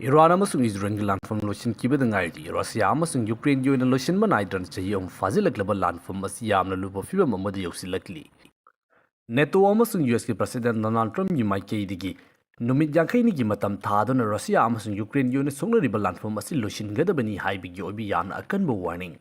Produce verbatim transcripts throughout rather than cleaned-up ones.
Iran ꯑꯃꯁꯨꯡ ꯏꯖꯔꯦꯜꯒꯤ ꯂꯥꯟꯐꯝ ꯂꯣꯏꯁꯤꯟꯈꯤꯕꯗ ꯉꯥꯏꯔꯤ꯫ ꯔꯁꯤꯌꯥ ꯑꯃꯁꯨꯡ ꯌꯨꯀ꯭ꯔꯦꯟꯒꯤ ꯑꯣꯏꯅ ꯂꯣꯏꯁꯤꯟꯕ ꯅꯥꯏꯗꯅ ꯆꯍꯤ ꯑꯍꯨꯝ ꯐꯥꯖꯤꯜꯂꯛꯂꯕ ꯂꯥꯟꯐꯝ ꯑꯁꯤ ꯌꯥꯝꯅ ꯂꯨꯕ ꯐꯤꯚꯝ ꯑꯃꯗ ꯌꯧꯁꯤꯜꯂꯛꯂꯤ꯫ ꯅꯦꯇꯣ ꯑꯃꯁꯨꯡ ꯌꯨ ꯑꯦꯁꯀꯤ ꯄ꯭ꯔꯁꯤꯗꯦꯟꯠ ꯗꯣꯅꯥꯜꯗ ꯇ꯭ꯔꯝꯞꯀꯤ ꯃꯥꯏꯀꯩꯗꯒꯤ ꯅꯨꯃꯤꯠ ꯌꯥꯡꯈꯩꯅꯤꯒꯤ ꯃꯇꯝ ꯊꯥꯗꯨꯅ ꯔꯁꯤꯌꯥ ꯑꯃꯁꯨꯡ ꯌꯨꯀ꯭ꯔꯦꯟꯒꯤ ꯑꯣꯏꯅ ꯁꯣꯛꯅꯔꯤꯕ ꯂꯥꯟꯐꯝ ꯑꯁꯤ ꯂꯣꯏꯁꯤꯟꯒꯗꯕꯅꯤ ꯍꯥꯏꯕꯒꯤ ꯑꯣꯏꯕ ꯌꯥꯝꯅ ꯑꯀꯟꯕ ꯋꯥꯔꯅꯤꯡ꯫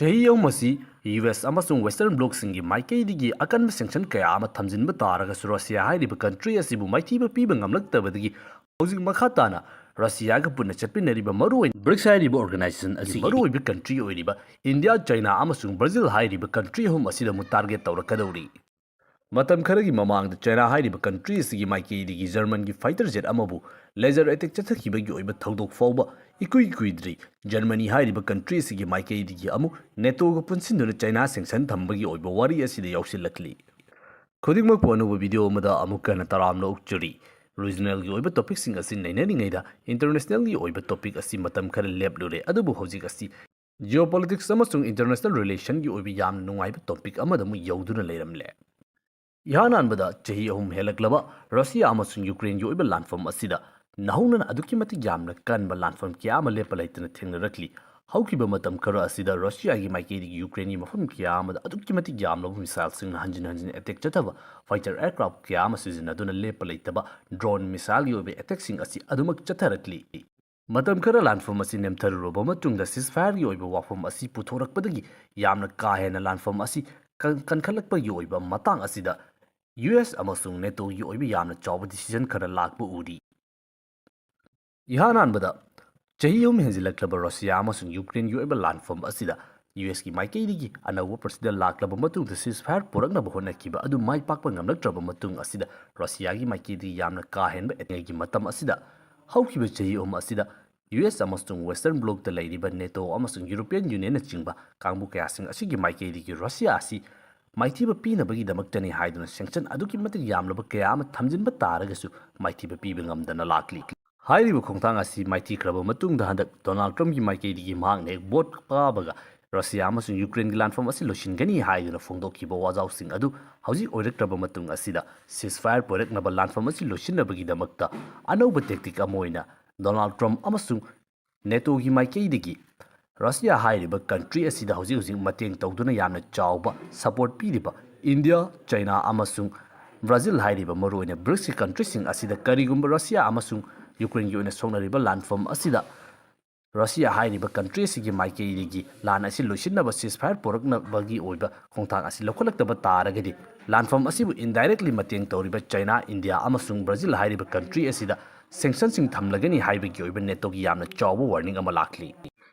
ꯆꯍꯤ ꯑꯍꯨꯝ ꯑꯁꯤ ꯌꯨ ꯑꯦꯁ ꯑꯃꯁꯨꯡ ꯋꯦꯁꯇꯔꯟ ꯕ꯭ꯂꯣꯛꯁꯤꯡꯒꯤ ꯃꯥꯏꯀꯩꯗꯒꯤ ꯑꯀꯟꯕ ꯁꯦꯡꯁꯟ ꯀꯌꯥ ꯑꯃ ꯊꯝꯖꯤꯟꯕ ꯇꯥꯔꯒꯁꯨ, ꯔꯁꯤꯌꯥ ꯍꯥꯏꯔꯤꯕ ꯀꯟꯇ꯭ꯔꯤ ꯑꯁꯤꯕꯨ ꯃꯥꯏꯊꯤꯕ ꯄꯤꯕ ꯉꯝꯂꯛꯇꯕꯗꯒꯤ ꯍꯧꯖꯤꯛ ꯃꯈꯥ ꯇꯥꯅ ꯔꯁꯤꯌꯥꯒ ꯄꯨꯟꯅ ꯆꯠꯃꯤꯟꯅꯔꯤꯕ ꯃꯔꯨꯑꯣꯏꯅ ꯕ꯭ꯔꯤꯛꯁ ꯍꯥꯏꯔꯤꯕ ꯑꯣꯔꯒꯅꯥꯏꯖꯦꯁꯟ ꯑꯁꯤꯒꯤ ꯃꯔꯨꯑꯣꯏꯕ ꯀꯟꯇ꯭ꯔꯤ ꯑꯣꯏꯔꯤꯕ ꯏꯟꯗꯤꯌꯥ, ꯆꯥꯏꯅꯥ ꯑꯃꯁꯨꯡ ꯕ꯭ꯔꯥꯖꯤꯜ ꯍꯥꯏꯔꯤꯕ ꯀꯟꯇ꯭ꯔꯤ ꯑꯍꯨꯝ ꯑꯁꯤꯗ ꯑꯃꯨꯛ ꯇꯥꯔꯒꯦꯠ ꯇꯧꯔꯛꯀꯗꯧꯔꯤ꯫ ꯃꯇꯝ ꯈꯔꯒꯤ ꯃꯃꯥꯡꯗ ꯆꯥꯏꯅꯥ ꯍꯥꯏꯔꯤꯕ ꯀꯟꯇ꯭ꯔꯤ ꯑꯁꯤꯒꯤ ꯃꯥꯏꯀꯩꯗꯒꯤ ꯖꯔꯃꯟꯒꯤ ꯐꯥꯏꯇꯔ ꯖꯦꯠ ꯑꯃꯕꯨ ꯂꯦꯖꯔ ꯑꯦꯇꯦꯛ ꯆꯠꯊꯈꯤꯕꯒꯤ ꯑꯣꯏꯕ ꯊꯧꯗꯣꯛ ꯐꯥꯎꯕ ꯏꯀꯨꯏ ꯀꯨꯏꯗ꯭ꯔꯤ꯫ ꯖꯔꯃꯅꯤ ꯍꯥꯏꯔꯤꯕ ꯀꯟꯇ꯭ꯔꯤ ꯑꯁꯤꯒꯤ ꯃꯥꯏꯀꯩꯗꯒꯤ ꯑꯃꯨꯛ ꯅꯦꯇꯣꯒ ꯄꯨꯟꯁꯤꯟꯗꯨꯅ ꯆꯥꯏꯅꯥ ꯁꯦꯡꯁꯟ ꯊꯝꯕꯒꯤ ꯑꯣꯏꯕ ꯋꯥꯔꯤ ꯑꯁꯤꯗ ꯌꯥꯎꯁꯤꯜꯂꯛꯂꯤ꯫ ꯈꯨꯗꯤꯡꯃꯛꯄꯨ ꯑꯅꯧꯕ ꯚꯤꯗꯤꯑꯣ ꯑꯃꯗ ꯑꯃꯨꯛ ꯍꯟꯅ ꯇꯔꯥꯝꯅ ꯑꯣꯛꯆꯔꯤ꯫ ꯔꯤꯖꯅꯦꯜꯒꯤ ꯑꯣꯏꯕ ꯇꯣꯄꯤꯛꯁꯤꯡ ꯑꯁꯤ ꯅꯩꯅꯔꯤꯉꯩꯗ ꯏꯟꯇꯔꯅꯦꯁꯅꯦꯜꯒꯤ ꯑꯣꯏꯕ ꯇꯣꯄꯤꯛ ꯑꯁꯤ ꯃꯇꯝ ꯈꯔ ꯂꯦꯞꯂꯨꯔꯦ, ꯑꯗꯨꯕꯨ ꯍꯧꯖꯤꯛ ꯑꯁꯤ ꯖꯤꯑꯣꯄꯣꯂꯤꯇꯤꯛꯁ ꯑꯃꯁꯨꯡ ꯏꯟꯇꯔꯅꯦꯁꯅꯦꯜ ꯔꯤꯂꯦꯁꯟꯒꯤ ꯑꯣꯏꯕ ꯌꯥꯝꯅ ꯅꯨꯡꯉꯥꯏꯕ ꯇꯣꯄꯤꯛ ꯑꯃꯗ ꯑꯃꯨꯛ ꯌꯧꯗꯨꯅ ꯂꯩꯔꯝꯂꯦ꯫ ꯏꯍꯥꯟ ꯍꯥꯟꯕꯗ ꯆꯍꯤ ꯑꯍꯨꯝ ꯍꯦꯜꯂꯛꯂꯕ ꯔꯁꯤꯌꯥ ꯑꯃꯁꯨꯡ ꯌꯨꯀ꯭ꯔꯦꯟꯒꯤ ꯑꯣꯏꯕ ꯂꯥꯟꯐꯝ ꯑꯁꯤꯗ ꯅꯧꯍꯧꯅꯅ ꯑꯗꯨꯛꯀꯤ ꯃꯇꯤꯛ ꯌꯥꯝꯅ ꯀꯟꯕ ꯂꯥꯟꯐꯝ ꯀꯌꯥ ꯑꯃ ꯂꯦꯞꯄ ꯂꯩꯇꯅ ꯊꯦꯡꯅꯔꯛꯂꯤ꯫ ꯍꯧꯈꯤꯕ ꯃꯇꯝ ꯈꯔ ꯑꯁꯤꯗ ꯔꯁꯤꯌꯥꯒꯤ ꯃꯥꯏꯀꯩꯗꯒꯤ ꯌꯨꯀ꯭ꯔꯦꯟꯒꯤ ꯃꯐꯝ ꯀꯌꯥ ꯑꯃꯗ ꯑꯗꯨꯛꯀꯤ ꯃꯇꯤꯛ ꯌꯥꯝꯂꯕ ꯃꯤꯁꯥꯏꯜꯁꯤꯡꯅ ꯍꯟꯖꯤꯟ ꯍꯟꯖꯤꯟ ꯑꯦꯇꯦꯛ ꯆꯠꯊꯕ ꯐꯥꯏꯇꯔ ꯑꯦꯌꯔꯀ꯭ꯔꯥꯐ ꯀꯌꯥ ꯑꯃ ꯁꯤꯖꯤꯟꯅꯗꯨꯅ ꯂꯦꯞꯄ ꯂꯩꯇꯕ ꯗ꯭ꯔꯣꯟ ꯃꯤꯁꯥꯏꯜꯒꯤ ꯑꯣꯏꯕ ꯑꯦꯇꯦꯛꯁꯤꯡ ꯑꯁꯤ ꯑꯗꯨꯃꯛ ꯆꯠꯊꯔꯛꯂꯤ꯫ ꯃꯇꯝ ꯈꯔ ꯂꯥꯟꯐꯝ ꯑꯁꯤ ꯅꯦꯝꯊꯔꯨꯔꯕ ꯃꯇꯨꯡꯗ ꯁꯤꯁꯐꯥꯌꯔꯒꯤ ꯑꯣꯏꯕ ꯋꯥꯐꯝ ꯑꯁꯤ ꯄꯨꯊꯣꯔꯛꯄꯗꯒꯤ ꯌꯥꯝꯅ ꯀꯥ ꯍꯦꯟꯅ ꯂꯥꯟꯐꯝ ꯑꯁꯤ ꯀꯟ-, ꯀꯟꯈꯠꯂꯛꯄꯒꯤ ꯑꯣꯏꯕ ꯃꯇꯥꯡ ꯑꯁꯤꯗ ꯌꯨ ꯑꯦꯁ ꯑꯃꯁꯨꯡ ꯅꯦꯇꯣꯒꯤ ꯑꯣꯏꯕ ꯌꯥꯝꯅ ꯆꯥꯎꯕ ꯗꯤꯁꯤꯖꯟ ꯈꯔ ꯂꯥꯛꯄ ꯎꯔꯤ꯫ ꯏꯍꯥꯟ ꯍꯥꯟꯕꯗ ꯆꯍꯤ ꯑꯍꯨꯝ ꯍꯦꯟꯖꯤꯜꯂꯛꯂꯕ ꯔꯁꯤꯌꯥ ꯑꯃꯁꯨꯡ ꯌꯨꯀ꯭ꯔꯦꯟꯒꯤ ꯑꯣꯏꯕ ꯂꯥꯟꯐꯝ ꯑꯁꯤꯗ ꯌꯨ ꯑꯦꯁꯀꯤ ꯃꯥꯏꯀꯩꯗꯒꯤ ꯑꯅꯧꯕ ꯄ꯭ꯔꯁꯤꯗꯦꯟꯠ ꯂꯥꯛꯂꯕ ꯃꯇꯨꯡꯗ ꯁꯤꯁꯐꯥꯌꯔ ꯄꯨꯔꯛꯅꯕ ꯍꯣꯠꯅꯈꯤꯕ ꯑꯗꯨ ꯃꯥꯏ ꯄꯥꯛꯄ ꯉꯝꯂꯛꯇ꯭ꯔꯕ ꯃꯇꯨꯡ ꯑꯁꯤꯗ ꯔꯁꯤꯌꯥꯒꯤ ꯃꯥꯏꯀꯩꯗꯒꯤ ꯌꯥꯝꯅ ꯀꯥ ꯍꯦꯟꯕ ꯑꯦꯇꯦꯛꯀꯤ ꯃꯇꯝ ꯑꯁꯤꯗ ꯍꯧꯈꯤꯕ ꯆꯍꯤ ꯑꯍꯨꯝ ꯑꯁꯤꯗ ꯌꯨ ꯑꯦꯁ ꯑꯃꯁꯨꯡ ꯋꯦꯁꯇꯔꯟ ꯕ꯭ꯂꯣꯛꯇ ꯂꯩꯔꯤꯕ ꯅꯦꯇꯣ ꯑꯃꯁꯨꯡ ꯌꯨꯔꯣꯄꯤꯌꯟ ꯌꯨꯅꯤꯌꯟꯅꯆꯤꯡꯕ ꯀꯥꯡꯕꯨ ꯀꯌꯥꯁꯤꯡ ꯑꯁꯤꯒꯤ ꯃꯥꯏꯀꯩꯗꯒꯤ ꯔꯁꯤꯌꯥ ꯑꯁꯤ ꯃꯥꯏꯊꯤꯕ ꯄꯤꯅꯕꯒꯤꯗꯃꯛꯇꯅꯤ ꯍꯥꯏꯗꯨꯅ ꯁꯦꯡꯁꯟ ꯑꯗꯨꯛꯀꯤ ꯃꯇꯤꯛ ꯌꯥꯝꯂꯕ ꯀꯌꯥ ꯑꯃ ꯊꯝꯖꯤꯟꯕ ꯇꯥꯔꯒꯁꯨ ꯃꯥꯏꯊꯤꯕ ꯄꯤꯕ ꯉꯝꯗꯅ ꯂꯥꯛꯂꯤ꯫ ꯍꯥꯏꯔꯤꯕ ꯈꯣꯡꯊꯥꯡ ꯑꯁꯤ ꯃꯥꯏꯊꯤꯈ꯭ꯔꯕ ꯃꯇꯨꯡꯗ ꯍꯟꯗꯛ ꯗꯣꯅꯥꯜꯗ ꯇ꯭ꯔꯝꯞꯀꯤ ꯃꯥꯏꯀꯩꯗꯒꯤ ꯃꯍꯥꯛꯅ ꯍꯦꯛ ꯚꯣꯠ ꯀꯥꯕꯒ ꯔꯁꯤꯌꯥ ꯑꯃꯁꯨꯡ ꯌꯨꯀ꯭ꯔꯦꯟꯒꯤ ꯂꯥꯟꯐꯝ ꯑꯁꯤ ꯂꯣꯏꯁꯤꯟꯒꯅꯤ ꯍꯥꯏꯗꯨꯅ ꯐꯣꯡꯗꯣꯛꯈꯤꯕ ꯋꯥꯖꯥꯎꯁꯤꯡ ꯑꯗꯨ ꯍꯧꯖꯤꯛ ꯑꯣꯏꯔꯛꯇ꯭ꯔꯕ ꯃꯇꯨꯡ ꯑꯁꯤꯗ ꯁꯤꯁꯐꯥꯌꯔ ꯄꯨꯔꯛꯅꯕ ꯂꯥꯟꯐꯝ ꯑꯁꯤ ꯂꯣꯏꯁꯤꯟꯅꯕꯒꯤꯗꯃꯛꯇ ꯑꯅꯧꯕ ꯇꯦꯛꯇꯤꯛ ꯑꯃ ꯑꯣꯏꯅ ꯗꯣꯅꯥꯜꯗ ꯇ꯭ꯔꯝꯞ ꯑꯃꯁꯨꯡ ꯅꯦꯇꯣꯒꯤ ꯃꯥꯏꯀꯩꯗꯒꯤ ꯔꯁꯤꯌꯥ ꯍꯥꯏꯔꯤꯕ ꯀꯟꯇ꯭ꯔꯤ ꯑꯁꯤꯗ ꯍꯧꯖꯤꯛ ꯍꯧꯖꯤꯛ ꯃꯇꯦꯡ ꯇꯧꯗꯨꯅ ꯌꯥꯝꯅ ꯆꯥꯎꯕ ꯁꯄꯣꯔꯠ ꯄꯤꯔꯤꯕ ꯏꯟꯗꯤꯌꯥ, ꯆꯩꯅꯥ ꯑꯃꯁꯨꯡ ꯕ꯭ꯔꯥꯖꯤꯜ ꯍꯥꯏꯔꯤꯕ ꯃꯔꯨꯑꯣꯏꯅ ꯕ꯭ꯔꯤꯛꯁꯀꯤ ꯀꯟꯇ꯭ꯔꯤꯁꯤꯡ ꯑꯁꯤꯗ ꯀꯔꯤꯒꯨꯝꯕ ꯔꯁꯤꯌꯥ ꯑꯃꯁꯨꯡ ꯌꯨꯀ꯭ꯔꯦꯟꯒꯤ ꯑꯣꯏꯅ ꯁꯣꯛꯅꯔꯤꯕ ꯂꯥꯟꯐꯝ ꯑꯁꯤꯗ ꯔꯁꯤꯌꯥ ꯍꯥꯏꯔꯤꯕ ꯀꯟꯇ꯭ꯔꯤ ꯑꯁꯤꯒꯤ ꯃꯥꯏꯀꯩꯗꯒꯤ ꯂꯥꯟ ꯑꯁꯤ ꯂꯣꯏꯁꯤꯟꯅꯕ ceasefire ꯄꯨꯔꯛꯅꯕꯒꯤ ꯑꯣꯏꯕ ꯈꯣꯡꯊꯥꯡ ꯑꯁꯤ ꯂꯧꯈꯠꯂꯛꯇꯕ ꯇꯥꯔꯒꯗꯤ, ꯂꯥꯟꯐꯝ ꯑꯁꯤꯕꯨ indirectly ꯃꯇꯦꯡ ꯇꯧꯔꯤꯕ ꯆꯩꯅꯥ, ꯏꯟꯗꯤꯌꯥ ꯑꯃꯁꯨꯡ ꯕ꯭ꯔꯥꯖꯤꯜ ꯍꯥꯏꯔꯤꯕ ꯀꯟꯇ꯭ꯔꯤ ꯑꯁꯤꯗ sanctionꯁꯤꯡ ꯊꯝꯂꯒꯅꯤ ꯍꯥꯏꯕꯒꯤ ꯑꯣꯏꯕ ꯅꯦꯇꯣꯒꯤ ꯌꯥꯝꯅ ꯆꯥꯎꯕ warning ꯑꯃ ꯂꯥꯛꯂꯤ꯫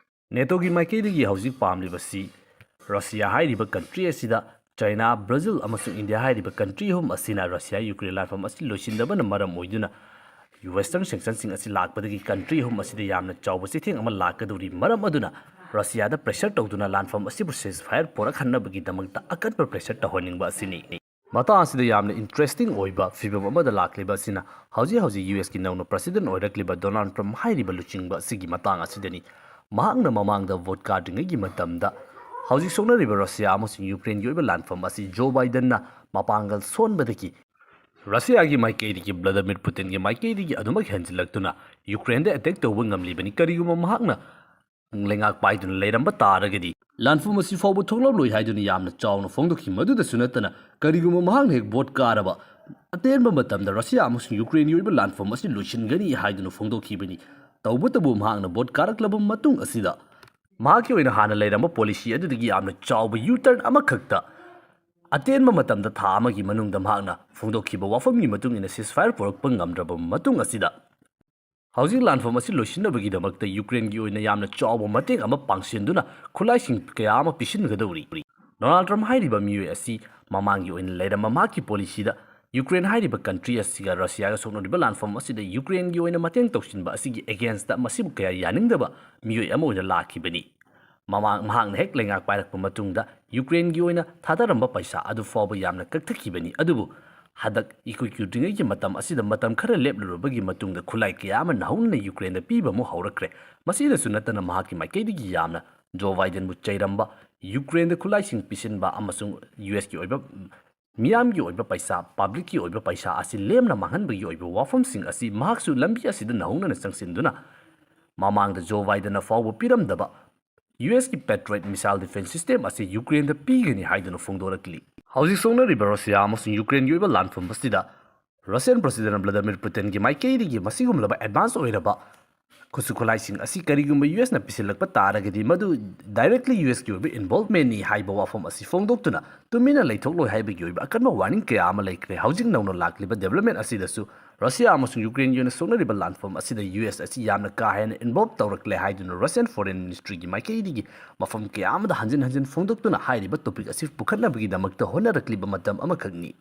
ꯅꯦꯇꯣꯒꯤ ꯃꯥꯏꯀꯩꯗꯒꯤ ꯍꯧꯖꯤꯛ ꯄꯥꯝꯂꯤꯕꯁꯤ ꯔꯁꯤꯌꯥ ꯍꯥꯏꯔꯤꯕ ꯀꯟꯇ꯭ꯔꯤ ꯑꯁꯤꯗ ꯆꯩꯅꯥ, ꯕ꯭ꯔꯥꯖꯤꯜ ꯑꯃꯁꯨꯡ ꯏꯟꯗꯤꯌꯥ ꯍꯥꯏꯔꯤꯕ ꯀꯟꯇ꯭ꯔꯤ ꯑꯍꯨꯝ ꯑꯁꯤꯅ ꯔꯁꯤꯌꯥ ꯌꯨꯀ꯭ꯔꯦꯟ ꯂꯥꯟꯐꯝ ꯑꯁꯤ ꯂꯣꯏꯁꯤꯟꯗꯕꯅ ꯃꯔꯝ ꯑꯣꯏꯗꯨꯅ Western sanctionꯁꯤꯡ ꯑꯁꯤ ꯂꯥꯛꯄꯗꯒꯤ ꯀꯟꯇ꯭ꯔꯤ ꯑꯍꯨꯝ ꯑꯁꯤꯗ ꯌꯥꯝꯅ ꯆꯥꯎꯕ ꯆꯩꯊꯦꯡ ꯑꯃ ꯂꯥꯛꯀꯗꯧꯔꯤ꯫ ꯃꯔꯝ ꯑꯗꯨꯅ ꯔꯁꯤꯌꯥꯗ pressure ꯇꯧꯗꯨꯅ ꯂꯥꯟꯐꯝ ꯑꯁꯤꯕꯨ ceasefire ꯄꯨꯔꯛꯍꯟꯅꯕꯒꯤꯗꯃꯛꯇ ꯑꯀꯟꯕ pressure ꯇꯧꯍꯟꯅꯤꯡꯕ ꯑꯁꯤꯅꯤ꯫ ꯃꯇꯥꯡ ꯑꯁꯤꯗ ꯌꯥꯝꯅ interesting ꯑꯣꯏꯕ ꯐꯤꯕꯝ ꯑꯃꯗ ꯂꯥꯛꯂꯤꯕ ꯑꯁꯤꯅ ꯍꯧꯖꯤꯛ ꯍꯧꯖꯤꯛ USꯀꯤ ꯅꯧꯅ president ꯑꯣꯏꯔꯛꯂꯤꯕ ꯗꯣꯅꯥꯜꯗ ꯇ꯭ꯔꯝꯞ ꯍꯥꯏꯔꯤꯕ ꯂꯨꯆꯤꯡꯕ ꯑꯁꯤꯒꯤ ꯃꯇꯥꯡ ꯑꯁꯤꯗꯅꯤ꯫ ꯃꯍꯥꯛꯅ ꯃꯃꯥꯡꯗ vote ꯀꯥꯗ꯭ꯔꯤꯉꯩꯒꯤ ꯃꯇꯝꯗ ꯍꯧꯖꯤꯛ ꯁꯣꯛꯅꯔꯤꯕ ꯔꯁꯤꯌꯥ ꯑꯃꯁꯨꯡ ꯌꯨꯀ꯭ꯔꯦꯟꯒꯤ ꯑꯣꯏꯕ ꯂꯥꯟꯐꯝ ꯑꯁꯤ ꯖꯣ ꯕꯥꯏꯗꯟꯅ ꯃꯄꯥꯡꯒꯜ ꯁꯣꯟꯕꯗꯒꯤ ꯔꯁꯤꯌꯥꯒꯤ ꯃꯥꯏꯀꯩꯗꯒꯤ ꯚ꯭ꯂꯥꯗꯤꯃꯤꯔ ꯄꯨꯇꯤꯟꯒꯤ ꯃꯥꯏꯀꯩꯗꯒꯤ ꯑꯗꯨꯃꯛ ꯍꯦꯟꯖꯤꯜꯂꯛꯇꯨꯅ ꯌꯨꯀ꯭ꯔꯦꯟꯗ attack ꯇꯧꯕ ꯉꯝꯂꯤꯕꯅꯤ꯫ ꯀꯔꯤꯒꯨꯝꯕ ꯃꯍꯥꯛꯅ ꯂꯩꯉꯥꯛ ꯄꯥꯏꯗꯨꯅ ꯂꯩꯔꯝꯕ ꯇꯥꯔꯒꯗꯤ ꯂꯥꯟꯐꯝ ꯑꯁꯤ ꯐꯥꯎꯕ ꯊꯣꯛꯂꯛꯂꯣꯏ ꯍꯥꯏꯗꯨꯅ ꯌꯥꯝꯅ ꯆꯥꯎꯅ ꯐꯣꯡꯗꯣꯛꯈꯤ꯫ ꯃꯗꯨꯗꯁꯨ ꯅꯠꯇꯅ ꯀꯔꯤꯒꯨꯝꯕ ꯃꯍꯥꯛꯅ ꯍꯦꯛ vote ꯀꯥꯔꯕ ꯑꯇꯦꯟꯕ ꯃꯇꯝꯗ ꯔꯁꯤꯌꯥ ꯑꯃꯁꯨꯡ ꯌꯨꯀ꯭ꯔꯦꯟꯒꯤ ꯑꯣꯏꯕ ꯂꯥꯟꯐꯝ ꯑꯁꯤ ꯂꯣꯏꯁꯤꯟꯒꯅꯤ ꯍꯥꯏꯗꯨꯅ ꯐꯣꯡꯗꯣꯛꯈꯤꯕꯅꯤ꯫ ꯇꯧꯕꯇꯕꯨ ꯃꯍꯥꯛꯅ vote ꯀꯥꯔꯛꯂꯕ ꯃꯇꯨꯡ ꯑꯁꯤꯗ ꯃꯍꯥꯛꯀꯤ ꯑꯣꯏꯅ ꯍꯥꯟꯅ ꯂꯩꯔꯝꯕ policy ꯑꯗꯨꯗꯒꯤ ꯌꯥꯝꯅ ꯆꯥꯎꯕ U-turn ꯑꯃꯈꯛꯇ ꯑꯇꯦꯟꯕ ꯃꯇꯝꯗ ꯊꯥ ꯑꯃꯒꯤ ꯃꯅꯨꯡꯗ ꯃꯍꯥꯛꯅ ꯐꯣꯡꯗꯣꯛꯈꯤꯕ ꯋꯥꯐꯝꯒꯤ ꯃꯇꯨꯡ ꯏꯟꯅ ceasefire ꯄꯨꯔꯛꯄ ꯉꯝꯗ꯭ꯔꯕ ꯃꯇꯨꯡ ꯑꯁꯤꯗ ꯍꯧꯖꯤꯛ ꯂꯥꯟꯐꯝ ꯑꯁꯤ ꯂꯣꯏꯁꯤꯟꯅꯕꯒꯤꯗꯃꯛꯇ ꯌꯨꯀ꯭ꯔꯦꯟꯒꯤ ꯑꯣꯏꯅ ꯌꯥꯝꯅ ꯆꯥꯎꯕ ꯃꯇꯦꯡ ꯑꯃ ꯄꯥꯡꯁꯤꯟꯗꯨꯅ ꯈꯨꯠꯂꯥꯏꯁꯤꯡ ꯀꯌꯥ ꯑꯃ ꯄꯤꯁꯤꯟꯒꯗꯧꯔꯤ꯫ ꯗꯣꯅꯥꯜꯗ ꯇ꯭ꯔꯝꯞ ꯍꯥꯏꯔꯤꯕ ꯃꯤꯑꯣꯏ ꯑꯁꯤ ꯃꯃꯥꯡꯒꯤ ꯑꯣꯏꯅ ꯂꯩꯔꯝꯕ ꯃꯍꯥꯛꯀꯤ policyꯗ ꯌꯨꯀ꯭ꯔꯦꯟ ꯍꯥꯏꯔꯤꯕ country ꯑꯁꯤꯒ ꯔꯁꯤꯌꯥꯒ ꯁꯣꯛꯅꯔꯤꯕ ꯂꯥꯟꯐꯝ ꯑꯁꯤꯗ ꯌꯨꯀ꯭ꯔꯦꯟꯒꯤ ꯑꯣꯏꯅ ꯃꯇꯦꯡ ꯇꯧꯁꯤꯟꯕ ꯑꯁꯤꯒꯤ againstꯇ ꯃꯁꯤꯕꯨ ꯀꯌꯥ ꯌꯥꯅꯤꯡꯗꯕ ꯃꯤꯑꯣꯏ ꯑꯃ ꯑꯣꯏꯅ ꯂꯥꯛꯈꯤꯕꯅꯤ꯫ ꯃꯃꯥꯡ ꯃꯍꯥꯛꯅ ꯍꯦꯛ ꯂꯩꯉꯥꯛ ꯄꯥꯏꯔꯛꯄ ꯃꯇꯨꯡꯗ ꯌꯨꯀ꯭ꯔꯦꯟꯒꯤ ꯑꯣꯏꯅ ꯊꯥꯗꯔꯝꯕ ꯄꯩꯁꯥ ꯑꯗꯨ ꯐꯥꯎꯕ ꯌꯥꯝꯅ ꯀꯛꯊꯈꯤꯕꯅꯤ꯫ ꯑꯗꯨꯕꯨ ꯍꯟꯗꯛ ꯏꯀꯨꯏ ꯀꯨꯏꯗ꯭ꯔꯤꯉꯩꯒꯤ ꯃꯇꯝ ꯑꯁꯤꯗ ꯃꯇꯝ ꯈꯔ ꯂꯦꯞꯂꯨꯔꯕꯒꯤ ꯃꯇꯨꯡꯗ ꯈꯨꯠꯂꯥꯏ ꯀꯌꯥ ꯑꯃ ꯅꯧꯍꯧꯅꯅ ꯌꯨꯀ꯭ꯔꯦꯟꯗ ꯄꯤꯕ ꯑꯃꯨꯛ ꯍꯧꯔꯛꯈ꯭ꯔꯦ꯫ ꯃꯁꯤꯗꯁꯨ ꯅꯠꯇꯅ ꯃꯍꯥꯛꯀꯤ ꯃꯥꯏꯀꯩꯗꯒꯤ ꯌꯥꯝꯅ ꯖꯣ ꯕꯥꯏꯗꯟꯕꯨ ꯆꯩꯔꯝꯕ, ꯌꯨꯀ꯭ꯔꯦꯟꯗ ꯈꯨꯠꯂꯥꯏꯁꯤꯡ ꯄꯤꯁꯤꯟꯕ ꯑꯃꯁꯨꯡ USꯀꯤ ꯑꯣꯏꯕ ꯃꯤꯌꯥꯝꯒꯤ ꯑꯣꯏꯕ ꯄꯩꯁꯥ, ꯄꯕ꯭ꯂꯤꯛꯀꯤ ꯑꯣꯏꯕ ꯄꯩꯁꯥ ꯑꯁꯤ ꯂꯦꯝꯅ ꯃꯥꯡꯍꯟꯕꯒꯤ ꯑꯣꯏꯕ ꯋꯥꯐꯝꯁꯤꯡ ꯑꯁꯤ ꯃꯍꯥꯛꯁꯨ ꯂꯝꯕꯤ ꯑꯁꯤꯗ ꯅꯧꯍꯧꯅꯅ ꯆꯪꯁꯤꯟꯗꯨꯅ ꯃꯃꯥꯡꯗ ꯖꯣ ꯕꯥꯏꯗꯟꯅ ꯐꯥꯎꯕ ꯄꯤꯔꯝꯗꯕ U ꯑꯦꯁꯀꯤ Patriot missile defense system ꯑꯁꯤ ꯌꯨꯀ꯭ꯔꯦꯟꯗ ꯄꯤꯒꯅꯤ ꯍꯥꯏꯗꯨꯅ ꯐꯣꯡꯗꯣꯔꯛꯂꯤ꯫ ꯍꯧꯖꯤꯛ ꯁꯣꯛꯅꯔꯤꯕ ꯔꯁꯤꯌꯥ ꯑꯃꯁꯨꯡ ꯌꯨꯀ꯭ꯔꯦꯟꯒꯤ ꯑꯣꯏꯕ ꯂꯥꯟꯐꯝ ꯑꯁꯤꯗ ꯔꯁꯤꯌꯥꯟ ꯄ꯭ꯔꯁꯤꯗꯦꯟ ꯚ꯭ꯂꯥꯗꯤꯃꯤꯔ ꯄꯨꯇꯤꯟꯒꯤ ꯃꯥꯏꯀꯩꯗꯒꯤ ꯃꯁꯤꯒꯨꯝꯂꯕ ꯑꯦꯗꯚꯥꯟꯁ ꯑꯣꯏꯔꯕ ꯈꯨꯠꯁꯨ ꯈꯨꯠꯂꯥꯏꯁꯤꯡ ꯑꯁꯤ ꯀꯔꯤꯒꯨꯝꯕ ꯌꯨ ꯑꯦꯁꯅ ꯄꯤꯁꯤꯜꯂꯛꯄ ꯇꯥꯔꯒꯗꯤ ꯃꯗꯨ directly ꯌꯨ ꯑꯦꯁꯀꯤ ꯑꯣꯏꯕ ꯏꯟꯚꯣꯜꯚꯃꯦꯟꯅꯤ ꯍꯥꯏꯕ ꯋꯥꯐꯝ ꯑꯁꯤ ꯐꯣꯡꯗꯣꯛꯇꯨꯅ ꯇꯨꯃꯤꯟꯅ ꯂꯩꯊꯣꯛꯂꯣꯏ ꯍꯥꯏꯕꯒꯤ ꯑꯣꯏꯕ ꯑꯀꯟꯕ ꯋꯥꯔꯅꯤꯡ ꯀꯌꯥ ꯑꯃ ꯂꯩꯈ꯭ꯔꯦ꯫ ꯍꯧꯖꯤꯛ ꯅꯧꯅ ꯂꯥꯛꯂꯤꯕ ꯗꯦꯕꯂꯞꯃꯦꯟ ꯑꯁꯤꯗꯁꯨ ꯔꯁꯤꯌꯥ ꯑꯃꯁꯨꯡ ꯌꯨꯀ꯭ꯔꯦꯟꯒꯤ ꯑꯣꯏꯅ ꯁꯣꯛꯅꯔꯤꯕ ꯂꯥꯟꯐꯝ ꯑꯁꯤꯗ ꯌꯨ ꯑꯦꯁ ꯑꯁꯤ ꯌꯥꯝꯅ ꯀꯥ ꯍꯦꯟꯅ ꯏꯟꯚꯣꯜꯚ ꯇꯧꯔꯛꯂꯦ ꯍꯥꯏꯗꯨꯅ ꯔꯁꯤꯌꯥꯟ ꯐꯣꯔꯦꯟ ꯃꯤꯅꯤꯁꯇ꯭ꯔꯤꯒꯤ ꯃꯥꯏꯀꯩꯗꯒꯤ ꯃꯐꯝ ꯀꯌꯥ ꯑꯃꯗ ꯍꯟꯖꯤꯟ ꯍꯟꯖꯤꯟ ꯐꯣꯡꯗꯣꯛꯇꯨꯅ ꯍꯥꯏꯔꯤꯕ ꯇꯣꯄꯤꯛ ꯑꯁꯤ ꯄꯨꯈꯠꯅꯕꯒꯤꯗꯃꯛꯇ ꯍꯣꯠꯅꯔꯛꯂꯤꯕ ꯃꯇꯝ ꯑꯃꯈꯛꯅꯤ꯫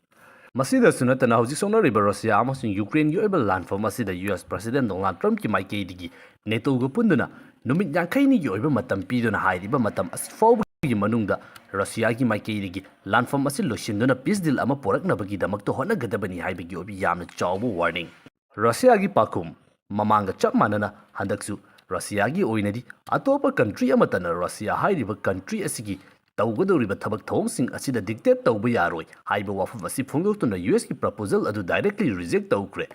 ꯃꯁꯤꯗꯁꯨ ꯅꯠꯇꯅ ꯍꯧꯖꯤꯛ ꯁꯣꯛꯅꯔꯤꯕ ꯔꯁꯤꯌꯥ ꯑꯃꯁꯨꯡ ꯌꯨꯀ꯭ꯔꯦꯟꯒꯤ ꯑꯣꯏꯕ ꯂꯥꯟꯐꯝ ꯑꯁꯤꯗ ꯌꯨ ꯑꯦꯁ ꯄ꯭ꯔꯁꯤꯗꯦꯟ ꯗꯣꯅꯥꯜꯗ ꯇ꯭ꯔꯝꯞꯀꯤ ꯃꯥꯏꯀꯩꯗꯒꯤ ꯅꯦꯇꯣꯒ ꯄꯨꯟꯗꯨꯅ ꯅꯨꯃꯤꯠ ꯌꯥꯡꯈꯩꯅꯤꯒꯤ ꯑꯣꯏꯕ ꯃꯇꯝ ꯄꯤꯗꯨꯅ ꯍꯥꯏꯔꯤꯕ ꯃꯇꯝ ꯑꯁꯤ ꯐꯥꯎꯕꯒꯤ ꯃꯅꯨꯡꯗ ꯔꯁꯤꯌꯥꯒꯤ ꯃꯥꯏꯀꯩꯗꯒꯤ ꯂꯥꯟꯐꯝ ꯑꯁꯤ ꯂꯣꯏꯁꯤꯟꯗꯨꯅ ꯄꯤꯁ ꯗꯤꯜ ꯑꯃ ꯄꯨꯔꯛꯅꯕꯒꯤꯗꯃꯛꯇ ꯍꯣꯠꯅꯒꯗꯕꯅꯤ ꯍꯥꯏꯕꯒꯤ ꯑꯣꯏꯕ ꯌꯥꯝꯅ ꯆꯥꯎꯕ ꯋꯥꯔꯅꯤꯡ꯫ ꯔꯁꯤꯌꯥꯒꯤ ꯄꯥꯎꯈꯨꯝ꯫ ꯃꯃꯥꯡꯒ ꯆꯞ ꯃꯥꯟꯅꯅ ꯍꯟꯗꯛꯁꯨ ꯔꯁꯤꯌꯥꯒꯤ ꯑꯣꯏꯅꯗꯤ ꯑꯇꯣꯞꯄ ꯀꯟꯇ꯭ꯔꯤ ꯑꯃꯠꯇꯅ ꯔꯁꯤꯌꯥ ꯍꯥꯏꯔꯤꯕ ꯀꯟꯇ꯭ꯔꯤ ꯑꯁꯤꯒꯤ ꯇꯧꯒꯗꯧꯔꯤꯕ ꯊꯕꯛ ꯊꯧꯑꯣꯡꯁꯤꯡ ꯑꯁꯤꯗ ꯗꯤꯛꯇꯦꯠ ꯇꯧꯕ ꯌꯥꯔꯣꯏ ꯍꯥꯏꯕ ꯋꯥꯐꯝ ꯑꯁꯤ ꯐꯣꯡꯗꯣꯛꯇꯨꯅ ꯌꯨ ꯑꯦꯁꯀꯤ ꯄ꯭ꯔꯄꯣꯖꯦꯜ ꯑꯗꯨ ꯗꯥꯏꯔꯦꯛꯂꯤ ꯔꯤꯖꯦꯛ ꯇꯧꯈ꯭ꯔꯦ꯫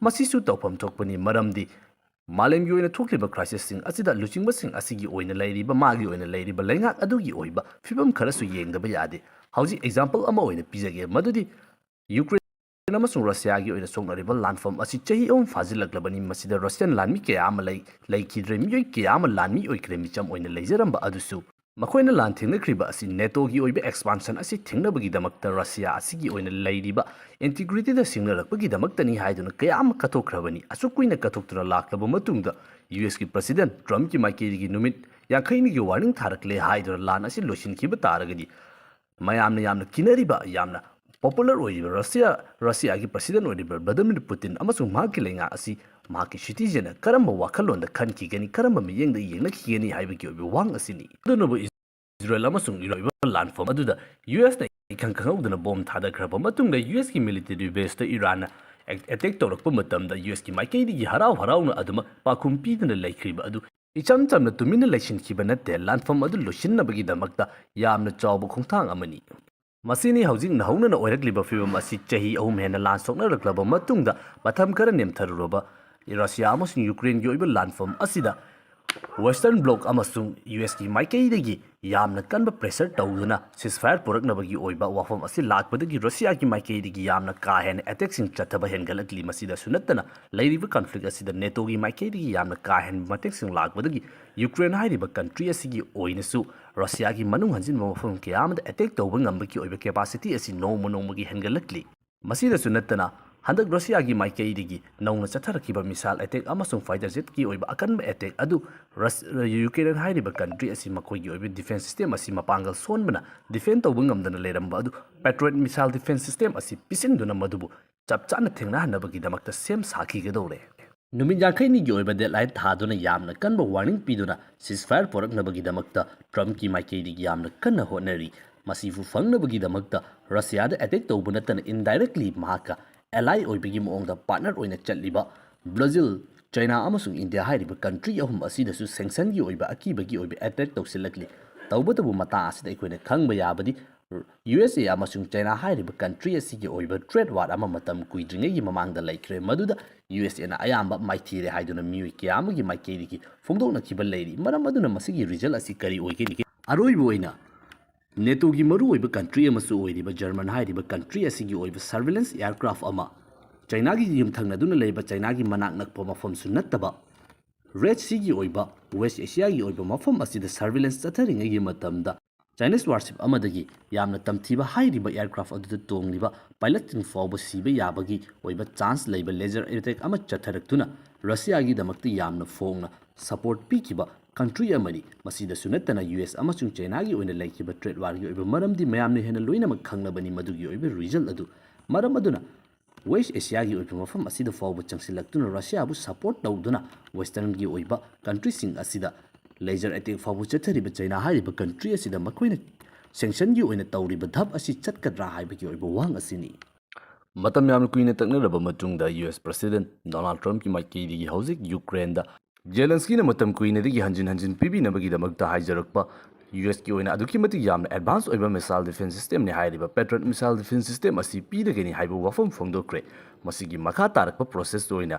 ꯃꯁꯤꯁꯨ ꯇꯧꯐꯝ ꯊꯣꯛꯄꯅꯤ, ꯃꯔꯝꯗꯤ ꯃꯥꯂꯦꯝꯒꯤ ꯑꯣꯏꯅ ꯊꯣꯛꯂꯤꯕ ꯀ꯭ꯔꯥꯏꯁꯤꯁꯁꯤꯡ ꯑꯁꯤꯗ ꯂꯨꯆꯤꯡꯕꯁꯤꯡ ꯑꯁꯤꯒꯤ ꯑꯣꯏꯅ ꯂꯩꯔꯤꯕ, ꯃꯥꯒꯤ ꯑꯣꯏꯅ ꯂꯩꯔꯤꯕ ꯂꯩꯉꯥꯛ ꯑꯗꯨꯒꯤ ꯑꯣꯏꯕ ꯐꯤꯕꯝ ꯈꯔꯁꯨ ꯌꯦꯡꯗꯕ ꯌꯥꯗꯦ꯫ ꯍꯧꯖꯤꯛ ꯑꯦꯛꯖꯥꯝꯄꯜ ꯑꯃ ꯑꯣꯏꯅ ꯄꯤꯖꯒꯦ, ꯃꯗꯨꯗꯤ ꯌꯨꯀ꯭ꯔꯦꯟ ꯑꯃꯁꯨꯡ ꯔꯁꯤꯌꯥꯒꯤ ꯑꯣꯏꯅ ꯁꯣꯛꯅꯔꯤꯕ ꯂꯥꯟꯐꯝ ꯑꯁꯤ ꯆꯍꯤ ꯑꯍꯨꯝ ꯐꯥꯖꯤꯜꯂꯛꯂꯕꯅꯤ꯫ ꯃꯁꯤꯗ ꯔꯁꯤꯌꯥꯟ ꯂꯥꯟꯃꯤ ꯀꯌꯥ ꯑꯃ ꯂꯩ, ꯂꯩꯈꯤꯗ꯭ꯔꯦ꯫ ꯃꯤꯑꯣꯏ ꯀꯌꯥ ꯑꯃ ꯂꯥꯟꯃꯤ ꯑꯣꯏꯈ꯭ꯔꯦ꯫ ꯃꯤꯆꯝ ꯑꯣꯏꯅ ꯂꯩꯖꯔꯝꯕ ꯑꯗꯨꯁꯨ꯫ ꯃꯈꯣꯏꯅ ꯂꯥꯟ ꯊꯦꯡꯅꯈ꯭ꯔꯤꯕ ꯑꯁꯤ ꯅꯦꯇꯣꯒꯤ ꯑꯣꯏꯕ ꯑꯦꯛꯁꯄꯥꯟꯁꯟ ꯑꯁꯤ ꯊꯤꯡꯅꯕꯒꯤꯗꯃꯛꯇ ꯔꯁꯤꯌꯥ ꯑꯁꯤꯒꯤ ꯑꯣꯏꯅ ꯂꯩꯔꯤꯕ ꯏꯟꯇꯤꯒ꯭ꯔꯤꯇꯤꯗ ꯁꯤꯡꯅꯔꯛꯄꯒꯤꯗꯃꯛꯇꯅꯤ ꯍꯥꯏꯗꯨꯅ ꯀꯌꯥ ꯑꯃ ꯀꯠꯊꯣꯛꯈ꯭ꯔꯕꯅꯤ꯫ ꯑꯁꯨꯛ ꯀꯨꯏꯅ ꯀꯠꯊꯣꯛꯇꯨꯅ ꯂꯥꯛꯂꯕ ꯃꯇꯨꯡꯗ ꯌꯨ ꯑꯦꯁꯀꯤ ꯄ꯭ꯔꯁꯤꯗꯦꯟ ꯇ꯭ꯔꯝꯞꯀꯤ ꯃꯥꯏꯀꯩꯗꯒꯤ ꯅꯨꯃꯤꯠ ꯌꯥꯡꯈꯩꯅꯤꯒꯤ ꯋꯥꯔꯅꯤꯡ ꯊꯥꯔꯛꯂꯦ ꯍꯥꯏꯗꯨꯅ ꯂꯥꯟ ꯑꯁꯤ ꯂꯣꯏꯁꯤꯟꯈꯤꯕ ꯇꯥꯔꯒꯗꯤ ꯃꯌꯥꯝꯅ ꯌꯥꯝꯅ ꯀꯤꯅꯔꯤꯕ, ꯌꯥꯝꯅ ꯄꯣꯄꯨꯂꯔ ꯑꯣꯏꯔꯤꯕ ꯔꯁꯤꯌꯥ, ꯔꯁꯤꯌꯥꯒꯤ ꯄ꯭ꯔꯁꯤꯗꯦꯟ ꯑꯣꯏꯔꯤꯕ ꯚ꯭ꯂꯥꯗꯤꯃꯤꯔ ꯄꯨꯇꯤꯟ ꯑꯃꯁꯨꯡ ꯃꯍꯥꯛꯀꯤ ꯂꯩꯉꯥꯛ ꯑꯁꯤ ꯃꯍꯥꯛꯀꯤ ꯁꯤꯇꯤꯖꯦꯟꯅ ꯀꯔꯝꯕ ꯋꯥꯈꯜꯂꯣꯟꯗ ꯈꯟꯈꯤꯒꯅꯤ, ꯀꯔꯝꯕ ꯃꯤꯠꯌꯦꯡꯗ ꯌꯦꯡꯅꯈꯤꯒꯅꯤ ꯍꯥꯏꯕꯒꯤ ꯑꯣꯏꯕ ꯋꯥꯍꯪ ꯑꯁꯤꯅꯤ꯫ ꯑꯗꯨꯅꯕꯨ ꯏꯖꯔꯦꯜ ꯑꯃꯁꯨꯡ ꯏꯔꯣꯏꯕ ꯂꯥꯟꯐꯝ ꯑꯗꯨꯗ ꯌꯨ ꯑꯦꯁꯅ ꯏꯈꯪ ꯈꯪꯍꯧꯗꯅ ꯕꯣꯝ ꯊꯥꯗꯈ꯭ꯔꯕ ꯃꯇꯨꯡꯗ ꯌꯨ ꯑꯦꯁꯀꯤ ꯃꯤꯂꯤꯇꯔꯤ ꯕꯦꯁꯇ ꯏꯔꯥꯟꯅ ꯑꯦꯛ-, ꯑꯦꯇꯦꯛ ꯇꯧꯔꯛꯄ ꯃꯇꯝꯗ ꯌꯨ ꯑꯦꯁꯀꯤ ꯃꯥꯏꯀꯩꯗꯒꯤ ꯍꯔꯥꯎ ꯍꯔꯥꯎꯅ ꯑꯗꯨꯃꯛ ꯄꯥꯎꯈꯨꯝ ꯄꯤꯗꯨꯅ ꯂꯩꯈ꯭ꯔꯤꯕ ꯑꯗꯨ ꯏꯆꯝ ꯆꯝꯅ ꯇꯨꯃꯤꯟꯅ ꯂꯩꯁꯤꯟꯈꯤꯕ ꯅꯠꯇꯦ, ꯂꯥꯟꯐꯝ ꯑꯗꯨ ꯂꯣꯏꯁꯤꯟꯅꯕꯒꯤꯗꯃꯛꯇ ꯌꯥꯝꯅ ꯆꯥꯎꯕ ꯈꯣꯡꯊꯥꯡ ꯑꯃꯅꯤ꯫ ꯃꯁꯤꯅꯤ ꯍꯧꯖꯤꯛ ꯅꯧꯍꯧꯅꯅ ꯑꯣꯏꯔꯛꯂꯤꯕ ꯐꯤꯕꯝ ꯑꯁꯤ꯫ ꯆꯍꯤ ꯑꯍꯨꯝ ꯍꯦꯟꯅ ꯂꯥꯟ ꯁꯣꯛꯅꯔꯛꯂꯕ ꯃꯇꯨꯡꯗ ꯃꯇꯝ ꯈꯔ ꯅꯦꯝꯊꯔꯨꯔꯕ ꯔꯁꯤꯌꯥ ꯑꯃꯁꯨꯡ ꯌꯨꯀ꯭ꯔꯦꯟꯒꯤ ꯑꯣꯏꯕ ꯂꯥꯟꯐꯝ ꯑꯁꯤꯗ Western Bloc ꯑꯃꯁꯨꯡ ꯌꯨ ꯑꯦꯁꯀꯤ ꯃꯥꯏꯀꯩꯗꯒꯤ ꯌꯥꯝꯅ ꯀꯟꯕ pressure ꯇꯧꯗꯨꯅ ceasefire ꯄꯨꯔꯛꯅꯕꯒꯤ ꯑꯣꯏꯕ ꯋꯥꯐꯝ ꯑꯁꯤ ꯂꯥꯛꯄꯗꯒꯤ ꯔꯁꯤꯌꯥꯒꯤ ꯃꯥꯏꯀꯩꯗꯒꯤ ꯌꯥꯝꯅ ꯀꯥ ꯍꯦꯟꯅ attackꯁꯤꯡ ꯆꯠꯊꯕ ꯍꯦꯟꯒꯠꯂꯛꯂꯤ꯫ ꯃꯁꯤꯗꯁꯨ ꯅꯠꯇꯅ ꯂꯩꯔꯤꯕ conflict ꯑꯁꯤꯗ NATOꯒꯤ ꯃꯥꯏꯀꯩꯗꯒꯤ ꯌꯥꯝꯅ ꯀꯥ ꯍꯦꯟꯕ attackꯁꯤꯡ ꯂꯥꯛꯄꯗꯒꯤ ꯌꯨꯀ꯭ꯔꯦꯟ ꯍꯥꯏꯔꯤꯕ country ꯑꯁꯤꯒꯤ ꯑꯣꯏꯅꯁꯨ ꯔꯁꯤꯌꯥꯒꯤ ꯃꯅꯨꯡ ꯍꯟꯖꯤꯟꯕ ꯃꯐꯝ ꯀꯌꯥ ꯑꯃꯗ attack ꯇꯧꯕ ꯉꯝꯕꯒꯤ ꯑꯣꯏꯕ capacity ꯑꯁꯤ ꯅꯣꯡꯃ ꯅꯣꯡꯃꯒꯤ ꯍꯦꯟꯒꯠꯂꯛꯂꯤ꯫ ꯃꯁꯤꯗꯁꯨ ꯅꯠꯇꯅ ꯍꯟꯗꯛ ꯔꯁꯤꯌꯥꯒꯤ ꯃꯥꯏꯀꯩꯗꯒꯤ ꯅꯧꯅ ꯆꯠꯊꯔꯛꯈꯤꯕ missile attack ꯑꯃꯁꯨꯡ fighter jetꯀꯤ ꯑꯣꯏꯕ ꯑꯀꯟꯕ attack ꯑꯗꯨ ꯔꯁ-, ꯌꯨꯀ꯭ꯔꯦꯟ ꯍꯥꯏꯔꯤꯕ country ꯑꯁꯤ ꯃꯈꯣꯏꯒꯤ ꯑꯣꯏꯕ defence system ꯑꯁꯤ ꯃꯄꯥꯡꯒꯜ ꯁꯣꯟꯕꯅ defend ꯇꯧꯕ ꯉꯝꯗꯅ ꯂꯩꯔꯝꯕ ꯑꯗꯨ Patriot missile defence system ꯑꯁꯤ ꯄꯤꯁꯤꯟꯗꯨꯅ ꯃꯗꯨꯕꯨ ꯆꯞ ꯆꯥꯅ ꯊꯦꯡꯅꯍꯟꯅꯕꯒꯤꯗꯃꯛꯇ ꯁꯦꯝ ꯁꯥꯈꯤꯒꯗꯧꯔꯦ꯫ ꯅꯨꯃꯤꯠ ꯌꯥꯡꯈꯩꯅꯤꯒꯤ ꯑꯣꯏꯕ deadline ꯊꯥꯗꯨꯅ ꯌꯥꯝꯅ ꯀꯟꯕ warning ꯄꯤꯗꯨꯅ ceasefire ꯄꯨꯔꯛꯅꯕꯒꯤꯗꯃꯛꯇ ꯇ꯭ꯔꯝꯞꯀꯤ ꯃꯥꯏꯀꯩꯗꯒꯤ ꯌꯥꯝꯅ ꯀꯟꯅ ꯍꯣꯠꯅꯔꯤ꯫ ꯃꯁꯤꯕꯨ ꯐꯪꯅꯕꯒꯤꯗꯃꯛꯇ ꯔꯁꯤꯌꯥꯗ attack ꯇꯧꯕ ꯅꯠꯇꯅ indirectly ꯃꯍꯥꯛꯀ ally ꯑꯣꯏꯕꯒꯤ ꯃꯑꯣꯡꯗ partner ꯑꯣꯏꯅ ꯆꯠꯂꯤꯕ ꯕ꯭ꯔꯥꯖꯤꯜ, ꯆꯥꯏꯅꯥ ꯑꯃꯁꯨꯡ ꯏꯟꯗꯤꯌꯥ ꯍꯥꯏꯔꯤꯕ country ꯑꯍꯨꯝ ꯑꯁꯤꯗꯁꯨ sanctionꯒꯤ ꯑꯣꯏꯕ ꯑꯀꯤꯕꯒꯤ ꯑꯣꯏꯕ attack ꯇꯧꯁꯤꯜꯂꯛꯂꯤ꯫ ꯇꯧꯕꯇꯕꯨ ꯃꯇꯥꯡ ꯑꯁꯤꯗ ꯑꯩꯈꯣꯏꯅ ꯈꯪꯕ ꯌꯥꯕꯗꯤ ꯌꯨ ꯑꯦꯁ ꯑꯦ ꯑꯃꯁꯨꯡ ꯆꯥꯏꯅꯥ ꯍꯥꯏꯔꯤꯕ country ꯑꯁꯤꯒꯤ ꯑꯣꯏꯕ trade war ꯑꯃ ꯃꯇꯝ ꯀꯨꯏꯗ꯭ꯔꯤꯉꯩꯒꯤ ꯃꯃꯥꯡꯗ ꯂꯩꯈ꯭ꯔꯦ, ꯃꯗꯨꯗ ꯌꯨ ꯑꯦꯁ ꯑꯦꯅ ꯑꯌꯥꯝꯕ ꯃꯥꯏꯊꯤꯔꯦ ꯍꯥꯏꯗꯨꯅ ꯃꯤꯑꯣꯏ ꯀꯌꯥ ꯑꯃꯒꯤ ꯃꯥꯏꯀꯩꯗꯒꯤ ꯐꯣꯡꯗꯣꯛꯅꯈꯤꯕ ꯂꯩꯔꯤ꯫ ꯃꯔꯝ ꯑꯗꯨꯅ ꯃꯁꯤꯒꯤ result ꯑꯁꯤ ꯀꯔꯤ ꯑꯣꯏꯒꯅꯤ? ꯑꯔꯣꯏꯕ ꯑꯣꯏꯅ, NATOꯒꯤ ꯃꯔꯨꯑꯣꯏꯕ country ꯑꯃꯁꯨ ꯑꯣꯏꯔꯤꯕ German ꯍꯥꯏꯔꯤꯕ country ꯑꯁꯤꯒꯤ ꯑꯣꯏꯕ surveillance aircraft ꯑꯃ ꯆꯥꯏꯅꯥꯒꯤ ꯌꯨꯝꯊꯪꯅꯗꯨꯅ ꯂꯩꯕ ꯆꯥꯏꯅꯥꯒꯤ ꯃꯅꯥꯛ ꯅꯛꯄ ꯃꯐꯝꯁꯨ ꯅꯠꯇꯕ Red Seaꯒꯤ ꯑꯣꯏꯕ West Asiaꯒꯤ ꯑꯣꯏꯕ ꯃꯐꯝ ꯑꯁꯤꯗ surveillance ꯆꯠꯊꯔꯤꯉꯩꯒꯤ ꯃꯇꯝꯗ Chinese warship ꯑꯃꯗꯒꯤ ꯌꯥꯝꯅ ꯇꯝꯊꯤꯕ ꯍꯥꯏꯔꯤꯕ aircraft ꯑꯗꯨꯗ ꯇꯣꯡꯂꯤꯕ pilotꯁꯤꯡ ꯐꯥꯎꯕ ꯁꯤꯕ ꯌꯥꯕꯒꯤ ꯑꯣꯏꯕ chance ꯂꯩꯕ laser attack ꯑꯃ ꯆꯠꯊꯔꯛꯇꯨꯅ ꯔꯁꯤꯌꯥꯒꯤꯗꯃꯛꯇ ꯌꯥꯝꯅ ꯐꯣꯡꯅ support ꯄꯤꯈꯤꯕ country ꯑꯃꯅꯤ꯫ ꯃꯁꯤꯗꯁꯨ ꯅꯠꯇꯅ ꯌꯨ ꯑꯦꯁ ꯑꯃꯁꯨꯡ ꯆꯥꯏꯅꯥꯒꯤ ꯑꯣꯏꯅ ꯂꯩꯈꯤꯕ trade warꯒꯤ ꯑꯣꯏꯕ ꯃꯔꯝꯗꯤ ꯃꯌꯥꯝꯅ ꯍꯦꯟꯅ ꯂꯣꯏꯅꯃꯛ ꯈꯪꯅꯕꯅꯤ ꯃꯗꯨꯒꯤ ꯑꯣꯏꯕ result ꯑꯗꯨ꯫ ꯃꯔꯝ ꯑꯗꯨꯅ West Asiaꯒꯤ ꯑꯣꯏꯕ ꯃꯐꯝ ꯑꯁꯤꯗ ꯐꯥꯎꯕ ꯆꯪꯁꯤꯜꯂꯛꯇꯨꯅ ꯔꯁꯤꯌꯥꯕꯨ support ꯇꯧꯗꯨꯅ Westernꯒꯤ ꯑꯣꯏꯕ countryꯁꯤꯡ ꯑꯁꯤꯗ laser attack ꯐꯥꯎꯕ ꯆꯠꯊꯔꯤꯕ ꯆꯥꯏꯅꯥ ꯍꯥꯏꯔꯤꯕ country ꯑꯁꯤꯗ ꯃꯈꯣꯏꯅ sanctionꯒꯤ ꯑꯣꯏꯅ ꯇꯧꯔꯤꯕ ꯙꯞ ꯑꯁꯤ ꯆꯠꯀꯗ꯭ꯔꯥ ꯍꯥꯏꯕꯒꯤ ꯑꯣꯏꯕ ꯋꯥꯍꯪ ꯑꯁꯤꯅꯤ꯫ ꯃꯇꯝ ꯌꯥꯝꯅ ꯀꯨꯏꯅ ꯇꯛꯅꯔꯕ ꯃꯇꯨꯡꯗ ꯌꯨ ꯑꯦꯁ President Donald Trumpꯀꯤ ꯃꯥꯏꯀꯩꯗꯒꯤ ꯍꯧꯖꯤꯛ ꯌꯨꯀ꯭ꯔꯦꯟꯗ ꯖꯦꯂꯦꯟꯁꯀꯤꯅ ꯃꯇꯝ ꯀꯨꯏꯅꯗꯒꯤ ꯍꯟꯖꯤꯟ ꯍꯟꯖꯤꯟ ꯄꯤꯕꯤꯅꯕꯒꯤꯗꯃꯛꯇ ꯍꯥꯏꯖꯔꯛꯄ ꯌꯨ ꯑꯦꯁꯀꯤ ꯑꯣꯏꯅ ꯑꯗꯨꯛꯀꯤ ꯃꯇꯤꯛ ꯌꯥꯝꯅ ꯑꯦꯗꯚꯥꯟꯁ ꯑꯣꯏꯕ ꯃꯤꯁꯥꯏꯜ ꯗꯤꯐꯦꯟꯁ ꯁꯤꯁꯇꯦꯝꯅꯤ ꯍꯥꯏꯔꯤꯕ ꯄꯦꯇ꯭ꯔꯣꯠ ꯃꯤꯁꯥꯏꯜ ꯗꯤꯐꯦꯟꯁ ꯁꯤꯁꯇꯦꯝ ꯑꯁꯤ ꯄꯤꯔꯒꯅꯤ ꯍꯥꯏꯕ ꯋꯥꯐꯝ ꯐꯣꯡꯗꯣꯛꯈ꯭ꯔꯦ꯫ ꯃꯁꯤꯒꯤ ꯃꯈꯥ ꯇꯥꯔꯛꯄ ꯄ꯭ꯔꯣꯁꯦꯁꯇ ꯑꯣꯏꯅ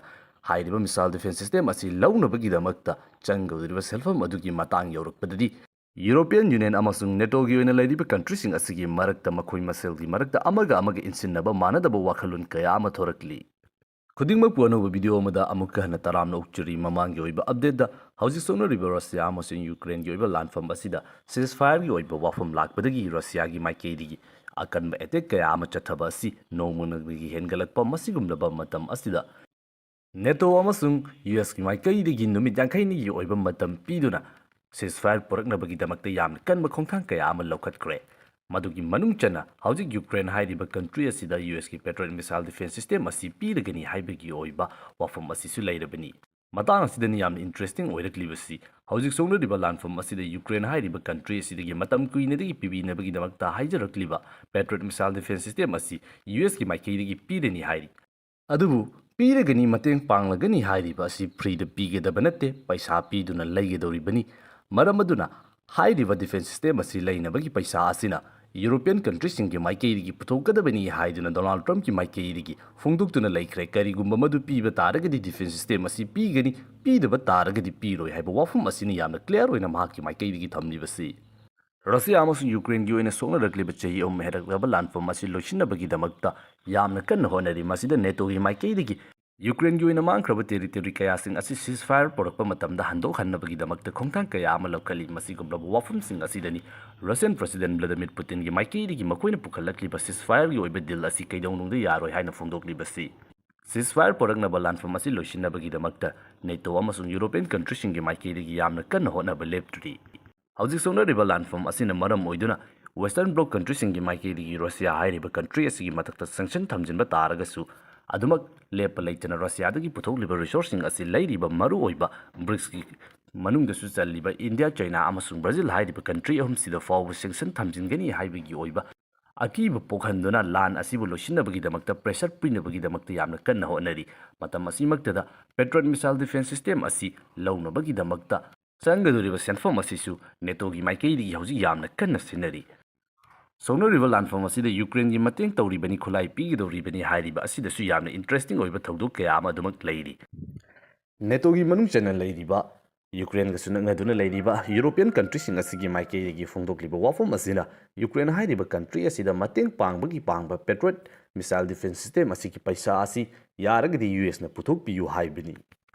ꯍꯥꯏꯔꯤꯕ ꯃꯤꯁꯥꯏꯜ ꯗꯤꯐꯦꯟꯁ ꯁꯤꯁꯇꯦꯝ ꯑꯁꯤ ꯂꯧꯅꯕꯒꯤꯗꯃꯛꯇ ꯆꯪꯒꯗꯧꯔꯤꯕ ꯁꯦꯜꯐꯝ ꯑꯗꯨꯒꯤ ꯃꯇꯥꯡ ꯌꯧꯔꯛꯄꯗꯗꯤ, ꯌꯨꯔꯣꯄꯤꯌꯟ ꯌꯨꯅꯤꯌꯟ ꯑꯃꯁꯨꯡ ꯅꯦꯇꯣꯒꯤ ꯑꯣꯏꯅ ꯂꯩꯔꯤꯕ ꯀꯟꯇ꯭ꯔꯤꯁꯤꯡ ꯑꯁꯤꯒꯤ ꯃꯔꯛꯇ ꯃꯈꯣꯏ ꯃꯁꯦꯜꯒꯤ ꯃꯔꯛꯇ ꯑꯃꯒ ꯑꯃꯒ ꯏꯟꯁꯤꯟꯅꯕ ꯃꯥꯟꯅꯗꯕ ꯋꯥꯈꯜꯂꯣꯟ ꯀꯌꯥ ꯑꯃ ꯊꯣꯔꯛꯂꯤ꯫ ꯈꯨꯗꯤꯡꯃꯛꯄꯨ ꯑꯅꯧꯕ ꯚꯤꯗꯤꯑꯣ ꯑꯃꯗ ꯑꯃꯨꯛꯀ ꯍꯟꯅ ꯇꯔꯥꯝꯅ ꯑꯣꯛꯆꯔꯤ꯫ ꯃꯃꯥꯡꯒꯤ ꯑꯣꯏꯕ ꯑꯞꯗꯦꯠꯇ ꯍꯧꯖꯤꯛ ꯁꯣꯛꯅꯔꯤꯕ ꯔꯁꯤꯌꯥ ꯑꯃꯁꯨꯡ ꯌꯨꯀ꯭ꯔꯦꯟꯒꯤ ꯑꯣꯏꯕ ꯂꯥꯟꯐꯝ ꯑꯁꯤꯗ ꯁꯤꯖꯐꯥꯌꯔꯒꯤ ꯑꯣꯏꯕ ꯋꯥꯐꯝ ꯂꯥꯛꯄꯗꯒꯤ ꯔꯁꯤꯌꯥꯒꯤ ꯃꯥꯏꯀꯩꯗꯒꯤ ꯑꯀꯟꯕ ꯑꯦꯇꯦꯛ ꯀꯌꯥ ꯑꯃ ꯆꯠꯊꯕ ꯑꯁꯤ ꯅꯣꯡꯃ ꯅꯣꯡꯃꯒꯤ ꯍꯦꯟꯒꯠꯂꯛꯄ, ꯃꯁꯤꯒꯨꯝꯂꯕ ꯃꯇꯝ ꯑꯁꯤꯗ ꯅꯦꯇꯣ ꯑꯃꯁꯨꯡ ꯌꯨ ꯑꯦꯁꯀꯤ ꯃꯥꯏꯀꯩꯗꯒꯤ ꯅꯨꯃꯤꯠ ꯌꯥꯡꯈꯩꯅꯤꯒꯤ ꯑꯣꯏꯕ ꯃꯇꯝ ꯄꯤꯗꯨꯅ ꯁꯤꯖꯐꯥꯌꯔ ꯄꯨꯔꯛꯅꯕꯒꯤꯗꯃꯛꯇ ꯌꯥꯝꯅ ꯀꯟꯕ ꯈꯣꯡꯊꯥꯡ ꯀꯌꯥ ꯑꯃ ꯂꯧꯈꯠꯈ꯭ꯔꯦ꯫ ꯃꯗꯨꯒꯤ ꯃꯅꯨꯡ ꯆꯟꯅ ꯍꯧꯖꯤꯛ ꯌꯨꯀ꯭ꯔꯦꯟ ꯍꯥꯏꯔꯤꯕ ꯀꯟꯇ꯭ꯔꯤ ꯑꯁꯤꯗ ꯌꯨ ꯑꯦꯁꯀꯤ ꯄꯦꯇ꯭ꯔꯣꯠ ꯃꯤꯁꯥꯏꯜ ꯗꯤꯐꯦꯟꯁ ꯁꯤꯁꯇꯦꯝ ꯑꯁꯤ ꯄꯤꯔꯒꯅꯤ ꯍꯥꯏꯕꯒꯤ ꯑꯣꯏꯕ ꯋꯥꯐꯝ ꯑꯁꯤꯁꯨ ꯂꯩꯔꯕꯅꯤ꯫ ꯃꯇꯥꯡ ꯑꯁꯤꯗꯅꯤ ꯌꯥꯝꯅ ꯏꯟꯇꯔꯦꯁꯇꯤꯡ ꯑꯣꯏꯔꯛꯂꯤꯕꯁꯤ꯫ ꯍꯧꯖꯤꯛ ꯁꯣꯛꯅꯔꯤꯕ ꯂꯥꯟꯐꯝ ꯑꯁꯤꯗ ꯌꯨꯀ꯭ꯔꯦꯟ ꯍꯥꯏꯔꯤꯕ ꯀꯟꯇ꯭ꯔꯤ ꯑꯁꯤꯗꯒꯤ ꯃꯇꯝ ꯀꯨꯏꯅꯗꯒꯤ ꯄꯤꯕꯤꯅꯕꯒꯤꯗꯃꯛꯇ ꯍꯥꯏꯖꯔꯛꯂꯤꯕ ꯄꯦꯇ꯭ꯔꯣꯠ ꯃꯤꯁꯥꯏꯜ ꯗꯤꯐꯦꯟꯁ ꯁꯤꯁꯇꯦꯝ ꯑꯁꯤ ꯌꯨ ꯑꯦꯁꯀꯤ ꯃꯥꯏꯀꯩꯗꯒꯤ ꯄꯤꯔꯅꯤ ꯍꯥꯏꯔꯤ꯫ ꯑꯗꯨꯕꯨ ꯄꯤꯔꯒꯅꯤ, ꯃꯇꯦꯡ ꯄꯥꯡꯂꯒꯅꯤ ꯍꯥꯏꯔꯤꯕ ꯑꯁꯤ ꯐ꯭ꯔꯤꯗ ꯄꯤꯒꯗꯕ ꯅꯠꯇꯦ, ꯄꯩꯁꯥ ꯄꯤꯗꯨꯅ ꯂꯩꯒꯗꯧꯔꯤꯕꯅꯤ꯫ ꯃꯔꯝ ꯑꯗꯨꯅ ꯍꯥꯏꯔꯤꯕ ꯗꯤꯐꯦꯟꯁ ꯁꯤꯁꯇꯦꯝ ꯑꯁꯤ ꯂꯩꯅꯕꯒꯤ ꯄꯩꯁꯥ ꯑꯁꯤꯅ ꯌꯨꯔꯣꯄꯤꯌꯟ ꯀꯟꯇ꯭ꯔꯤꯁꯤꯡꯒꯤ ꯃꯥꯏꯀꯩꯗꯒꯤ ꯄꯨꯊꯣꯛꯀꯗꯕꯅꯤ ꯍꯥꯏꯗꯨꯅ ꯗꯣꯅꯥꯜꯗ ꯇ꯭ꯔꯝꯞꯀꯤ ꯃꯥꯏꯀꯩꯗꯒꯤ ꯐꯣꯡꯗꯣꯛꯇꯨꯅ ꯂꯩꯈ꯭ꯔꯦ꯫ ꯀꯔꯤꯒꯨꯝꯕ ꯃꯗꯨ ꯄꯤꯕ ꯇꯥꯔꯒꯗꯤ ꯗꯤꯐꯦꯟꯁ ꯁꯤꯁꯇꯦꯝ ꯑꯁꯤ ꯄꯤꯒꯅꯤ, ꯄꯤꯗꯕ ꯇꯥꯔꯒꯗꯤ ꯄꯤꯔꯣꯏ ꯍꯥꯏꯕ ꯋꯥꯐꯝ ꯑꯁꯤꯅ ꯌꯥꯝꯅ ꯀ꯭ꯂꯤꯌꯥꯔ ꯑꯣꯏꯅ ꯃꯍꯥꯛꯀꯤ ꯃꯥꯏꯀꯩꯗꯒꯤ ꯊꯝꯂꯤꯕꯁꯤ꯫ ꯔꯁꯤꯌꯥ ꯑꯃꯁꯨꯡ ꯌꯨꯀ꯭ꯔꯦꯟꯒꯤ ꯑꯣꯏꯅ ꯁꯣꯛꯅꯔꯛꯂꯤꯕ ꯆꯍꯤ ꯑꯍꯨꯝ ꯍꯦꯜꯂꯛꯂꯕ ꯂꯥꯟꯐꯝ ꯑꯁꯤ ꯂꯣꯏꯁꯤꯟꯅꯕꯒꯤꯗꯃꯛꯇ ꯌꯥꯝꯅ ꯀꯟꯅ ꯍꯣꯠꯅꯔꯤ꯫ ꯃꯁꯤꯗ ꯅꯦꯇꯣꯒꯤ ꯃꯥꯏꯀꯩꯗꯒꯤ ꯌꯨꯀ꯭ꯔꯦꯟꯒꯤ ꯑꯣꯏꯅ ꯃꯥꯡꯈ꯭ꯔꯕ ꯇꯦꯔꯤꯇꯣꯔꯤ ꯀꯌꯥꯁꯤꯡ ꯑꯁꯤ ꯁꯤꯖꯐꯥꯌꯔ ꯄꯨꯔꯛꯄ ꯃꯇꯝꯗ ꯍꯟꯗꯣꯛꯍꯟꯅꯕꯒꯤꯗꯃꯛꯇ ꯈꯣꯡꯊꯥꯡ ꯀꯌꯥ ꯑꯃ ꯂꯧꯈꯠꯂꯤ꯫ ꯃꯁꯤꯒꯨꯝꯂꯕ ꯋꯥꯐꯝꯁꯤꯡ ꯑꯁꯤꯗꯅꯤ ꯔꯁꯤꯌꯟ ꯄ꯭ꯔꯁꯤꯗꯦꯟ ꯚ꯭ꯂꯥꯗꯤꯃꯤꯔ ꯄꯨꯇꯤꯟꯒꯤ ꯃꯥꯏꯀꯩꯗꯒꯤ ꯃꯈꯣꯏꯅ ꯄꯨꯈꯠꯂꯛꯂꯤꯕ ꯁꯤꯖꯐꯥꯌꯔꯒꯤ ꯑꯣꯏꯕ ꯗꯤꯜ ꯑꯁꯤ ꯀꯩꯗꯧꯅꯨꯡꯗ ꯌꯥꯔꯣꯏ ꯍꯥꯏꯅ ꯐꯣꯡꯗꯣꯛꯂꯤꯕꯁꯤ꯫ ꯁꯤꯖꯐꯥꯌꯔ ꯄꯨꯔꯛꯅꯕ ꯂꯥꯟꯐꯝ ꯑꯁꯤ ꯂꯣꯏꯁꯤꯟꯅꯕꯒꯤꯗꯃꯛꯇ ꯅꯦꯇꯣ ꯑꯃꯁꯨꯡ ꯌꯨꯔꯣꯄꯤꯌꯟ ꯀꯟꯇ꯭ꯔꯤꯁꯤꯡꯒꯤ ꯃꯥꯏꯀꯩꯗꯒꯤ ꯌꯥꯝꯅ ꯀꯟꯅ ꯍꯣꯠꯅꯕ ꯂꯦꯞꯇ꯭ꯔꯤ꯫ ꯍꯧꯖꯤꯛ ꯁꯣꯛꯅꯔꯤꯕ ꯂꯥꯟꯐꯝ ꯑꯁꯤꯅ ꯃꯔꯝ ꯑꯣꯏꯗꯨꯅ ꯋꯦꯁꯇꯔꯟ ꯕ꯭ꯂꯣꯛ ꯀꯟꯇ꯭ꯔꯤꯁꯤꯡꯒꯤ ꯃꯥꯏꯀꯩꯗꯒꯤ ꯔꯁꯤꯌꯥ ꯍꯥꯏꯔꯤꯕ ꯀꯟꯇ꯭ꯔꯤ ꯑꯁꯤꯒꯤ ꯃꯊꯛꯇ ꯁꯦꯡꯁꯟ ꯊꯝꯖꯤꯟꯕ ꯇꯥꯔꯒꯁꯨ, ꯑꯗꯨꯃꯛ ꯂꯦꯞꯄ ꯂꯩꯇꯅ ꯔꯁꯤꯌꯥꯗꯒꯤ ꯄꯨꯊꯣꯛꯂꯤꯕ ꯔꯤꯁꯣꯔꯁꯁꯤꯡ ꯑꯁꯤ ꯂꯩꯔꯤꯕ ꯃꯔꯨꯑꯣꯏꯕ ꯕ꯭ꯔꯤꯛꯁꯀꯤ ꯃꯅꯨꯡꯗꯁꯨ ꯆꯜꯂꯤꯕ ꯏꯟꯗꯤꯌꯥ, ꯆꯩꯅꯥ ꯑꯃꯁꯨꯡ ꯕ꯭ꯔꯥꯖꯤꯜ ꯍꯥꯏꯔꯤꯕ ꯀꯟꯇ꯭ꯔꯤ ꯑꯍꯨꯝꯁꯤꯗ ꯐꯥꯎꯕ ꯁꯦꯡꯁꯟ ꯊꯝꯖꯤꯟꯒꯅꯤ ꯍꯥꯏꯕꯒꯤ ꯑꯣꯏꯕ ꯑꯀꯤꯕ ꯄꯣꯛꯍꯟꯗꯨꯅ ꯂꯥꯟ ꯑꯁꯤꯕꯨ ꯂꯣꯏꯁꯤꯟꯅꯕꯒꯤꯗꯃꯛꯇ ꯄ꯭ꯔꯦꯁꯔ ꯄꯤꯅꯕꯒꯤꯗꯃꯛꯇ ꯌꯥꯝꯅ ꯀꯟꯅ ꯍꯣꯠꯅꯔꯤ꯫ ꯃꯇꯝ ꯑꯁꯤꯃꯛꯇꯗ ꯄꯦꯇ꯭ꯔꯣꯠ ꯃꯤꯁꯥꯏꯜ ꯗꯤꯐꯦꯟꯁ ꯁꯤꯁꯇꯦꯝ ꯑꯁꯤ ꯂꯧꯅꯕꯒꯤꯗꯃꯛꯇ ꯆꯪꯒꯗꯧꯔꯤꯕ ꯁꯦꯟꯐꯝ ꯑꯁꯤꯁꯨ ꯅꯦꯇꯣꯒꯤ ꯃꯥꯏꯀꯩꯗꯒꯤ ꯍꯧꯖꯤꯛ ꯌꯥꯝꯅ ꯀꯟꯅ ꯁꯤꯟꯅꯔꯤ꯫ ꯁꯣꯛꯅꯔꯤꯕ ꯂꯥꯟꯐꯝ ꯑꯁꯤꯗ ꯌꯨꯀ꯭ꯔꯦꯟꯒꯤ ꯃꯇꯦꯡ ꯇꯧꯔꯤꯕꯅꯤ, ꯈꯨꯠꯂꯥꯏ ꯄꯤꯒꯗꯧꯔꯤꯕꯅꯤ ꯍꯥꯏꯔꯤꯕ ꯑꯁꯤꯗꯁꯨ ꯌꯥꯝꯅ ꯏꯟꯇꯔꯦꯁꯇꯤꯡ ꯑꯣꯏꯕ ꯊꯧꯗꯣꯛ ꯀꯌꯥ ꯑꯃ ꯑꯗꯨꯃꯛ ꯂꯩꯔꯤ꯫ ꯅꯦꯇꯣꯒꯤ ꯃꯅꯨꯡ ꯆꯟꯅ ꯂꯩꯔꯤꯕ ꯌꯨꯀ꯭ꯔꯦꯟꯒꯁꯨ ꯅꯛꯅꯗꯨꯅ ꯂꯩꯔꯤꯕ ꯌꯨꯔꯣꯄꯤꯌꯟ ꯀꯟꯇ꯭ꯔꯤꯁꯤꯡ ꯑꯁꯤꯒꯤ ꯃꯥꯏꯀꯩꯗꯒꯤ ꯐꯣꯡꯗꯣꯛꯂꯤꯕ ꯋꯥꯐꯝ ꯑꯁꯤꯅ ꯌꯨꯀ꯭ꯔꯦꯟ ꯍꯥꯏꯔꯤꯕ ꯀꯟꯇ꯭ꯔꯤ ꯑꯁꯤꯗ ꯃꯇꯦꯡ ꯄꯥꯡꯕꯒꯤ ꯄꯥꯡꯕ Patriot missile defense system ꯑꯁꯤꯒꯤ ꯄꯩꯁꯥ ꯑꯁꯤ ꯌꯥꯔꯒꯗꯤ ꯌꯨ ꯑꯦꯁꯅ ꯄꯨꯊꯣꯛꯄꯤꯌꯨ ꯍꯥꯏꯕꯅꯤ꯫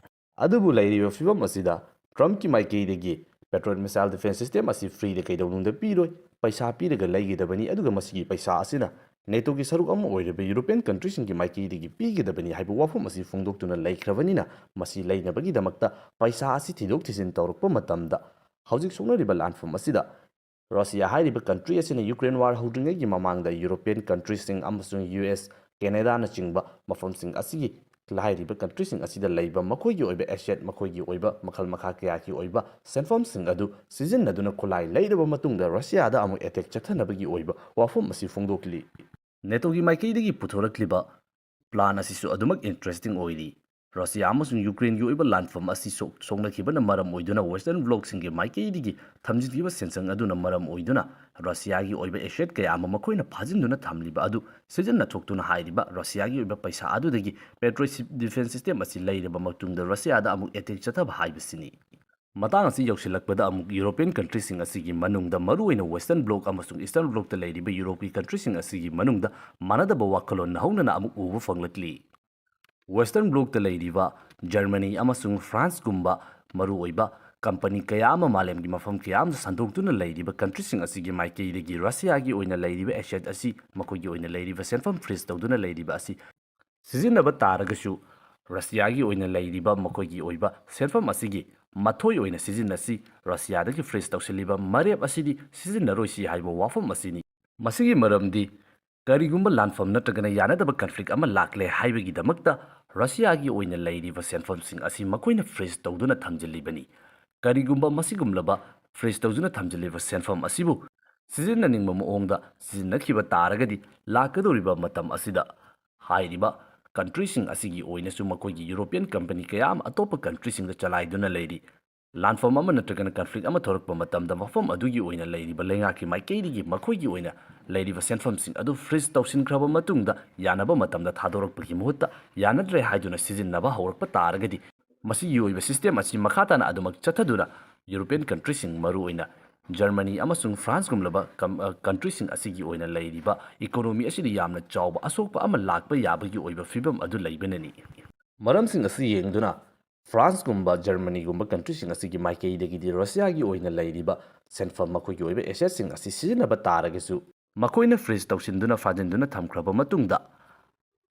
ꯑꯗꯨꯕꯨ ꯂꯩꯔꯤꯕ ꯐꯤꯕꯝ ꯑꯁꯤꯗ ꯇ꯭ꯔꯝꯞꯀꯤ ꯃꯥꯏꯀꯩꯗꯒꯤ Patriot missile defense system ꯑꯁꯤ ꯐ꯭ꯔꯤꯗ ꯀꯩꯗꯧꯅꯨꯡꯗ ꯄꯤꯔꯣꯏ, ꯄꯩꯁꯥ ꯄꯤꯔꯒ ꯂꯩꯒꯗꯕꯅꯤ, ꯑꯗꯨꯒ ꯃꯁꯤꯒꯤ ꯄꯩꯁꯥ ꯑꯁꯤꯅ ꯅꯦꯇꯣꯒꯤ ꯁꯔꯨꯛ ꯑꯃ ꯑꯣꯏꯔꯤꯕ ꯌꯨꯔꯣꯄꯤꯌꯟ ꯀꯟꯇ꯭ꯔꯤꯁꯤꯡꯒꯤ ꯃꯥꯏꯀꯩꯗꯒꯤ ꯄꯤꯒꯗꯕꯅꯤ ꯍꯥꯏꯕ ꯋꯥꯐꯝ ꯑꯁꯤ ꯐꯣꯡꯗꯣꯛꯇꯨꯅ ꯂꯩꯈ꯭ꯔꯕꯅꯤꯅ, ꯃꯁꯤ ꯂꯩꯅꯕꯒꯤꯗꯃꯛꯇ ꯄꯩꯁꯥ ꯑꯁꯤ ꯊꯤꯗꯣꯛ ꯊꯤꯖꯤꯟ ꯇꯧꯔꯛꯄ ꯃꯇꯝꯗ ꯍꯧꯖꯤꯛ ꯁꯣꯛꯅꯔꯤꯕ ꯂꯥꯟꯐꯝ ꯑꯁꯤꯗ ꯔꯁꯤꯌꯥ ꯍꯥꯏꯔꯤꯕ ꯀꯟꯇ꯭ꯔꯤ ꯑꯁꯤꯅ ꯌꯨꯀ꯭ꯔꯦꯟ ꯋꯥꯔ ꯍꯧꯗ꯭ꯔꯤꯉꯩꯒꯤ ꯃꯃꯥꯡꯗ ꯌꯨꯔꯣꯄꯤꯌꯟ ꯀꯟꯇ꯭ꯔꯤꯁꯤꯡ ꯑꯃꯁꯨꯡ ꯌꯨ ꯑꯦꯁ, ꯀꯦꯅꯦꯗꯥꯅꯆꯤꯡꯕ ꯃꯐꯝꯁꯤꯡ ꯑꯁꯤꯒꯤ ꯍꯥꯏꯔꯤꯕ ꯀꯟꯇ꯭ꯔꯤꯁꯤꯡ ꯑꯁꯤꯗ ꯂꯩꯕ ꯃꯈꯣꯏꯒꯤ ꯑꯣꯏꯕ ꯑꯦꯁꯦꯠ, ꯃꯈꯣꯏꯒꯤ ꯑꯣꯏꯕ ꯃꯈꯜ ꯃꯈꯥ ꯀꯌꯥꯒꯤ ꯑꯣꯏꯕ ꯁꯦꯟꯐꯝꯁꯤꯡ ꯑꯗꯨ ꯁꯤꯖꯤꯟꯅꯗꯨꯅ ꯈꯨꯠꯂꯥꯏ ꯂꯩꯔꯕ ꯃꯇꯨꯡꯗ ꯔꯁꯤꯌꯥꯗ ꯑꯃꯨꯛ ꯑꯦꯇꯦꯛ ꯆꯠꯊꯅꯕꯒꯤ ꯑꯣꯏꯕ ꯋꯥꯐꯝ ꯑꯁꯤ ꯐꯣꯡꯗꯣꯛꯂꯤ꯫ ꯅꯦꯇꯣꯒꯤ ꯃꯥꯏꯀꯩꯗꯒꯤ ꯄꯨꯊꯣꯔꯛꯂꯤꯕ ꯄ꯭ꯂꯥꯟ ꯑꯁꯤꯁꯨ ꯑꯗꯨꯃꯛ ꯏꯟꯇꯔꯦꯁꯇꯤꯡ ꯑꯣꯏꯔꯤ꯫ ꯔꯁꯤꯌꯥ ꯑꯃꯁꯨꯡ ꯌꯨꯀ꯭ꯔꯦꯟꯒꯤ ꯑꯣꯏꯕ ꯂꯥꯟꯐꯝ ꯑꯁꯤ ꯁꯣꯛ-, ꯁꯣꯛꯅꯈꯤꯕꯅ ꯃꯔꯝ ꯑꯣꯏꯗꯨꯅ ꯋꯦꯁꯇꯔꯟ ꯕ꯭ꯂꯣꯛꯁꯤꯡꯒꯤ ꯃꯥꯏꯀꯩꯗꯒꯤ ꯊꯝꯖꯤꯟꯈꯤꯕ ꯁꯦꯟꯁꯪ ꯑꯗꯨꯅ ꯃꯔꯝ ꯑꯣꯏꯗꯨꯅ ꯔꯁꯤꯌꯥꯒꯤ ꯑꯣꯏꯕ ꯑꯦꯁꯦꯠ ꯀꯌꯥ ꯑꯃ ꯃꯈꯣꯏꯅ ꯐꯥꯖꯤꯟꯗꯨꯅ ꯊꯝꯂꯤꯕ ꯑꯗꯨ ꯁꯤꯖꯤꯟꯅꯊꯣꯛꯇꯨꯅ ꯍꯥꯏꯔꯤꯕ ꯔꯁꯤꯌꯥꯒꯤ ꯑꯣꯏꯕ ꯄꯩꯁꯥ ꯑꯗꯨꯗꯒꯤ Patriot defense system ꯑꯁꯤ ꯂꯩꯔꯕ ꯃꯇꯨꯡꯗ ꯔꯁꯤꯌꯥꯗ ꯑꯃꯨꯛ ꯑꯦꯇꯦꯛ ꯆꯠꯊꯕ ꯍꯥꯏꯕꯁꯤꯅꯤ꯫ ꯃꯇꯥꯡ ꯑꯁꯤ ꯌꯧꯁꯤꯜꯂꯛꯄꯗ ꯑꯃꯨꯛ ꯌꯨꯔꯣꯄꯤꯌꯟ ꯀꯟꯇ꯭ꯔꯤꯁꯤꯡ ꯑꯁꯤꯒꯤ ꯃꯅꯨꯡꯗ ꯃꯔꯨꯑꯣꯏꯅ ꯋꯦꯁꯇꯔꯟ ꯕ꯭ꯂꯣꯛ ꯑꯃꯁꯨꯡ ꯏꯁꯇꯔꯟ ꯕ꯭ꯂꯣꯛꯇ ꯂꯩꯔꯤꯕ ꯌꯨꯔꯣꯞꯀꯤ ꯀꯟꯇ꯭ꯔꯤꯁꯤꯡ ꯑꯁꯤꯒꯤ ꯃꯅꯨꯡꯗ ꯃꯥꯟꯅꯗꯕ ꯋꯥꯈꯜꯂꯣꯟ ꯍꯧꯅꯅ ꯑꯃꯨꯛ ꯎꯕ ꯐꯪꯂꯛꯂꯤ꯫ ꯋꯦꯁꯇꯔꯟ ꯕ꯭ꯂꯣꯛꯇ ꯂꯩꯔꯤꯕ ꯖꯔꯃꯅꯤ ꯑꯃꯁꯨꯡ ꯐ꯭ꯔꯥꯟꯁꯀꯨꯝꯕ ꯃꯔꯨꯑꯣꯏꯕ ꯀꯝꯄꯅꯤ ꯀꯌꯥ ꯑꯃ ꯃꯥꯂꯦꯝꯒꯤ ꯃꯐꯝ ꯀꯌꯥ ꯑꯃꯗ ꯁꯟꯗꯣꯛꯇꯨꯅ ꯂꯩꯔꯤꯕ ꯀꯟꯇ꯭ꯔꯤꯁꯤꯡ ꯑꯁꯤꯒꯤ ꯃꯥꯏꯀꯩꯗꯒꯤ ꯔꯁꯤꯌꯥꯒꯤ ꯑꯣꯏꯅ ꯂꯩꯔꯤꯕ ꯑꯦꯁꯦꯠ ꯑꯁꯤ, ꯃꯈꯣꯏꯒꯤ ꯑꯣꯏꯅ ꯂꯩꯔꯤꯕ ꯁꯦꯟꯐꯝ ꯐ꯭ꯔꯤꯖ ꯇꯧꯗꯨꯅ ꯂꯩꯔꯤꯕ ꯑꯁꯤ ꯁꯤꯖꯤꯟꯅꯕ ꯇꯥꯔꯒꯁꯨ, ꯔꯁꯤꯌꯥꯒꯤ ꯑꯣꯏꯅ ꯂꯩꯔꯤꯕ ꯃꯈꯣꯏꯒꯤ ꯑꯣꯏꯕ ꯁꯦꯟꯐꯝ ꯑꯁꯤꯒꯤ ꯃꯊꯣꯏ ꯑꯣꯏꯅ ꯁꯤꯖꯤꯟꯅꯁꯤ, ꯔꯁꯤꯌꯥꯗꯒꯤ ꯐ꯭ꯔꯤꯖ ꯇꯧꯁꯤꯜꯂꯤꯕ ꯃꯔꯦꯞ ꯑꯁꯤꯗꯤ ꯁꯤꯖꯤꯟꯅꯔꯣꯏꯁꯤ ꯍꯥꯏꯕ ꯋꯥꯐꯝ ꯑꯁꯤꯅꯤ꯫ ꯃꯁꯤꯒꯤ ꯃꯔꯝꯗꯤ, ꯀꯔꯤꯒꯨꯝꯕ ꯂꯥꯟꯐꯝ ꯅꯠꯇ꯭ꯔꯒꯅ ꯌꯥꯅꯗꯕ ꯀꯟꯐ꯭ꯂꯤꯛ ꯑꯃ ꯂꯥꯛꯂꯦ ꯍꯥꯏꯕꯒꯤꯗꯃꯛꯇ ꯔꯁꯤꯌꯥꯒꯤ ꯑꯣꯏꯅ ꯂꯩꯔꯤꯕ ꯁꯦꯟꯐꯝꯁꯤꯡ ꯑꯁꯤ ꯃꯈꯣꯏꯅ ꯐ꯭ꯔꯤꯖ ꯇꯧꯗꯨꯅ ꯊꯝꯖꯤꯜꯂꯤꯕꯅꯤ꯫ ꯀꯔꯤꯒꯨꯝꯕ ꯃꯁꯤꯒꯨꯝꯂꯕ ꯐ꯭ꯔꯤꯖ ꯇꯧꯗꯨꯅ ꯊꯝꯖꯤꯜꯂꯤꯕ ꯁꯦꯟꯐꯝ ꯑꯁꯤꯕꯨ ꯁꯤꯖꯤꯟꯅꯅꯤꯡꯕ ꯃꯑꯣꯡꯗ ꯁꯤꯖꯤꯟꯅꯈꯤꯕ ꯇꯥꯔꯒꯗꯤ, ꯂꯥꯛꯀꯗꯧꯔꯤꯕ ꯃꯇꯝ ꯑꯁꯤꯗ ꯍꯥꯏꯔꯤꯕ ꯀꯟꯇ꯭ꯔꯤꯁꯤꯡ ꯑꯁꯤꯒꯤ ꯑꯣꯏꯅꯁꯨ ꯃꯈꯣꯏꯒꯤ ꯌꯨꯔꯣꯄꯤꯌꯟ ꯀꯝꯄꯅꯤ ꯀꯌꯥ ꯑꯃ ꯑꯇꯣꯞꯄ ꯀꯟꯇ꯭ꯔꯤꯁꯤꯡꯗ ꯆꯂꯥꯏꯗꯨꯅ ꯂꯩꯔꯤ꯫ ꯂꯥꯟꯐꯝ ꯑꯃ ꯅꯠꯇ꯭ꯔꯒꯅ ꯀꯟꯐ꯭ꯂꯤꯛ ꯑꯃ ꯊꯣꯔꯛꯄ ꯃꯇꯝꯗ ꯃꯐꯝ ꯑꯗꯨꯒꯤ ꯑꯣꯏꯅ ꯂꯩꯔꯤꯕ ꯂꯩꯉꯥꯛꯀꯤ ꯃꯥꯏꯀꯩꯗꯒꯤ ꯃꯈꯣꯏꯒꯤ ꯑꯣꯏꯅ ꯂꯩꯔꯤꯕ ꯁꯦꯟꯐꯝꯁꯤꯡ ꯑꯗꯨ ꯐ꯭ꯔꯤꯖ ꯇꯧꯁꯤꯟꯈ꯭ꯔꯕ ꯃꯇꯨꯡꯗ ꯌꯥꯅꯕ ꯃꯇꯝꯗ ꯊꯥꯗꯣꯔꯛꯄꯒꯤ ꯃꯍꯨꯠꯇ ꯌꯥꯅꯗ꯭ꯔꯦ ꯍꯥꯏꯗꯨꯅ ꯁꯤꯖꯤꯟꯅꯕ ꯍꯧꯔꯛꯄ ꯇꯥꯔꯒꯗꯤ ꯃꯁꯤꯒꯤ ꯑꯣꯏꯕ ꯁꯤꯁꯇꯦꯝ ꯑꯁꯤ ꯃꯈꯥ ꯇꯥꯅ ꯑꯗꯨꯃꯛ ꯆꯠꯊꯗꯨꯅ ꯌꯨꯔꯣꯄꯤꯌꯟ ꯀꯟꯇ꯭ꯔꯤꯁꯤꯡ, ꯃꯔꯨꯑꯣꯏꯅ ꯖꯔꯃꯅꯤ ꯑꯃꯁꯨꯡ ꯐ꯭ꯔꯥꯟꯁꯒꯨꯝꯂꯕ ꯀꯝ-, ꯑ, ꯀꯟꯇ꯭ꯔꯤꯁꯤꯡ ꯑꯁꯤꯒꯤ ꯑꯣꯏꯅ ꯂꯩꯔꯤꯕ ꯏꯀꯣꯅꯣꯃꯤ ꯑꯁꯤꯗ ꯌꯥꯝꯅ ꯆꯥꯎꯕ ꯑꯁꯣꯛꯄ ꯑꯃ ꯂꯥꯛꯄ ꯌꯥꯕꯒꯤ ꯑꯣꯏꯕ ꯐꯤꯕꯝ ꯑꯗꯨ ꯂꯩꯕꯅꯅꯤ꯫ ꯃꯔꯝꯁꯤꯡ ꯑꯁꯤ ꯌꯦꯡꯗꯨꯅ ꯐ꯭ꯔꯥꯟꯁꯒꯨꯝꯕ ꯖꯔꯃꯅꯤꯒꯨꯝꯕ ꯀꯟꯇ꯭ꯔꯤꯁꯤꯡ ꯑꯁꯤꯒꯤ ꯃꯥꯏꯀꯩꯗꯒꯤꯗꯤ ꯔꯁꯤꯌꯥꯒꯤ ꯑꯣꯏꯅ ꯂꯩꯔꯤꯕ ꯁꯦꯟꯐꯝ, ꯃꯈꯣꯏꯒꯤ ꯑꯣꯏꯕ ꯑꯦꯁꯦꯠꯁꯤꯡ ꯑꯁꯤ ꯁꯤꯖꯤꯟꯅꯕ ꯇꯥꯔꯒꯁꯨ ꯃꯈꯣꯏꯅ ꯐ꯭ꯔꯤꯖ ꯇꯧꯁꯤꯟꯗꯨꯅ ꯐꯥꯖꯤꯟꯗꯨꯅ ꯊꯝꯈ꯭ꯔꯕ ꯃꯇꯨꯡꯗ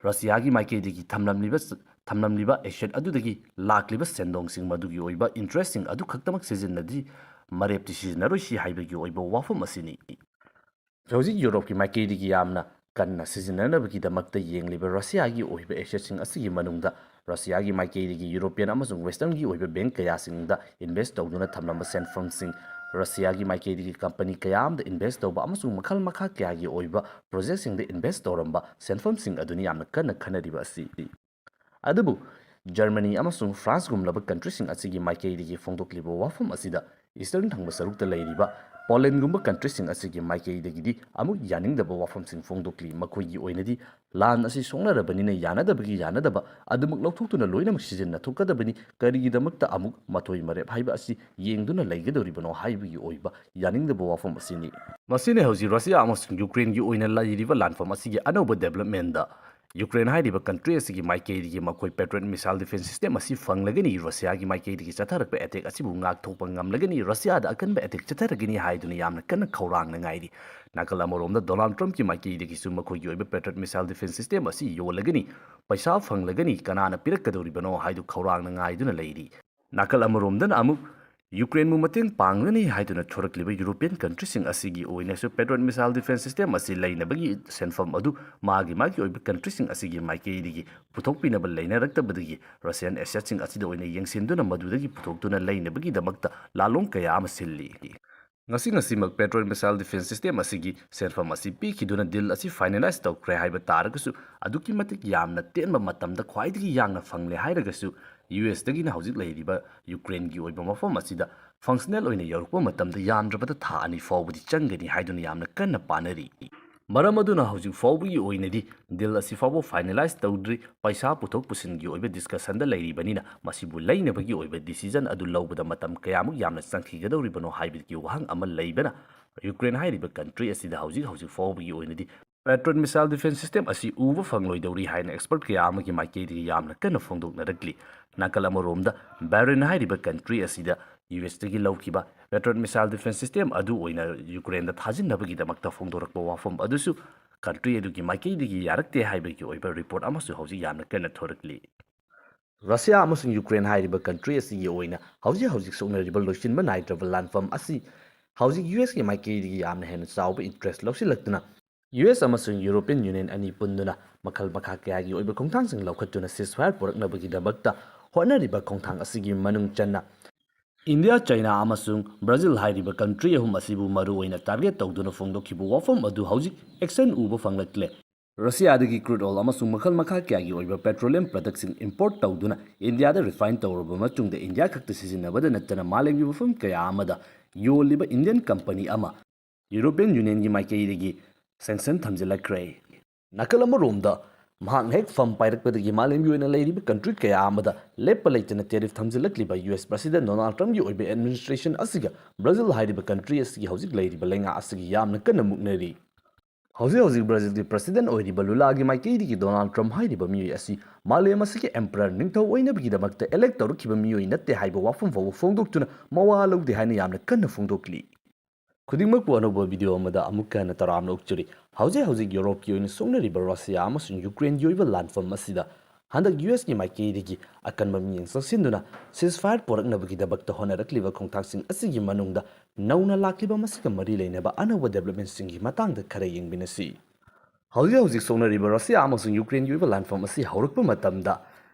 ꯔꯁꯤꯌꯥꯒꯤ ꯃꯥꯏꯀꯩꯗꯒꯤ ꯊꯝꯂꯝꯂꯤꯕ, ꯊꯝꯂꯝꯂꯤꯕ ꯑꯦꯁꯦꯠ ꯑꯗꯨꯗꯒꯤ ꯂꯥꯛꯂꯤꯕ ꯁꯦꯟꯗꯣꯡꯁꯤꯡ ꯃꯗꯨꯒꯤ ꯑꯣꯏꯕ ꯏꯟꯇꯔꯦꯁꯁꯤꯡ ꯑꯗꯨ ꯈꯛꯇꯃꯛ ꯁꯤꯖꯤꯟꯅꯗꯤ ꯃꯔꯦꯞꯇꯤ ꯁꯤꯖꯤꯟꯅꯔꯣꯏꯁꯤ ꯍꯥꯏꯕꯒꯤ ꯑꯣꯏꯕ ꯋꯥꯐꯝ ꯑꯁꯤꯅꯤ꯫ ꯍꯧꯖꯤꯛ ꯌꯨꯔꯣꯞꯀꯤ ꯃꯥꯏꯀꯩꯗꯒꯤ ꯌꯥꯝꯅ ꯀꯟꯅ ꯁꯤꯖꯤꯟꯅꯅꯕꯒꯤꯗꯃꯛꯇ ꯌꯦꯡꯂꯤꯕ ꯔꯁꯤꯌꯥꯒꯤ ꯑꯣꯏꯕ ꯑꯦꯁꯦꯠꯁꯤꯡ ꯑꯁꯤꯒꯤ ꯃꯅꯨꯡꯗ ꯔꯁꯤꯌꯥꯒꯤ ꯃꯥꯏꯀꯩꯗꯒꯤ ꯌꯨꯔꯣꯄꯤꯌꯟ ꯑꯃꯁꯨꯡ ꯋꯦꯁꯇꯔꯟꯒꯤ ꯑꯣꯏꯕ ꯕꯦꯡꯛ ꯀꯌꯥꯁꯤꯡꯗ ꯏꯟꯚꯦꯁ ꯇꯧꯗꯨꯅ ꯊꯝꯂꯝꯕ ꯁꯦꯟꯐꯝꯁꯤꯡ, ꯔꯁꯤꯌꯥꯒꯤ ꯃꯥꯏꯀꯩꯗꯒꯤ ꯀꯝꯄꯅꯤ ꯀꯌꯥ ꯑꯃꯗ ꯏꯟꯚꯦꯁ ꯇꯧꯕ ꯑꯃꯁꯨꯡ ꯃꯈꯜ ꯃꯈꯥ ꯀꯌꯥꯒꯤ ꯑꯣꯏꯕ ꯄ꯭ꯔꯣꯖꯦꯛꯁꯤꯡꯗ ꯏꯟꯚꯦꯁ ꯇꯧꯔꯝꯕ ꯁꯦꯟꯐꯝꯁꯤꯡ ꯑꯗꯨꯅꯤ ꯌꯥꯝꯅ ꯀꯟꯅ ꯈꯟꯅꯔꯤꯕ ꯑꯁꯤ꯫ ꯑꯗꯨꯕꯨ ꯖꯔꯃꯅꯤ ꯑꯃꯁꯨꯡ ꯐ꯭ꯔꯥꯟꯁꯒꯨꯝꯂꯕ ꯀꯟꯇ꯭ꯔꯤꯁꯤꯡ ꯑꯁꯤꯒꯤ ꯃꯥꯏꯀꯩꯗꯒꯤ ꯐꯣꯡꯗꯣꯛꯂꯤꯕ ꯋꯥꯐꯝ ꯑꯁꯤꯗ ꯏꯁꯇꯔꯟ ꯊꯪꯕ ꯁꯔꯨꯛꯇ ꯂꯩꯔꯤꯕ ꯄꯣꯂꯦꯟꯒꯨꯝꯕ ꯀꯟꯇ꯭ꯔꯤꯁꯤꯡ ꯑꯁꯤꯒꯤ ꯃꯥꯏꯀꯩꯗꯒꯤꯗꯤ ꯑꯃꯨꯛ ꯌꯥꯅꯤꯡꯗꯕ ꯋꯥꯐꯝꯁꯤꯡ ꯐꯣꯡꯗꯣꯛꯂꯤ꯫ ꯃꯈꯣꯏꯒꯤ ꯑꯣꯏꯅꯗꯤ ꯂꯥꯟ ꯑꯁꯤ ꯁꯣꯛꯅꯔꯕꯅꯤꯅ ꯌꯥꯅꯗꯕꯒꯤ ꯌꯥꯅꯗꯕ ꯑꯗꯨꯃꯛ ꯂꯧꯊꯣꯛꯇꯨꯅ ꯂꯣꯏꯅꯃꯛ ꯁꯤꯖꯤꯟꯅꯊꯣꯛꯀꯗꯕꯅꯤ, ꯀꯔꯤꯒꯤꯗꯃꯛꯇ ꯑꯃꯨꯛ ꯃꯊꯣꯏ ꯃꯔꯦꯞ ꯍꯥꯏꯕ ꯑꯁꯤ ꯌꯦꯡꯗꯨꯅ ꯂꯩꯒꯗꯧꯔꯤꯕꯅꯣ ꯍꯥꯏꯕꯒꯤ ꯑꯣꯏꯕ ꯌꯥꯅꯤꯡꯗꯕ ꯋꯥꯐꯝ ꯑꯁꯤꯅꯤ꯫ ꯃꯁꯤꯅ ꯍꯧꯖꯤꯛ ꯔꯁꯤꯌꯥ ꯑꯃꯁꯨꯡ ꯌꯨꯀ꯭ꯔꯦꯟꯒꯤ ꯑꯣꯏꯅ ꯂꯩꯔꯤꯕ ꯂꯥꯟꯐꯝ ꯑꯁꯤꯒꯤ ꯑꯅꯧꯕ ꯗꯦꯕꯂꯞꯃꯦꯟꯗ ꯌꯨꯀ꯭ꯔꯦꯟ ꯍꯥꯏꯔꯤꯕ ꯀꯟꯇ꯭ꯔꯤ ꯑꯁꯤꯒꯤ ꯃꯥꯏꯀꯩꯗꯒꯤ ꯃꯈꯣꯏ ꯄꯦꯇ꯭ꯔꯤꯌꯠ ꯃꯤꯁꯥꯏꯜ ꯗꯤꯐꯦꯟꯁ ꯁꯤꯁꯇꯦꯝ ꯑꯁꯤ ꯐꯪꯂꯒꯅꯤ, ꯔꯁꯤꯌꯥꯒꯤ ꯃꯥꯏꯀꯩꯗꯒꯤ ꯆꯠꯊꯔꯛꯄ ꯑꯦꯇꯦꯛ ꯑꯁꯤꯕꯨ ꯉꯥꯛꯊꯣꯛꯄ ꯉꯝꯂꯒꯅꯤ, ꯔꯁꯤꯌꯥꯗ ꯑꯀꯟꯕ ꯑꯦꯇꯦꯛ ꯆꯠꯊꯔꯒꯅꯤ ꯍꯥꯏꯗꯨꯅ ꯌꯥꯝꯅ ꯀꯟꯅ ꯈꯧꯔꯥꯡꯅ ꯉꯥꯏꯔꯤ꯫ ꯅꯥꯀꯜ ꯑꯃꯔꯣꯝꯗ ꯗꯣꯅꯥꯜꯗ ꯇ꯭ꯔꯝꯞꯀꯤ ꯃꯥꯏꯀꯩꯗꯒꯤꯁꯨ ꯃꯈꯣꯏꯒꯤ ꯑꯣꯏꯕ ꯄꯦꯇ꯭ꯔꯤꯌꯠ ꯃꯤꯁꯥꯏꯜ ꯗꯤꯐꯦꯟꯁ ꯁꯤꯁꯇꯦꯝ ꯑꯁꯤ ꯌꯣꯜꯂꯒꯅꯤ, ꯄꯩꯁꯥ ꯐꯪꯂꯒꯅꯤ, ꯀꯅꯥꯅ ꯄꯤꯔꯛꯀꯗꯧꯔꯤꯕꯅꯣ ꯍꯥꯏꯗꯨ ꯈꯧꯔꯥꯡꯅ ꯉꯥꯏꯗꯨꯅ ꯂꯩꯔꯤ꯫ ꯅꯥꯀꯜ ꯑꯃꯔꯣꯝꯗꯅ ꯑꯃꯨꯛ ꯌꯨꯀ꯭ꯔꯦꯟꯕꯨ ꯃꯇꯦꯡ ꯄꯥꯡꯂꯅꯤ ꯍꯥꯏꯗꯨꯅ ꯊꯣꯔꯛꯂꯤꯕ ꯌꯨꯔꯣꯄꯤꯌꯟ ꯀꯟꯇ꯭ꯔꯤꯁꯤꯡ ꯑꯁꯤꯒꯤ ꯑꯣꯏꯅꯁꯨ ꯄꯦꯇ꯭ꯔꯤꯌꯠ ꯃꯤꯁꯥꯏꯜ ꯗꯤꯐꯦꯟꯁ ꯁꯤꯁꯇꯦꯝ ꯑꯁꯤ ꯂꯩꯅꯕꯒꯤ ꯁꯦꯟꯐꯝ ꯑꯗꯨ ꯃꯥꯒꯤ ꯃꯥꯒꯤ ꯑꯣꯏꯕ ꯀꯟꯇ꯭ꯔꯤꯁꯤꯡ ꯑꯁꯤꯒꯤ ꯃꯥꯏꯀꯩꯗꯒꯤ ꯄꯨꯊꯣꯛꯄꯤꯅꯕ ꯂꯩꯅꯔꯛꯇꯕꯗꯒꯤ ꯔꯁꯤꯌꯟ ꯑꯦꯁꯦꯠꯁꯤꯡ ꯑꯁꯤꯗ ꯑꯣꯏꯅ ꯌꯦꯡꯁꯤꯟꯗꯨꯅ ꯃꯗꯨꯗꯒꯤ ꯄꯨꯊꯣꯛꯇꯨꯅ ꯂꯩꯅꯕꯒꯤꯗꯃꯛꯇ ꯂꯥꯂꯣꯡ ꯀꯌꯥ ꯑꯃ ꯁꯤꯜꯂꯤ꯫ ꯉꯁꯤ ꯉꯁꯤꯃꯛ ꯄꯦꯇ꯭ꯔꯤꯌꯠ ꯃꯤꯁꯥꯏꯜ ꯗꯤꯐꯦꯟꯁ ꯁꯤꯁꯇꯦꯝ ꯑꯁꯤꯒꯤ ꯁꯦꯟꯐꯝ ꯑꯁꯤ ꯄꯤꯈꯤꯗꯨꯅ ꯗꯤꯜ ꯑꯁꯤ ꯐꯥꯏꯅꯦꯂꯥꯏꯖ ꯇꯧꯈ꯭ꯔꯦ ꯍꯥꯏꯕ ꯇꯥꯔꯒꯁꯨ, ꯑꯗꯨꯛꯀꯤ ꯃꯇꯤꯛ ꯌꯥꯝꯅ ꯇꯦꯟꯕ ꯃꯇꯝꯗ ꯈ꯭ꯋꯥꯏꯗꯒꯤ ꯌꯥꯡꯅ ꯐꯪꯂꯦ ꯍꯥꯏꯔꯒꯁꯨ, ꯌꯨ ꯑꯦꯁꯇꯒꯤꯅ ꯍꯧꯖꯤꯛ ꯂꯩꯔꯤꯕ ꯌꯨꯀ꯭ꯔꯦꯟꯒꯤ ꯑꯣꯏꯕ ꯃꯐꯝ ꯑꯁꯤꯗ functional ꯑꯣꯏꯅ ꯌꯧꯔꯛꯄ ꯃꯇꯝꯗ ꯌꯥꯝꯗ꯭ꯔꯕꯗ ꯊꯥ ꯑꯅꯤ ꯐꯥꯎꯕꯗꯤ ꯆꯪꯒꯅꯤ ꯍꯥꯏꯗꯨꯅ ꯌꯥꯝꯅ ꯀꯟꯅ ꯄꯥꯅꯔꯤ꯫ ꯃꯔꯝ ꯑꯗꯨꯅ ꯍꯧꯖꯤꯛ ꯐꯥꯎꯕꯒꯤ ꯑꯣꯏꯅꯗꯤ deal ꯑꯁꯤ ꯐꯥꯎꯕ finalize ꯇꯧꯗ꯭ꯔꯤ꯫ ꯄꯩꯁꯥ ꯄꯨꯊꯣꯛ ꯄꯨꯁꯤꯟꯒꯤ ꯑꯣꯏꯕ discussionꯗ ꯂꯩꯔꯤꯕꯅꯤꯅ ꯃꯁꯤꯕꯨ ꯂꯩꯅꯕꯒꯤ ꯑꯣꯏꯕ decision ꯑꯗꯨ ꯂꯧꯕꯗ ꯃꯇꯝ ꯀꯌꯥꯃꯨꯛ ꯌꯥꯝꯅ ꯆꯪꯈꯤꯒꯗꯧꯔꯤꯕꯅꯣ ꯍꯥꯏꯕꯒꯤ ꯋꯥꯍꯪ ꯑꯃ ꯂꯩꯕꯅ ꯌꯨꯀ꯭ꯔꯦꯟ ꯍꯥꯏꯔꯤꯕ country ꯑꯁꯤꯗ ꯍꯧꯖꯤꯛ ꯍꯧꯖꯤꯛ ꯐꯥꯎꯕꯒꯤ ꯑꯣꯏꯅꯗꯤ Patriot missile defense system ꯑꯁꯤ ꯎꯕ ꯐꯪꯂꯣꯏꯗꯧꯔꯤ ꯍꯥꯏꯅ expert ꯀꯌꯥ ꯑꯃꯒꯤ ꯃꯥꯏꯀꯩꯗꯒꯤ ꯌꯥꯝꯅ ꯀꯟꯅ ꯐꯣꯡꯗꯣꯛꯅꯔꯛꯂꯤ꯫ ꯅꯥꯀꯜ ꯑꯃꯔꯣꯝꯗ ꯕꯥꯍꯔꯦꯟ ꯍꯥꯏꯔꯤꯕ country ꯑꯁꯤꯗ ꯌꯨ ꯑꯦꯁꯇꯒꯤ ꯂꯧꯈꯤꯕ Patriot missile defense system ꯑꯗꯨ ꯑꯣꯏꯅ ꯌꯨꯀ꯭ꯔꯦꯟꯗ ꯊꯥꯖꯤꯟꯅꯕꯒꯤꯗꯃꯛꯇ ꯐꯣꯡꯗꯣꯔꯛꯄ ꯋꯥꯐꯝ ꯑꯗꯨꯁꯨ country ꯑꯗꯨꯒꯤ ꯃꯥꯏꯀꯩꯗꯒꯤ ꯌꯥꯔꯛꯇꯦ ꯍꯥꯏꯕꯒꯤ ꯑꯣꯏꯕ report ꯑꯃꯁꯨ ꯍꯧꯖꯤꯛ ꯌꯥꯝꯅ ꯀꯟꯅ ꯊꯣꯔꯛꯂꯤ꯫ ꯔꯁꯤꯌꯥ ꯑꯃꯁꯨꯡ ꯌꯨꯀ꯭ꯔꯦꯟ ꯍꯥꯏꯔꯤꯕ country ꯑꯁꯤꯒꯤ ꯑꯣꯏꯅ ꯍꯧꯖꯤꯛ ꯍꯧꯖꯤꯛ ꯁꯣꯛꯅꯔꯤꯕ ꯂꯣꯏꯁꯤꯟꯕ ꯅꯥꯏꯗ꯭ꯔꯕ ꯂꯥꯟꯐꯝ ꯑꯁꯤ ꯍꯧꯖꯤꯛ ꯌꯨ ꯑꯦꯁꯀꯤ ꯃꯥꯏꯀꯩꯗꯒꯤ ꯌꯥꯝꯅ ꯍꯦꯟꯅ ꯆꯥꯎꯕ interest ꯂꯧꯁꯤꯜꯂꯛꯇꯨꯅ ꯌꯨ ꯑꯦꯁ ꯑꯃꯁꯨꯡ European Union ꯑꯅꯤ ꯄꯨꯟꯗꯨꯅ ꯃꯈꯜ ꯃꯈꯥ ꯀꯌꯥꯒꯤ ꯑꯣꯏꯕ ꯈꯣꯡꯊꯥꯡꯁꯤꯡ ꯂꯧꯈꯠꯇꯨꯅ ceasefire ꯄꯨꯔꯛꯅꯕꯒꯤꯗꯃꯛꯇ ꯍꯣꯠꯅꯔꯤꯕ ꯈꯣꯡꯊꯥꯡ ꯑꯁꯤꯒꯤ ꯃꯅꯨꯡ ꯆꯟꯅ ꯏꯟꯗꯤꯌꯥ, ꯆꯥꯏꯅꯥ ꯑꯃꯁꯨꯡ ꯕ꯭ꯔꯥꯖꯤꯜ ꯍꯥꯏꯔꯤꯕ country ꯑꯍꯨꯝ ꯑꯁꯤꯕꯨ ꯃꯔꯨꯑꯣꯏꯅ target ꯇꯧꯗꯨꯅ ꯐꯣꯡꯗꯣꯛꯈꯤꯕ ꯋꯥꯐꯝ ꯑꯗꯨ ꯍꯧꯖꯤꯛ action ꯎꯕ ꯐꯪꯂꯛꯂꯦ꯫ ꯔꯁꯤꯌꯥꯗꯒꯤ crude oil ꯑꯃꯁꯨꯡ ꯃꯈꯜ ꯃꯈꯥ ꯀꯌꯥꯒꯤ ꯑꯣꯏꯕ petroleum productꯁꯤꯡ import ꯇꯧꯗꯨꯅ ꯏꯟꯗꯤꯌꯥꯗ refine ꯇꯧꯔꯕ ꯃꯇꯨꯡꯗ ꯏꯟꯗꯤꯌꯥ ꯈꯛꯇ ꯁꯤꯖꯤꯟꯅꯕꯗ ꯅꯠꯇꯅ ꯃꯥꯂꯦꯝꯒꯤ ꯃꯐꯝ ꯀꯌꯥ ꯑꯃꯗ ꯌꯣꯜꯂꯤꯕ Indian company ꯑꯃ European Unionꯒꯤ ꯃꯥꯏꯀꯩꯗꯒꯤ sanction ꯊꯝꯖꯤꯜꯂꯛꯈ꯭ꯔꯦ꯫ ꯅꯥꯀꯜ ꯑꯃꯔꯣꯝꯗ ꯃꯍꯥꯛꯅ ꯍꯦꯛ ꯐꯝ ꯄꯥꯏꯔꯛꯄꯗꯒꯤ ꯃꯥꯂꯦꯝꯒꯤ ꯑꯣꯏꯅ ꯂꯩꯔꯤꯕ country ꯀꯌꯥ ꯑꯃꯗ ꯂꯦꯞꯄ ꯂꯩꯇꯅ tariff ꯊꯝꯖꯤꯜꯂꯛꯂꯤꯕ ꯌꯨ ꯑꯦꯁ President Donald Trumpꯀꯤ ꯑꯣꯏꯕ administration ꯑꯁꯤꯒ ꯕ꯭ꯔꯥꯖꯤꯜ ꯍꯥꯏꯔꯤꯕ country ꯑꯁꯤꯒꯤ ꯍꯧꯖꯤꯛ ꯂꯩꯔꯤꯕ ꯂꯩꯉꯥꯛ ꯑꯁꯤꯒꯤ ꯌꯥꯝꯅ ꯀꯟꯅ ꯃꯨꯛꯅꯔꯤ꯫ ꯍꯧꯖꯤꯛ ꯍꯧꯖꯤꯛ ꯕ꯭ꯔꯥꯖꯤꯜꯒꯤ President ꯑꯣꯏꯔꯤꯕ ꯂꯨꯂꯥꯒꯤ ꯃꯥꯏꯀꯩꯗꯒꯤ Donald Trump ꯍꯥꯏꯔꯤꯕ ꯃꯤꯑꯣꯏ ꯑꯁꯤ ꯃꯥꯂꯦꯝ ꯑꯁꯤꯒꯤ emperor ꯅꯤꯡꯊꯧ ꯑꯣꯏꯅꯕꯒꯤꯗꯃꯛꯇ elect ꯇꯧꯔꯛꯈꯤꯕ ꯃꯤꯑꯣꯏ ꯅꯠꯇꯦ ꯍꯥꯏꯕ ꯋꯥꯐꯝ ꯐꯥꯎꯕ ꯐꯣꯡꯗꯣꯛꯇꯨꯅ ꯃꯋꯥ ꯂꯧꯗꯦ ꯍꯥꯏꯅ ꯌꯥꯝꯅ ꯀꯟꯅ ꯐꯣꯡꯗꯣꯛꯂꯤ꯫ ꯈꯨꯗꯤꯡꯃꯛꯄꯨ ꯑꯅꯧꯕ video ꯑꯃꯗ ꯑꯃꯨꯛꯀ ꯍꯟꯅ ꯇꯔꯥꯝꯅ ꯑꯣꯛꯆꯔꯤ꯫ ꯍꯧꯖꯤꯛ ꯍꯧꯖꯤꯛ ꯌꯨꯔꯣꯞꯀꯤ ꯑꯣꯏꯅ ꯁꯣꯛꯅꯔꯤꯕ ꯔꯁꯤꯌꯥ ꯑꯃꯁꯨꯡ ꯌꯨꯀ꯭ꯔꯦꯟꯒꯤ ꯑꯣꯏꯕ ꯂꯥꯟꯐꯝ ꯑꯁꯤꯗ ꯍꯟꯗꯛ ꯌꯨ ꯑꯦꯁꯀꯤ ꯃꯥꯏꯀꯩꯗꯒꯤ ꯑꯀꯟꯕ ꯃꯤꯠꯌꯦꯡ ꯆꯪꯁꯤꯟꯗꯨꯅ ceasefire ꯄꯨꯔꯛꯅꯕꯒꯤꯗꯃꯛꯇ ꯍꯣꯠꯅꯔꯛꯂꯤꯕ ꯈꯣꯡꯊꯥꯡꯁꯤꯡ ꯑꯁꯤꯒꯤ ꯃꯅꯨꯡꯗ ꯅꯧꯅ ꯂꯥꯛꯂꯤꯕ ꯃꯁꯤꯒ ꯃꯔꯤ ꯂꯩꯅꯕ ꯑꯅꯧꯕ developmentꯁꯤꯡꯒꯤ ꯃꯇꯥꯡꯗ ꯈꯔ ꯌꯦꯡꯃꯤꯟꯅꯁꯤ꯫ ꯍꯧꯖꯤꯛ ꯍꯧꯖꯤꯛ ꯁꯣꯛꯅꯔꯤꯕ ꯔꯁꯤꯌꯥ ꯑꯃꯁꯨꯡ ꯌꯨꯀ꯭ꯔꯦꯟꯒꯤ ꯑꯣꯏꯕ ꯂꯥꯟꯐꯝ ꯑꯁꯤ ꯍꯧꯔꯛꯄ ꯃꯇꯝꯗ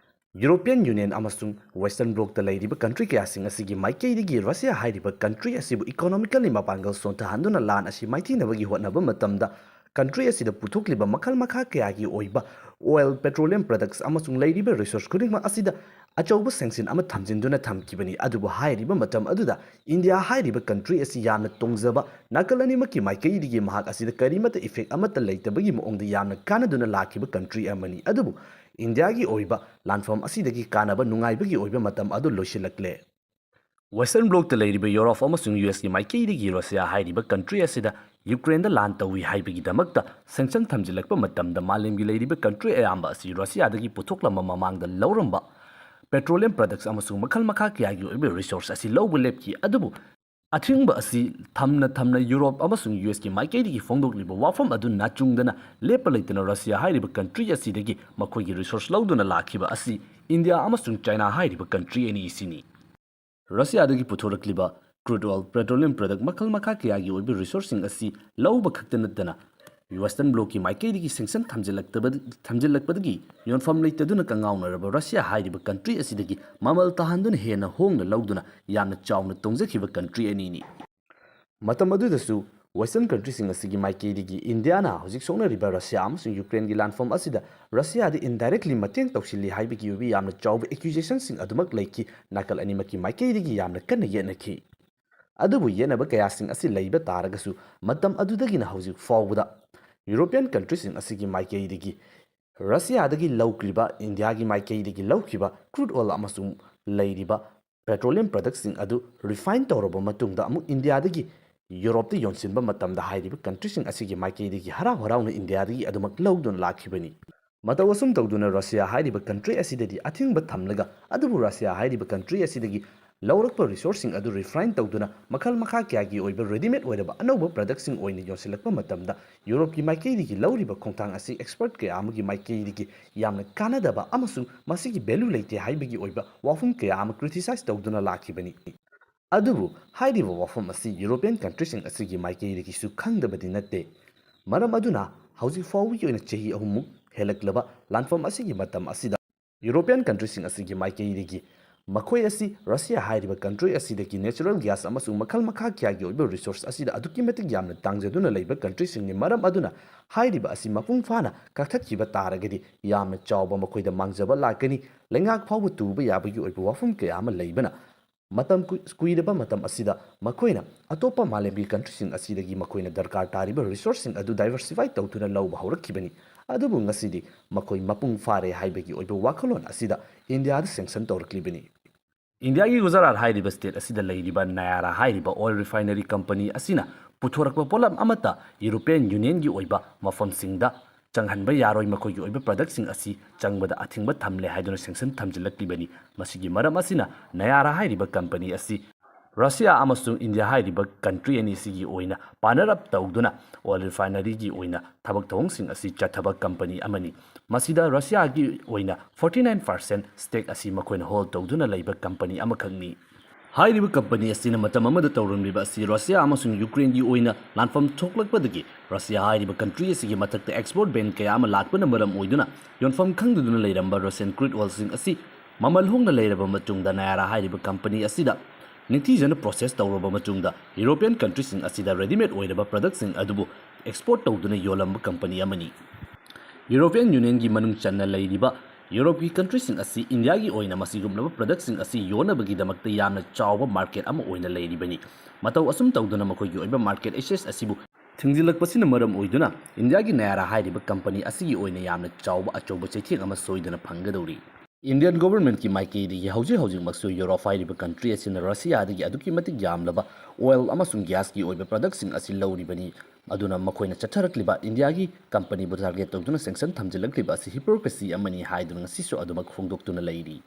European Union ꯑꯃꯁꯨꯡ Western Bloc ꯂꯩꯔꯤꯕ country ꯀꯌꯥꯁꯤꯡ ꯑꯁꯤꯒꯤ ꯃꯥꯏꯀꯩꯗꯒꯤ ꯔꯁꯤꯌꯥ ꯍꯥꯏꯔꯤꯕ country ꯑꯁꯤꯕꯨ economically ꯃꯄꯥꯡꯒꯜ ꯁꯣꯟꯊꯍꯟꯗꯨꯅ ꯂꯥꯟ ꯑꯁꯤ ꯃꯥꯏꯊꯤꯅꯕꯒꯤ ꯍꯣꯠꯅꯕ ꯃꯇꯝꯗ country ꯑꯁꯤꯗ ꯄꯨꯊꯣꯛꯂꯤꯕ ꯃꯈꯜ ꯃꯈꯥ ꯀꯌꯥꯒꯤ ꯑꯣꯏꯕ oil, petroleum products ꯑꯃꯁꯨꯡ ꯂꯩꯔꯤꯕ resource ꯈꯨꯗꯤꯡꯃꯛ ꯑꯁꯤꯗ ꯑꯆꯧꯕ sanction ꯑꯃ ꯊꯝꯖꯤꯟꯗꯨꯅ ꯊꯝꯈꯤꯕꯅꯤ꯫ ꯑꯗꯨꯕꯨ ꯍꯥꯏꯔꯤꯕ ꯃꯇꯝ ꯑꯗꯨꯗ ꯏꯟꯗꯤꯌꯥ ꯍꯥꯏꯔꯤꯕ country ꯑꯁꯤ ꯌꯥꯝꯅ ꯇꯣꯡꯖꯕ, ꯅꯥꯀꯜ ꯑꯅꯤꯃꯛꯀꯤ ꯃꯥꯏꯀꯩꯗꯒꯤ ꯃꯍꯥꯛ ꯑꯁꯤꯗ ꯀꯔꯤꯃꯠꯇ effect ꯑꯃꯠꯇ ꯂꯩꯇꯕꯒꯤ ꯃꯑꯣꯡꯗ ꯌꯥꯝꯅ ꯀꯥꯟꯅꯗꯨꯅ ꯂꯥꯛꯈꯤꯕ country ꯑꯃꯅꯤ꯫ ꯑꯗꯨꯕꯨ ꯏꯟꯗꯤꯌꯥꯒꯤ ꯑꯣꯏꯕ ꯂꯥꯟꯐꯝ ꯑꯁꯤꯗꯒꯤ ꯀꯥꯟꯅꯕ ꯅꯨꯡꯉꯥꯏꯕꯒꯤ ꯑꯣꯏꯕ ꯃꯇꯝ ꯑꯗꯨ ꯂꯣꯏꯁꯤꯜꯂꯛꯂꯦ꯫ Western bloc ꯇ ꯂꯩꯔꯤꯕ ꯌꯨꯔꯣꯞ ꯑꯃꯁꯨꯡ ꯌꯨ ꯑꯦꯁ ꯀꯤ ꯃꯥꯏꯀꯩꯗꯒꯤ ꯔꯁꯤꯌꯥ ꯍꯥꯏꯔꯤꯕ country ꯑꯁꯤꯗ ꯌꯨꯀ꯭ꯔꯦꯟꯗ ꯂꯥꯟ ꯇꯧꯏ ꯍꯥꯏꯕꯒꯤꯗꯃꯛꯇ sanction ꯊꯝꯖꯤꯜꯂꯛꯄ ꯃꯇꯝꯗ ꯃꯥꯂꯦꯝꯒꯤ ꯂꯩꯔꯤꯕ country ꯑꯌꯥꯝꯕ ꯑꯁꯤ ꯔꯁꯤꯌꯥꯗꯒꯤ ꯄꯨꯊꯣꯛꯂꯝꯕ ꯃꯃꯥꯡꯗ ꯂꯧꯔꯝꯕ petroleum products ꯑꯃꯁꯨꯡ ꯃꯈꯜ ꯃꯈꯥ ꯀꯌꯥꯒꯤ ꯑꯣꯏꯕ resource ꯑꯁꯤ ꯂꯧꯕ ꯂꯦꯞꯈꯤ꯫ ꯑꯗꯨꯕꯨ ꯑꯊꯤꯡꯕ ꯑꯁꯤ ꯊꯝꯅ ꯊꯝꯅ ꯌꯨꯔꯣꯞ ꯑꯃꯁꯨꯡ ꯌꯨ ꯑꯦꯁ ꯀꯤ ꯃꯥꯏꯀꯩꯗꯒꯤ ꯐꯣꯡꯗꯣꯛꯂꯤꯕ ꯋꯥꯐꯝ ꯑꯗꯨ ꯅꯥꯆꯨꯡꯗꯅ ꯂꯦꯞꯄ ꯂꯩꯇꯅ ꯔꯁꯤꯌꯥ ꯍꯥꯏꯔꯤꯕ country ꯑꯁꯤꯗꯒꯤ ꯃꯈꯣꯏꯒꯤ resource ꯂꯧꯗꯨꯅ ꯂꯥꯛꯈꯤꯕ ꯑꯁꯤ ꯏꯟꯗꯤꯌꯥ ꯑꯃꯁꯨꯡ ꯆꯥꯏꯅꯥ ꯍꯥꯏꯔꯤꯕ country ꯑꯅꯤ ꯑꯁꯤꯅꯤ꯫ ꯔꯁꯤꯌꯥꯗꯒꯤ ꯄꯨꯊꯣꯔꯛꯂꯤꯕ crude oil, petroleum product ꯃꯈꯜ ꯃꯈꯥ ꯀꯌꯥꯒꯤ ꯑꯣꯏꯕ resource ꯁꯤꯡ ꯑꯁꯤ ꯂꯧꯕ ꯈꯛꯇ ꯅꯠꯇꯅ Western bloc ꯀꯤ ꯃꯥꯏꯀꯩꯗꯒꯤ sanction ꯊꯝꯖꯤꯜꯂꯛꯇꯕ-, ꯊꯝꯖꯤꯜꯂꯛꯄꯗꯒꯤ ꯌꯣꯟꯐꯝ ꯂꯩꯇꯗꯨꯅ ꯀꯉꯥꯎꯅꯔꯕ ꯔꯁꯤꯌꯥ ꯍꯥꯏꯔꯤꯕ country ꯑꯁꯤꯗꯒꯤ ꯃꯃꯜ ꯇꯥꯍꯟꯗꯨꯅ ꯍꯦꯟꯅ ꯍꯣꯡꯅ ꯂꯧꯗꯨꯅ ꯌꯥꯝꯅ ꯆꯥꯎꯅ ꯇꯣꯡꯖꯈꯤꯕ country ꯑꯅꯤꯅꯤ꯫ ꯃꯇꯝ ꯑꯗꯨꯗꯁꯨ Western country ꯁꯤꯡ ꯑꯁꯤꯒꯤ ꯃꯥꯏꯀꯩꯗꯒꯤ ꯏꯟꯗꯤꯌꯥꯅ ꯍꯧꯖꯤꯛ ꯁꯣꯛꯅꯔꯤꯕ ꯔꯁꯤꯌꯥ ꯑꯃꯁꯨꯡ ꯌꯨꯀ꯭ꯔꯦꯟꯒꯤ ꯂꯥꯟꯐꯝ ꯑꯁꯤꯗ ꯔꯁꯤꯌꯥꯗ indirectly ꯃꯇꯦꯡ ꯇꯧꯁꯤꯜꯂꯤ ꯍꯥꯏꯕꯒꯤ ꯑꯣꯏꯕ ꯌꯥꯝꯅ ꯆꯥꯎꯕ accusation ꯁꯤꯡ ꯑꯗꯨꯃꯛ ꯂꯩꯈꯤ꯫ ꯅꯥꯀꯜ ꯑꯅꯤꯃꯛꯀꯤ ꯃꯥꯏꯀꯩꯗꯒꯤ ꯌꯥꯝꯅ ꯀꯟꯅ ꯌꯦꯠꯅꯈꯤ꯫ ꯑꯗꯨꯕꯨ ꯌꯦꯠꯅꯕ ꯀꯌꯥꯁꯤꯡ ꯑꯁꯤ ꯂꯩꯕ ꯇꯥꯔꯒꯁꯨ ꯃꯇꯝ ꯑꯗꯨꯗꯒꯤꯅ ꯍꯧꯖꯤꯛ ꯐꯥꯎꯕꯗ European country ꯁꯤꯡ ꯑꯁꯤꯒꯤ ꯃꯥꯏꯀꯩꯗꯒꯤ ꯔꯁꯤꯌꯥꯗꯒꯤ ꯂꯧꯈ꯭ꯔꯤꯕ, ꯏꯟꯗꯤꯌꯥꯒꯤ ꯃꯥꯏꯀꯩꯗꯒꯤ ꯂꯧꯈꯤꯕ crude oil ꯑꯃꯁꯨꯡ ꯂꯩꯔꯤꯕ petroleum product ꯁꯤꯡ ꯑꯗꯨ refine ꯇꯧꯔꯕ ꯃꯇꯨꯡꯗ ꯑꯃꯨꯛ ꯏꯟꯗꯤꯌꯥꯗꯒꯤ ꯌꯨꯔꯣꯞꯇ ꯌꯣꯟꯁꯤꯟꯕ ꯃꯇꯝꯗ ꯍꯥꯏꯔꯤꯕ country ꯁꯤꯡ ꯑꯁꯤꯒꯤ ꯃꯥꯏꯀꯩꯗꯒꯤ ꯍꯔꯥꯎ ꯍꯔꯥꯎꯅ ꯏꯟꯗꯤꯌꯥꯗꯒꯤ ꯑꯗꯨꯃꯛ ꯂꯧꯗꯨꯅ ꯂꯥꯛꯈꯤꯕꯅꯤ꯫ ꯃꯇꯧ ꯑꯁꯨꯝ ꯇꯧꯗꯨꯅ ꯔꯁꯤꯌꯥ ꯍꯥꯏꯔꯤꯕ country ꯑꯁꯤꯗꯗꯤ ꯑꯊꯤꯡꯕ ꯊꯝꯂꯒ, ꯑꯗꯨꯕꯨ ꯔꯁꯤꯌꯥ ꯍꯥꯏꯔꯤꯕ country ꯑꯁꯤꯗꯒꯤ ꯂꯧꯔꯛꯄ resource ꯁꯤꯡ ꯑꯗꯨ refine ꯇꯧꯗꯨꯅ ꯃꯈꯜ ꯃꯈꯥ ꯀꯌꯥꯒꯤ ꯑꯣꯏꯕ readymade ꯑꯣꯏꯔꯕ ꯑꯅꯧꯕ product ꯁꯤꯡ ꯑꯣꯏꯅ ꯌꯣꯟꯁꯤꯜꯂꯛꯄ ꯃꯇꯝꯗ ꯌꯨꯔꯣꯞꯀꯤ ꯃꯥꯏꯀꯩꯗꯒꯤ ꯂꯧꯔꯤꯕ ꯈꯣꯡꯊꯥꯡ ꯑꯁꯤ expert ꯀꯌꯥ ꯑꯃꯒꯤ ꯃꯥꯏꯀꯩꯗꯒꯤ ꯌꯥꯝꯅ ꯀꯥꯟꯅꯗꯕ ꯑꯃꯁꯨꯡ ꯃꯁꯤꯒꯤ value ꯂꯩꯇꯦ ꯍꯥꯏꯕꯒꯤ ꯑꯣꯏꯕ ꯋꯥꯐꯝ ꯀꯌꯥ ꯑꯃ criticize ꯇꯧꯗꯨꯅ ꯂꯥꯛꯈꯤꯕꯅꯤ꯫ ꯑꯗꯨꯕꯨ ꯍꯥꯏꯔꯤꯕ ꯋꯥꯐꯝ ꯑꯁꯤ European country ꯁꯤꯡ ꯑꯁꯤꯒꯤ ꯃꯥꯏꯀꯩꯗꯒꯤꯁꯨ ꯈꯪꯗꯕꯗꯤ ꯅꯠꯇꯦ꯫ ꯃꯔꯝ ꯑꯗꯨꯅ ꯍꯧꯖꯤꯛ ꯐꯥꯎꯕꯒꯤ ꯑꯣꯏꯅ ꯆꯍꯤ ꯑꯍꯨꯝꯃꯨꯛ ꯍꯦꯜꯂꯛꯂꯕ ꯂꯥꯟꯐꯝ ꯑꯁꯤꯒꯤ ꯃꯇꯝ ꯑꯁꯤꯗ European country ꯁꯤꯡ ꯑꯁꯤꯒꯤ ꯃꯥꯏꯀꯩꯗꯒꯤ ꯃꯈꯣꯏ ꯑꯁꯤ ꯔꯁꯤꯌꯥ ꯍꯥꯏꯔꯤꯕ ꯀꯟꯇ꯭ꯔꯤ ꯑꯁꯤꯗꯒꯤ ꯅꯦꯆꯔꯦꯜ ꯒ꯭ꯌꯥꯁ ꯑꯃꯁꯨꯡ ꯃꯈꯜ ꯃꯈꯥ ꯀꯌꯥꯒꯤ ꯑꯣꯏꯕ ꯔꯤꯁꯣꯔꯁ ꯑꯁꯤꯗ ꯑꯗꯨꯛꯀꯤ ꯃꯇꯤꯛ ꯌꯥꯝꯅ ꯇꯥꯡꯖꯗꯨꯅ ꯂꯩꯕ ꯀꯟꯇ꯭ꯔꯤꯁꯤꯡꯅꯤ꯫ ꯃꯔꯝ ꯑꯗꯨꯅ ꯍꯥꯏꯔꯤꯕ ꯑꯁꯤ ꯃꯄꯨꯡ ꯐꯥꯅ ꯀꯛꯊꯠꯈꯤꯕ ꯇꯥꯔꯒꯗꯤ ꯌꯥꯝꯅ ꯆꯥꯎꯕ ꯃꯈꯣꯏꯗ ꯃꯥꯡꯖꯕ ꯂꯥꯛꯀꯅꯤ꯫ ꯂꯩꯉꯥꯛ ꯐꯥꯎꯕ ꯇꯨꯕ ꯌꯥꯕꯒꯤ ꯑꯣꯏꯕ ꯋꯥꯐꯝ ꯀꯌꯥ ꯑꯃ ꯂꯩꯕꯅ ꯃꯇꯝ ꯀꯨꯏ-, ꯀꯨꯏꯔꯕ ꯃꯇꯝ ꯑꯁꯤꯗ ꯃꯈꯣꯏꯅ ꯑꯇꯣꯞꯄ ꯃꯥꯂꯦꯝꯒꯤ ꯀꯟꯇ꯭ꯔꯤꯁꯤꯡ ꯑꯁꯤꯗꯒꯤ ꯃꯈꯣꯏꯅ ꯗꯔꯀꯥꯔ ꯇꯥꯔꯤꯕ ꯔꯤꯁꯣꯔꯁꯁꯤꯡ ꯑꯗꯨ ꯗꯥꯏꯚꯔꯁꯤꯐꯥꯏ ꯇꯧꯗꯨꯅ ꯂꯧꯕ ꯍꯧꯔꯛꯈꯤꯕꯅꯤ꯫ ꯑꯗꯨꯕꯨ ꯉꯁꯤꯗꯤ ꯃꯈꯣꯏ ꯃꯄꯨꯡ ꯐꯥꯔꯦ ꯍꯥꯏꯕꯒꯤ ꯑꯣꯏꯕ ꯋꯥꯈꯜꯂꯣꯟ ꯑꯁꯤꯗ ꯏꯟꯗꯤꯌꯥꯗ ꯁꯦꯡꯁꯟ ꯇꯧꯔꯛꯂꯤꯕꯅꯤ꯫ ꯏꯟꯗꯤꯌꯥꯒꯤ ꯒꯨꯖꯔꯥꯠ ꯍꯥꯏꯔꯤꯕ ꯁ꯭ꯇꯦꯠ ꯑꯁꯤꯗ ꯂꯩꯔꯤꯕ ꯅꯌꯥꯔꯥ ꯍꯥꯏꯔꯤꯕ ꯑꯣꯏꯜ ꯔꯤꯐꯥꯏꯅꯔꯤ ꯀꯝꯄꯅꯤ ꯑꯁꯤꯅ ꯄꯨꯊꯣꯔꯛꯄ ꯄꯣꯠꯂꯝ ꯑꯃꯠꯇ ꯌꯨꯔꯣꯄꯤꯌꯟ ꯌꯨꯅꯤꯌꯟꯒꯤ ꯑꯣꯏꯕ ꯃꯐꯝꯁꯤꯡꯗ ꯆꯪꯍꯟꯕ ꯌꯥꯔꯣꯏ, ꯃꯈꯣꯏꯒꯤ ꯑꯣꯏꯕ ꯄ꯭ꯔꯗꯛꯁꯤꯡ ꯑꯁꯤ ꯆꯪꯕꯗ ꯑꯊꯤꯡꯕ ꯊꯝꯂꯦ ꯍꯥꯏꯗꯨꯅ ꯁꯦꯡꯁꯟ ꯊꯝꯖꯤꯜꯂꯛꯂꯤꯕꯅꯤ꯫ ꯃꯁꯤꯒꯤ ꯃꯔꯝ ꯑꯁꯤꯅ ꯅꯌꯥꯔꯥ ꯍꯥꯏꯔꯤꯕ ꯀꯝꯄꯅꯤ ꯑꯁꯤ ꯔꯁꯤꯌꯥ ꯑꯃꯁꯨꯡ ꯏꯟꯗꯤꯌꯥ ꯍꯥꯏꯔꯤꯕ ꯀꯟꯇ꯭ꯔꯤ ꯑꯅꯤꯁꯤꯒꯤ ꯑꯣꯏꯅ ꯄꯥꯔꯠꯅꯔ ꯑꯞ ꯇꯧꯗꯨꯅ ꯑꯣꯏꯜ ꯔꯤꯐꯥꯏꯅꯔꯤꯒꯤ ꯑꯣꯏꯅ ꯊꯕꯛ ꯊꯧꯑꯣꯡꯁꯤꯡ ꯑꯁꯤ ꯆꯠꯊꯕ ꯀꯝꯄꯅꯤ ꯑꯃꯅꯤ꯫ ꯃꯁꯤꯗ ꯔꯁꯤꯌꯥꯒꯤ ꯑꯣꯏꯅ ꯐꯣꯔꯇꯤ ꯅꯥꯏꯟ ꯄꯥꯔꯁꯦꯟ ꯁ꯭ꯇꯦꯛ ꯑꯁꯤ ꯃꯈꯣꯏꯅ ꯍꯣꯜ ꯇꯧꯗꯨꯅ ꯂꯩꯕ ꯀꯝꯄꯅꯤ ꯑꯃꯈꯛꯅꯤ꯫ ꯍꯥꯏꯔꯤꯕ ꯀꯝꯄꯅꯤ ꯑꯁꯤꯅ ꯃꯇꯝ ꯑꯃꯗ ꯇꯧꯔꯝꯂꯤꯕ ꯑꯁꯤ ꯔꯁꯤꯌꯥ ꯑꯃꯁꯨꯡ ꯌꯨꯀ꯭ꯔꯦꯟꯒꯤ ꯑꯣꯏꯅ ꯂꯥꯟꯐꯝ ꯊꯣꯛꯂꯛꯄꯗꯒꯤ ꯔꯁꯤꯌꯥ ꯍꯥꯏꯔꯤꯕ ꯀꯟꯇ꯭ꯔꯤ ꯑꯁꯤꯒꯤ ꯃꯊꯛꯇ ꯑꯦꯛꯁꯄꯣꯔꯠ ꯕꯦꯟ ꯀꯌꯥ ꯑꯃ ꯂꯥꯛꯄꯅ ꯃꯔꯝ ꯑꯣꯏꯗꯨꯅ ꯌꯣꯟꯐꯝ ꯈꯪꯗꯗꯨꯅ ꯂꯩꯔꯝꯕ ꯔꯁꯤꯌꯟ ꯀ꯭ꯔꯨꯗ ꯑꯣꯏꯜꯁꯤꯡ ꯑꯁꯤ ꯃꯃꯜ ꯍꯣꯡꯅ ꯂꯩꯔꯕ ꯃꯇꯨꯡꯗ ꯅꯌꯥꯔꯥ ꯍꯥꯏꯔꯤꯕ ꯀꯝꯄꯅꯤ ꯑꯁꯤꯗ ꯅꯤꯡꯊꯤꯖꯅ ꯄ꯭ꯔꯣꯁꯦꯁ ꯇꯧꯔꯕ ꯃꯇꯨꯡꯗ ꯌꯨꯔꯣꯄꯤꯌꯟ ꯀꯟꯇ꯭ꯔꯤꯁꯤꯡ ꯑꯁꯤꯗ ꯔꯦꯗꯤꯃꯦꯗ ꯑꯣꯏꯔꯕ ꯄ꯭ꯔꯗꯛꯁꯤꯡ ꯑꯗꯨꯕꯨ ꯑꯦꯛꯁꯄꯣꯔꯠ ꯇꯧꯗꯨꯅ ꯌꯣꯜꯂꯝꯕ ꯀꯝꯄꯅꯤ ꯑꯃꯅꯤ꯫ ꯌꯨꯔꯣꯄꯤꯌꯟ ꯌꯨꯅꯤꯌꯟꯒꯤ ꯃꯅꯨꯡ ꯆꯟꯅ ꯂꯩꯔꯤꯕ ꯌꯨꯔꯣꯞꯀꯤ ꯀꯟꯇ꯭ꯔꯤꯁꯤꯡ ꯑꯁꯤ ꯏꯟꯗꯤꯌꯥꯒꯤ ꯑꯣꯏꯅ ꯃꯁꯤꯒꯨꯝꯂꯕ ꯄ꯭ꯔꯗꯛꯁꯤꯡ ꯑꯁꯤ ꯌꯣꯟꯅꯕꯒꯤꯗꯃꯛꯇ ꯌꯥꯝꯅ ꯆꯥꯎꯕ ꯃꯥꯔꯀꯦꯠ ꯑꯃ ꯑꯣꯏꯅ ꯂꯩꯔꯤꯕꯅꯤ꯫ ꯃꯇꯧ ꯑꯁꯨꯝ ꯇꯧꯗꯨꯅ ꯃꯈꯣꯏꯒꯤ ꯑꯣꯏꯕ ꯃꯥꯔꯀꯦꯠ ꯑꯦꯛꯁꯦꯁ ꯑꯁꯤꯕꯨ ꯊꯤꯡꯖꯤꯜꯂꯛꯄꯁꯤꯅ ꯃꯔꯝ ꯑꯣꯏꯗꯨꯅ ꯏꯟꯗꯤꯌꯥꯒꯤ ꯅꯌꯥꯔꯥ ꯍꯥꯏꯔꯤꯕ ꯀꯝꯄꯅꯤ ꯑꯁꯤꯒꯤ ꯑꯣꯏꯅ ꯌꯥꯝꯅ ꯆꯥꯎꯕ ꯑꯆꯧꯕ ꯆꯩꯊꯦꯡ ꯑꯃ ꯁꯣꯏꯗꯅ ꯐꯪꯒꯗꯧꯔꯤ꯫ ꯏꯟꯗꯤꯌꯟ ꯒꯣꯚꯔꯟꯃꯦꯟꯠꯀꯤ ꯃꯥꯏꯀꯩꯗꯒꯤ ꯍꯧꯖꯤꯛ ꯍꯧꯖꯤꯛꯃꯛꯁꯨ ꯌꯨꯔꯣꯞ ꯍꯥꯏꯔꯤꯕ ꯀꯟꯇ꯭ꯔꯤ ꯑꯁꯤꯅ ꯔꯁꯤꯌꯥꯗꯒꯤ ꯑꯗꯨꯛꯀꯤ ꯃꯇꯤꯛ ꯌꯥꯝꯂꯕ ꯑꯣꯏꯜ ꯑꯃꯁꯨꯡ ꯒ꯭ꯌꯥꯁꯀꯤ ꯑꯣꯏꯕ ꯄ꯭ꯔꯗꯛꯁꯤꯡ ꯑꯁꯤ ꯂꯧꯔꯤꯕꯅꯤ꯫ ꯑꯗꯨꯅ ꯃꯈꯣꯏꯅ ꯆꯠꯊꯔꯛꯂꯤꯕ ꯏꯟꯗꯤꯌꯥꯒꯤ ꯀꯝꯄꯅꯤꯕꯨ ꯇꯥꯔꯒꯦꯠ ꯇꯧꯗꯨꯅ ꯁꯦꯡꯁꯟ ꯊꯝꯖꯤꯜꯂꯛꯂꯤꯕ ꯑꯁꯤ ꯍꯤꯄꯣꯀ꯭ꯔꯦꯁꯤ ꯑꯃꯅꯤ ꯍꯥꯏꯗꯨꯅ ꯉꯁꯤꯁꯨ ꯑꯗꯨꯃꯛ ꯐꯣꯡꯗꯣꯛꯇꯨꯅ ꯂꯩꯔꯤ꯫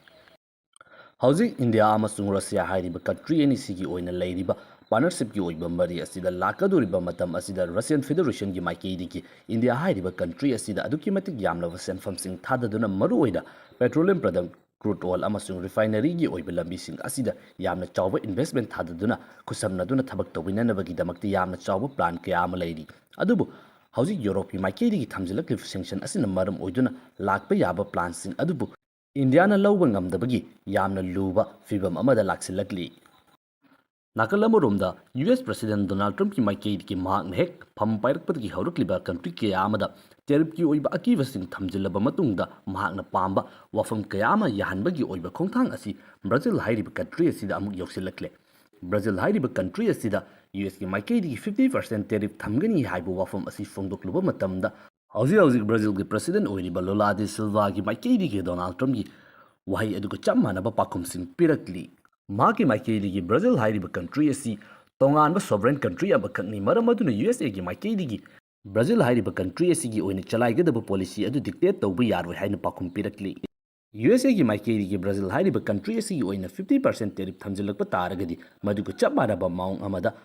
ꯍꯧꯖꯤꯛ ꯏꯟꯗꯤꯌꯥ ꯑꯃꯁꯨꯡ ꯔꯁꯤꯌꯥ ꯍꯥꯏꯔꯤꯕ ꯀꯟꯇ꯭ꯔꯤ ꯑꯅꯤꯁꯤꯒꯤ ꯑꯣꯏꯅ ꯂꯩꯔꯤꯕ ꯄꯥꯔꯠꯅꯔꯁꯤꯞꯀꯤ ꯑꯣꯏꯕ ꯃꯔꯤ ꯑꯁꯤꯗ ꯂꯥꯛꯀꯗꯧꯔꯤꯕ ꯃꯇꯝ ꯑꯁꯤꯗ ꯔꯁꯤꯌꯟ ꯐꯦꯗꯔꯦꯁꯟꯒꯤ ꯃꯥꯏꯀꯩꯗꯒꯤ ꯏꯟꯗꯤꯌꯥ ꯍꯥꯏꯔꯤꯕ ꯀꯟꯇ꯭ꯔꯤ ꯑꯁꯤꯗ ꯑꯗꯨꯛꯀꯤ ꯃꯇꯤꯛ ꯌꯥꯝꯂꯕ ꯁꯦꯟꯐꯝꯁꯤꯡ ꯊꯥꯗꯗꯨꯅ ꯃꯔꯨꯑꯣꯏꯅ ꯄꯦꯇ꯭ꯔꯣꯂꯤꯌꯝ ꯄ꯭ꯔꯗꯛ, ꯀ꯭ꯔꯨꯗ ꯑꯣꯏꯜ ꯑꯃꯁꯨꯡ ꯔꯤꯐꯥꯏꯅꯔꯤꯒꯤ ꯑꯣꯏꯕ ꯂꯝꯕꯤꯁꯤꯡ ꯑꯁꯤꯗ ꯌꯥꯝꯅ ꯆꯥꯎꯕ ꯏꯟꯚꯦꯁ꯭ꯠꯃꯦꯟꯠ ꯊꯥꯗꯗꯨꯅ ꯈꯨꯠꯁꯝꯅꯗꯨꯅ ꯊꯕꯛ ꯇꯧꯃꯤꯟꯅꯅꯕꯒꯤꯗꯃꯛꯇ ꯌꯥꯝꯅ ꯆꯥꯎꯕ ꯄ꯭ꯂꯥꯟ ꯀꯌꯥ ꯑꯃ ꯂꯩꯔꯤ꯫ ꯑꯗꯨꯕꯨ ꯍꯧꯖꯤꯛ ꯌꯨꯔꯣꯞꯀꯤ ꯃꯥꯏꯀꯩꯗꯒꯤ ꯊꯝꯖꯤꯜꯂꯛꯂꯤꯕ ꯁꯦꯡꯁꯟ ꯑꯁꯤꯅ ꯃꯔꯝ ꯑꯣꯏꯗꯨꯅ ꯂꯥꯛꯄ ꯌꯥꯕ ꯄ꯭ꯂꯥꯟꯁꯤꯡ ꯑꯗꯨꯕꯨ ꯏꯟꯗꯤꯌꯥꯅ ꯂꯧꯕ ꯉꯝꯗꯕꯒꯤ ꯌꯥꯝꯅ ꯂꯨꯕ ꯐꯤꯕꯝ ꯑꯃꯗ ꯂꯥꯛꯁꯤꯜꯂꯛꯂꯤ꯫ ꯅꯥꯀꯜ ꯑꯃꯔꯣꯝꯗ ꯌꯨ ꯑꯦꯁ ꯄ꯭ꯔꯁꯤꯗꯦꯟ ꯗꯣꯅꯥꯜꯗ ꯇ꯭ꯔꯝꯞꯀꯤ ꯃꯥꯏꯀꯩꯗꯒꯤ ꯃꯍꯥꯛꯅ ꯍꯦꯛ ꯐꯝ ꯄꯥꯏꯔꯛꯄꯗꯒꯤ ꯍꯧꯔꯛꯂꯤꯕ ꯀꯟꯇ꯭ꯔꯤ ꯀꯌꯥ ꯑꯃꯗ ꯇꯦꯔꯤꯐꯀꯤ ꯑꯣꯏꯕ ꯑꯀꯤꯕꯁꯤꯡ ꯊꯝꯖꯤꯜꯂꯕ ꯃꯇꯨꯡꯗ ꯃꯍꯥꯛꯅ ꯄꯥꯝꯕ ꯋꯥꯐꯝ ꯀꯌꯥ ꯑꯃ ꯌꯥꯍꯟꯕꯒꯤ ꯑꯣꯏꯕ ꯈꯣꯡꯊꯥꯡ ꯑꯁꯤ ꯕ꯭ꯔꯥꯖꯤꯜ ꯍꯥꯏꯔꯤꯕ ꯀꯟꯇ꯭ꯔꯤ ꯑꯁꯤꯗ ꯑꯃꯨꯛ ꯌꯧꯁꯤꯜꯂꯛꯂꯦ꯫ ꯕ꯭ꯔꯥꯖꯤꯜ ꯍꯥꯏꯔꯤꯕ ꯀꯟꯇ꯭ꯔꯤ ꯑꯁꯤꯗ ꯌꯨ ꯑꯦꯁꯀꯤ ꯃꯥꯏꯀꯩꯗꯒꯤ ꯐꯤꯐꯇꯤ ꯄꯥꯔꯁꯦꯟ ꯇꯦꯔꯤꯐ ꯊꯝꯒꯅꯤ ꯍꯥꯏꯕ ꯋꯥꯐꯝ ꯑꯁꯤ ꯐꯣꯡꯗꯣꯛꯂꯨꯕ ꯃꯇꯝꯗ ꯍꯧꯖꯤꯛ ꯍꯧꯖꯤꯛ ꯕ꯭ꯔꯥꯖꯤꯜꯒꯤ ꯄ꯭ꯔꯁꯤꯗꯦꯟ ꯑꯣꯏꯔꯤꯕ ꯂꯨꯂꯥ ꯗꯤ ꯁꯤꯜꯚꯥꯒꯤ ꯃꯥꯏꯀꯩꯗꯒꯤ ꯗꯣꯅꯥꯜꯗ ꯇ꯭ꯔꯝꯞꯀꯤ ꯋꯥꯍꯩ ꯑꯗꯨꯒ ꯆꯞ ꯃꯥꯟꯅꯕ ꯄꯥꯎꯈꯨꯝꯁꯤꯡ ꯄꯤꯔꯛꯂꯤ꯫ ꯃꯍꯥꯛꯀꯤ ꯃꯥꯏꯀꯩꯗꯒꯤ ꯕ꯭ꯔꯥꯖꯤꯜ ꯍꯥꯏꯔꯤꯕ ꯀꯟꯇ꯭ꯔꯤ ꯑꯁꯤ ꯇꯣꯉꯥꯟꯕ ꯁꯣꯚꯔꯦꯟ ꯀꯟꯇ꯭ꯔꯤ ꯑꯃꯈꯛꯅꯤ, ꯃꯔꯝ ꯑꯗꯨꯅ ꯌꯨ ꯑꯦꯁ ꯑꯦꯒꯤ ꯃꯥꯏꯀꯩꯗꯒꯤ ꯕ꯭ꯔꯥꯖꯤꯜ ꯍꯥꯏꯔꯤꯕ ꯀꯟꯇ꯭ꯔꯤ ꯑꯁꯤꯒꯤ ꯑꯣꯏꯅ ꯆꯂꯥꯏꯒꯗꯕ ꯄꯣꯂꯤꯁꯤ ꯑꯗꯨ ꯗꯤꯛꯇꯦꯠ ꯇꯧꯕ ꯌꯥꯔꯣꯏ ꯍꯥꯏꯅ ꯄꯥꯎꯈꯨꯝ ꯄꯤꯔꯛꯂꯤ꯫ ꯌꯨ ꯑꯦꯁ ꯑꯦꯒꯤ ꯃꯥꯏꯀꯩꯗꯒꯤ ꯕ꯭ꯔꯥꯖꯤꯜ ꯍꯥꯏꯔꯤꯕ ꯀꯟꯇ꯭ꯔꯤ ꯑꯁꯤꯒꯤ ꯑꯣꯏꯅ ꯐꯤꯐꯇꯤ ꯄꯥꯔꯁꯦꯟ ꯇꯦꯔꯤꯐ ꯊꯝꯖꯤꯜꯂꯛꯄ ꯇꯥꯔꯒꯗꯤ ꯃꯗꯨꯒ ꯆꯞ ꯃꯥꯟꯅꯕ ꯃꯑꯣꯡ ꯑꯃꯗ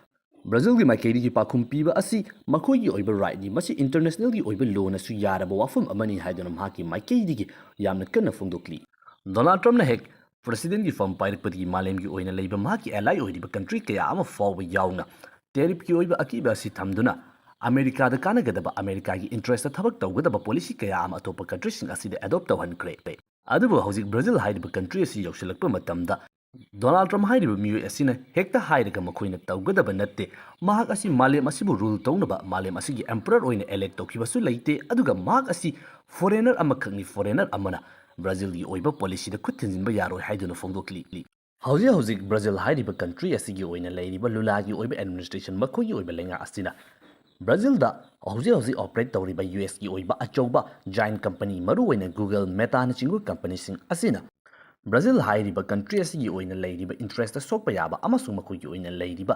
ꯕ꯭ꯔꯥꯖꯤꯜꯒꯤ ꯃꯥꯏꯀꯩꯗꯒꯤ ꯄꯥꯎꯈꯨꯝ ꯄꯤꯕ ꯑꯁꯤ ꯃꯈꯣꯏꯒꯤ ꯑꯣꯏꯕ ꯔꯥꯏꯠꯅꯤ, ꯃꯁꯤ ꯏꯟꯇꯔꯅꯦꯁꯅꯦꯜꯒꯤ ꯑꯣꯏꯕ ꯂꯣꯅꯁꯨ ꯌꯥꯔꯕ ꯋꯥꯐꯝ ꯑꯃꯅꯤ ꯍꯥꯏꯗꯨꯅ ꯃꯍꯥꯛꯀꯤ ꯃꯥꯏꯀꯩꯗꯒꯤ ꯌꯥꯝꯅ ꯀꯟꯅ ꯐꯣꯡꯗꯣꯛꯂꯤ꯫ ꯗꯣꯅꯥꯜꯗ ꯇ꯭ꯔꯝꯞꯅ ꯍꯦꯛ ꯄ꯭ꯔꯁꯤꯗꯦꯟꯒꯤ ꯐꯝ ꯄꯥꯏꯔꯛꯄꯗꯒꯤ ꯃꯥꯂꯦꯝꯒꯤ ꯑꯣꯏꯅ ꯂꯩꯕ ꯃꯍꯥꯛꯀꯤ ꯑꯦꯂꯥꯏ ꯑꯣꯏꯔꯤꯕ ꯀꯟꯇ꯭ꯔꯤ ꯀꯌꯥ ꯑꯃ ꯐꯥꯎꯕ ꯌꯥꯎꯅ ꯇꯦꯔꯤꯐꯀꯤ ꯑꯣꯏꯕ ꯑꯀꯤꯕ ꯑꯁꯤ ꯊꯝꯗꯨꯅ ꯑꯃꯦꯔꯤꯀꯥꯗ ꯀꯥꯟꯅꯒꯗꯕ, ꯑꯃꯦꯔꯤꯀꯥꯒꯤ ꯏꯟꯇꯔꯦꯁꯇ ꯊꯕꯛ ꯇꯧꯒꯗꯕ ꯄꯣꯂꯤꯁꯤ ꯀꯌꯥ ꯑꯃ ꯑꯇꯣꯞꯄ ꯀꯟꯇ꯭ꯔꯤꯁꯤꯡ ꯑꯁꯤꯗ ꯑꯦꯗꯣꯞ ꯇꯧꯍꯟꯈ꯭ꯔꯦ꯫ ꯑꯗꯨꯕꯨ ꯍꯧꯖꯤꯛ ꯕ꯭ꯔꯥꯖꯤꯜ ꯍꯥꯏꯔꯤꯕ ꯀꯟꯇ꯭ꯔꯤ ꯑꯁꯤ ꯌꯧꯁꯤꯜꯂꯛꯄ ꯃꯇꯝꯗ ꯗꯣꯅꯥꯜꯗ ꯇ꯭ꯔꯝꯞ ꯍꯥꯏꯔꯤꯕ ꯃꯤꯑꯣꯏ ꯑꯁꯤꯅ ꯍꯦꯛꯇ ꯍꯥꯏꯔꯒ ꯃꯈꯣꯏꯅ ꯇꯧꯒꯗꯕ ꯅꯠꯇꯦ꯫ ꯃꯍꯥꯛ ꯑꯁꯤ ꯃꯥꯂꯦꯝ ꯑꯁꯤꯕꯨ ꯔꯨꯜ ꯇꯧꯅꯕ ꯃꯥꯂꯦꯝ ꯑꯁꯤꯒꯤ ꯑꯦꯝꯄꯔꯔ ꯑꯣꯏꯅ ꯏꯂꯦꯛ ꯇꯧꯈꯤꯕꯁꯨ ꯂꯩꯇꯦ, ꯑꯗꯨꯒ ꯃꯍꯥꯛ ꯑꯁꯤ ꯐꯣꯔꯦꯅꯔ ꯑꯃꯈꯛꯅꯤ꯫ ꯐꯣꯔꯦꯅꯔ ꯑꯃꯅ ꯕ꯭ꯔꯥꯖꯤꯜꯒꯤ ꯑꯣꯏꯕ ꯄꯣꯂꯤꯁꯤꯗ ꯈꯨꯠ ꯊꯤꯟꯖꯤꯟꯕ ꯌꯥꯔꯣꯏ ꯍꯥꯏꯗꯨꯅ ꯐꯣꯡꯗꯣꯛꯂꯤ꯫ ꯍꯧꯖꯤꯛ ꯍꯧꯖꯤꯛ ꯕ꯭ꯔꯥꯖꯤꯜ ꯍꯥꯏꯔꯤꯕ ꯀꯟꯇ꯭ꯔꯤ ꯑꯁꯤꯒꯤ ꯑꯣꯏꯅ ꯂꯩꯔꯤꯕ ꯂꯨꯂꯥꯒꯤ ꯑꯣꯏꯕ ꯑꯦꯗꯃꯤꯅꯤꯁꯇ꯭ꯔꯦꯁꯟ, ꯃꯈꯣꯏꯒꯤ ꯑꯣꯏꯕ ꯂꯩꯉꯥꯛ ꯑꯁꯤꯅ ꯕ꯭ꯔꯥꯖꯤꯜꯗ ꯍꯧꯖꯤꯛ ꯍꯧꯖꯤꯛ ꯑꯣꯄꯔꯦꯠ ꯇꯧꯔꯤꯕ ꯌꯨ ꯑꯦꯁꯀꯤ ꯑꯣꯏꯕ ꯑꯆꯧꯕ ꯖꯥꯏꯟ ꯀꯝꯄꯅꯤ, ꯃꯔꯨꯑꯣꯏꯅ ꯒꯨꯒꯜ, ꯃꯦꯇꯥꯅꯆꯤꯡꯕ ꯀꯝꯄꯅꯤꯁꯤꯡ ꯑꯁꯤꯅ ꯕ꯭ꯔꯥꯖꯤꯜ ꯍꯥꯏꯔꯤꯕ ꯀꯟꯇ꯭ꯔꯤ ꯑꯁꯤꯒꯤ ꯑꯣꯏꯅ ꯂꯩꯔꯤꯕ ꯏꯟꯇꯔꯦꯁꯇ ꯁꯣꯛꯄ ꯌꯥꯕ ꯑꯃꯁꯨꯡ ꯃꯈꯣꯏꯒꯤ ꯑꯣꯏꯅ ꯂꯩꯔꯤꯕ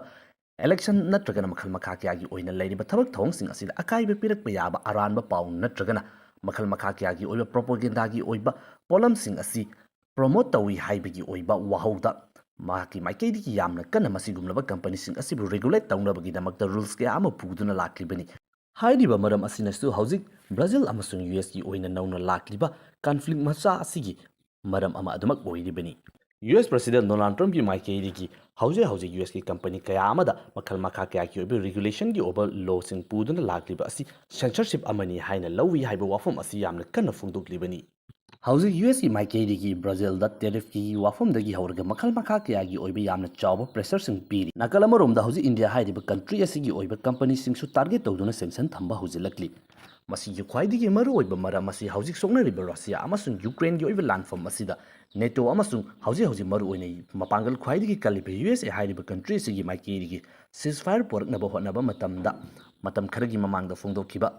ꯏꯂꯦꯛꯁꯟ ꯅꯠꯇ꯭ꯔꯒꯅ ꯃꯈꯜ ꯃꯈꯥ ꯀꯌꯥꯒꯤ ꯑꯣꯏꯅ ꯂꯩꯔꯤꯕ ꯊꯕꯛ ꯊꯧꯔꯝꯁꯤꯡ ꯑꯁꯤꯗ ꯑꯀꯥꯏꯕ ꯄꯤꯔꯛꯄ ꯌꯥꯕ ꯑꯔꯥꯟꯕ ꯄꯥꯎ ꯅꯠꯇ꯭ꯔꯒꯅ ꯃꯈꯜ ꯃꯈꯥ ꯀꯌꯥꯒꯤ ꯑꯣꯏꯕ ꯄ꯭ꯔꯣꯄꯣꯒꯦꯟꯗꯥꯒꯤ ꯑꯣꯏꯕ ꯄꯣꯠꯂꯝꯁꯤꯡ ꯑꯁꯤ ꯄ꯭ꯔꯣꯃꯣꯠ ꯇꯧꯏ ꯍꯥꯏꯕꯒꯤ ꯑꯣꯏꯕ ꯋꯥꯍꯧꯗ ꯃꯍꯥꯛꯀꯤ ꯃꯥꯏꯀꯩꯗꯒꯤ ꯌꯥꯝꯅ ꯀꯟꯅ ꯃꯁꯤꯒꯨꯝꯂꯕ ꯀꯝꯄꯅꯤꯁꯤꯡ ꯑꯁꯤꯕꯨ ꯔꯤꯒꯨꯂꯦꯠ ꯇꯧꯅꯕꯒꯤꯗꯃꯛꯇ ꯔꯨꯜꯁ ꯀꯌꯥ ꯑꯃ ꯄꯨꯗꯨꯅ ꯂꯥꯛꯂꯤꯕꯅꯤ꯫ ꯍꯥꯏꯔꯤꯕ ꯃꯔꯝ ꯑꯁꯤꯅꯁꯨ ꯍꯧꯖꯤꯛ ꯕ꯭ꯔꯥꯖꯤꯜ ꯑꯃꯁꯨꯡ ꯌꯨ ꯑꯦꯁꯀꯤ ꯑꯣꯏꯅ ꯅꯧꯅ ꯂꯥꯛꯂꯤꯕ ꯀꯟꯐ꯭ꯂꯤꯛ ꯃꯆꯥ ꯑꯁꯤꯒꯤ ꯃꯔꯝ ꯑꯃ ꯑꯗꯨꯃꯛ ꯑꯣꯏꯔꯤꯕꯅꯤ꯫ ꯌꯨ ꯑꯦꯁ ꯄ꯭ꯔꯁꯤꯗꯦꯟ ꯗꯣꯅꯥꯜꯗ ꯇ꯭ꯔꯝꯞꯀꯤ ꯃꯥꯏꯀꯩꯗꯒꯤ ꯍꯧꯖꯤꯛ ꯍꯧꯖꯤꯛ ꯌꯨ ꯑꯦꯁꯀꯤ ꯀꯝꯄꯅꯤ ꯀꯌꯥ ꯑꯃꯗ ꯃꯈꯜ ꯃꯈꯥ ꯀꯌꯥꯒꯤ ꯑꯣꯏꯕ ꯔꯤꯒꯨꯂꯦꯁꯟꯒꯤ ꯑꯣꯏꯕ ꯂꯣꯁꯤꯡ ꯄꯨꯗꯨꯅ ꯂꯥꯛꯂꯤꯕ ꯑꯁꯤ ꯁꯦꯟꯁꯔꯁꯤꯞ ꯑꯃꯅꯤ ꯍꯥꯏꯅ ꯂꯧꯏ ꯍꯥꯏꯕ ꯋꯥꯐꯝ ꯑꯁꯤ ꯌꯥꯝꯅ ꯀꯟꯅ ꯐꯣꯡꯗꯣꯛꯂꯤꯕꯅꯤ꯫ ꯍꯧꯖꯤꯛ ꯌꯨ ꯑꯦꯁꯀꯤ ꯃꯥꯏꯀꯩꯗꯒꯤ ꯕ꯭ꯔꯥꯖꯤꯜꯗ ꯇꯦꯔꯤꯐꯀꯤ ꯋꯥꯐꯝꯗꯒꯤ ꯍꯧꯔꯒ ꯃꯈꯜ ꯃꯈꯥ ꯀꯌꯥꯒꯤ ꯑꯣꯏꯕ ꯌꯥꯝꯅ ꯆꯥꯎꯕ ꯄ꯭ꯔꯦꯁꯔꯁꯤꯡ ꯄꯤꯔꯤ꯫ ꯅꯥꯀꯜ ꯑꯃꯔꯣꯝꯗ ꯍꯧꯖꯤꯛ ꯏꯟꯗꯤꯌꯥ ꯍꯥꯏꯔꯤꯕ ꯀꯟꯇ꯭ꯔꯤ ꯑꯁꯤꯒꯤ ꯑꯣꯏꯕ ꯀꯝꯄꯅꯤꯁꯤꯡꯁꯨ ꯇꯥꯔꯒꯦꯠ ꯇꯧꯗꯨꯅ ꯁꯦꯡꯁꯟ ꯊꯝꯕ ꯍꯧꯖꯤꯜꯂꯛꯂꯤ꯫ ꯃꯁꯤꯒꯤ ꯈ꯭ꯋꯥꯏꯗꯒꯤ ꯃꯔꯨꯑꯣꯏꯕ ꯃꯔꯝ ꯑꯁꯤ ꯍꯧꯖꯤꯛ ꯁꯣꯛꯅꯔꯤꯕ ꯔꯁꯤꯌꯥ ꯑꯃꯁꯨꯡ ꯌꯨꯀ꯭ꯔꯦꯟꯒꯤ ꯑꯣꯏꯕ ꯂꯥꯟꯐꯝ ꯑꯁꯤꯗ ꯅꯦꯇꯣ ꯑꯃꯁꯨꯡ ꯍꯧꯖꯤꯛ ꯍꯧꯖꯤꯛ ꯃꯔꯨꯑꯣꯏꯅ ꯃꯄꯥꯡꯒꯜ ꯈ꯭ꯋꯥꯏꯗꯒꯤ ꯀꯜꯂꯤꯕ ꯌꯨ ꯑꯦꯁ ꯑꯦ ꯍꯥꯏꯔꯤꯕ ꯀꯟꯇ꯭ꯔꯤ ꯑꯁꯤꯒꯤ ꯃꯥꯏꯀꯩꯗꯒꯤ ceasefire ꯄꯨꯔꯛꯅꯕ ꯍꯣꯠꯅꯕ ꯃꯇꯝꯗ ꯃꯇꯝ ꯈꯔꯒꯤ ꯃꯃꯥꯡꯗ ꯐꯣꯡꯗꯣꯛꯈꯤꯕ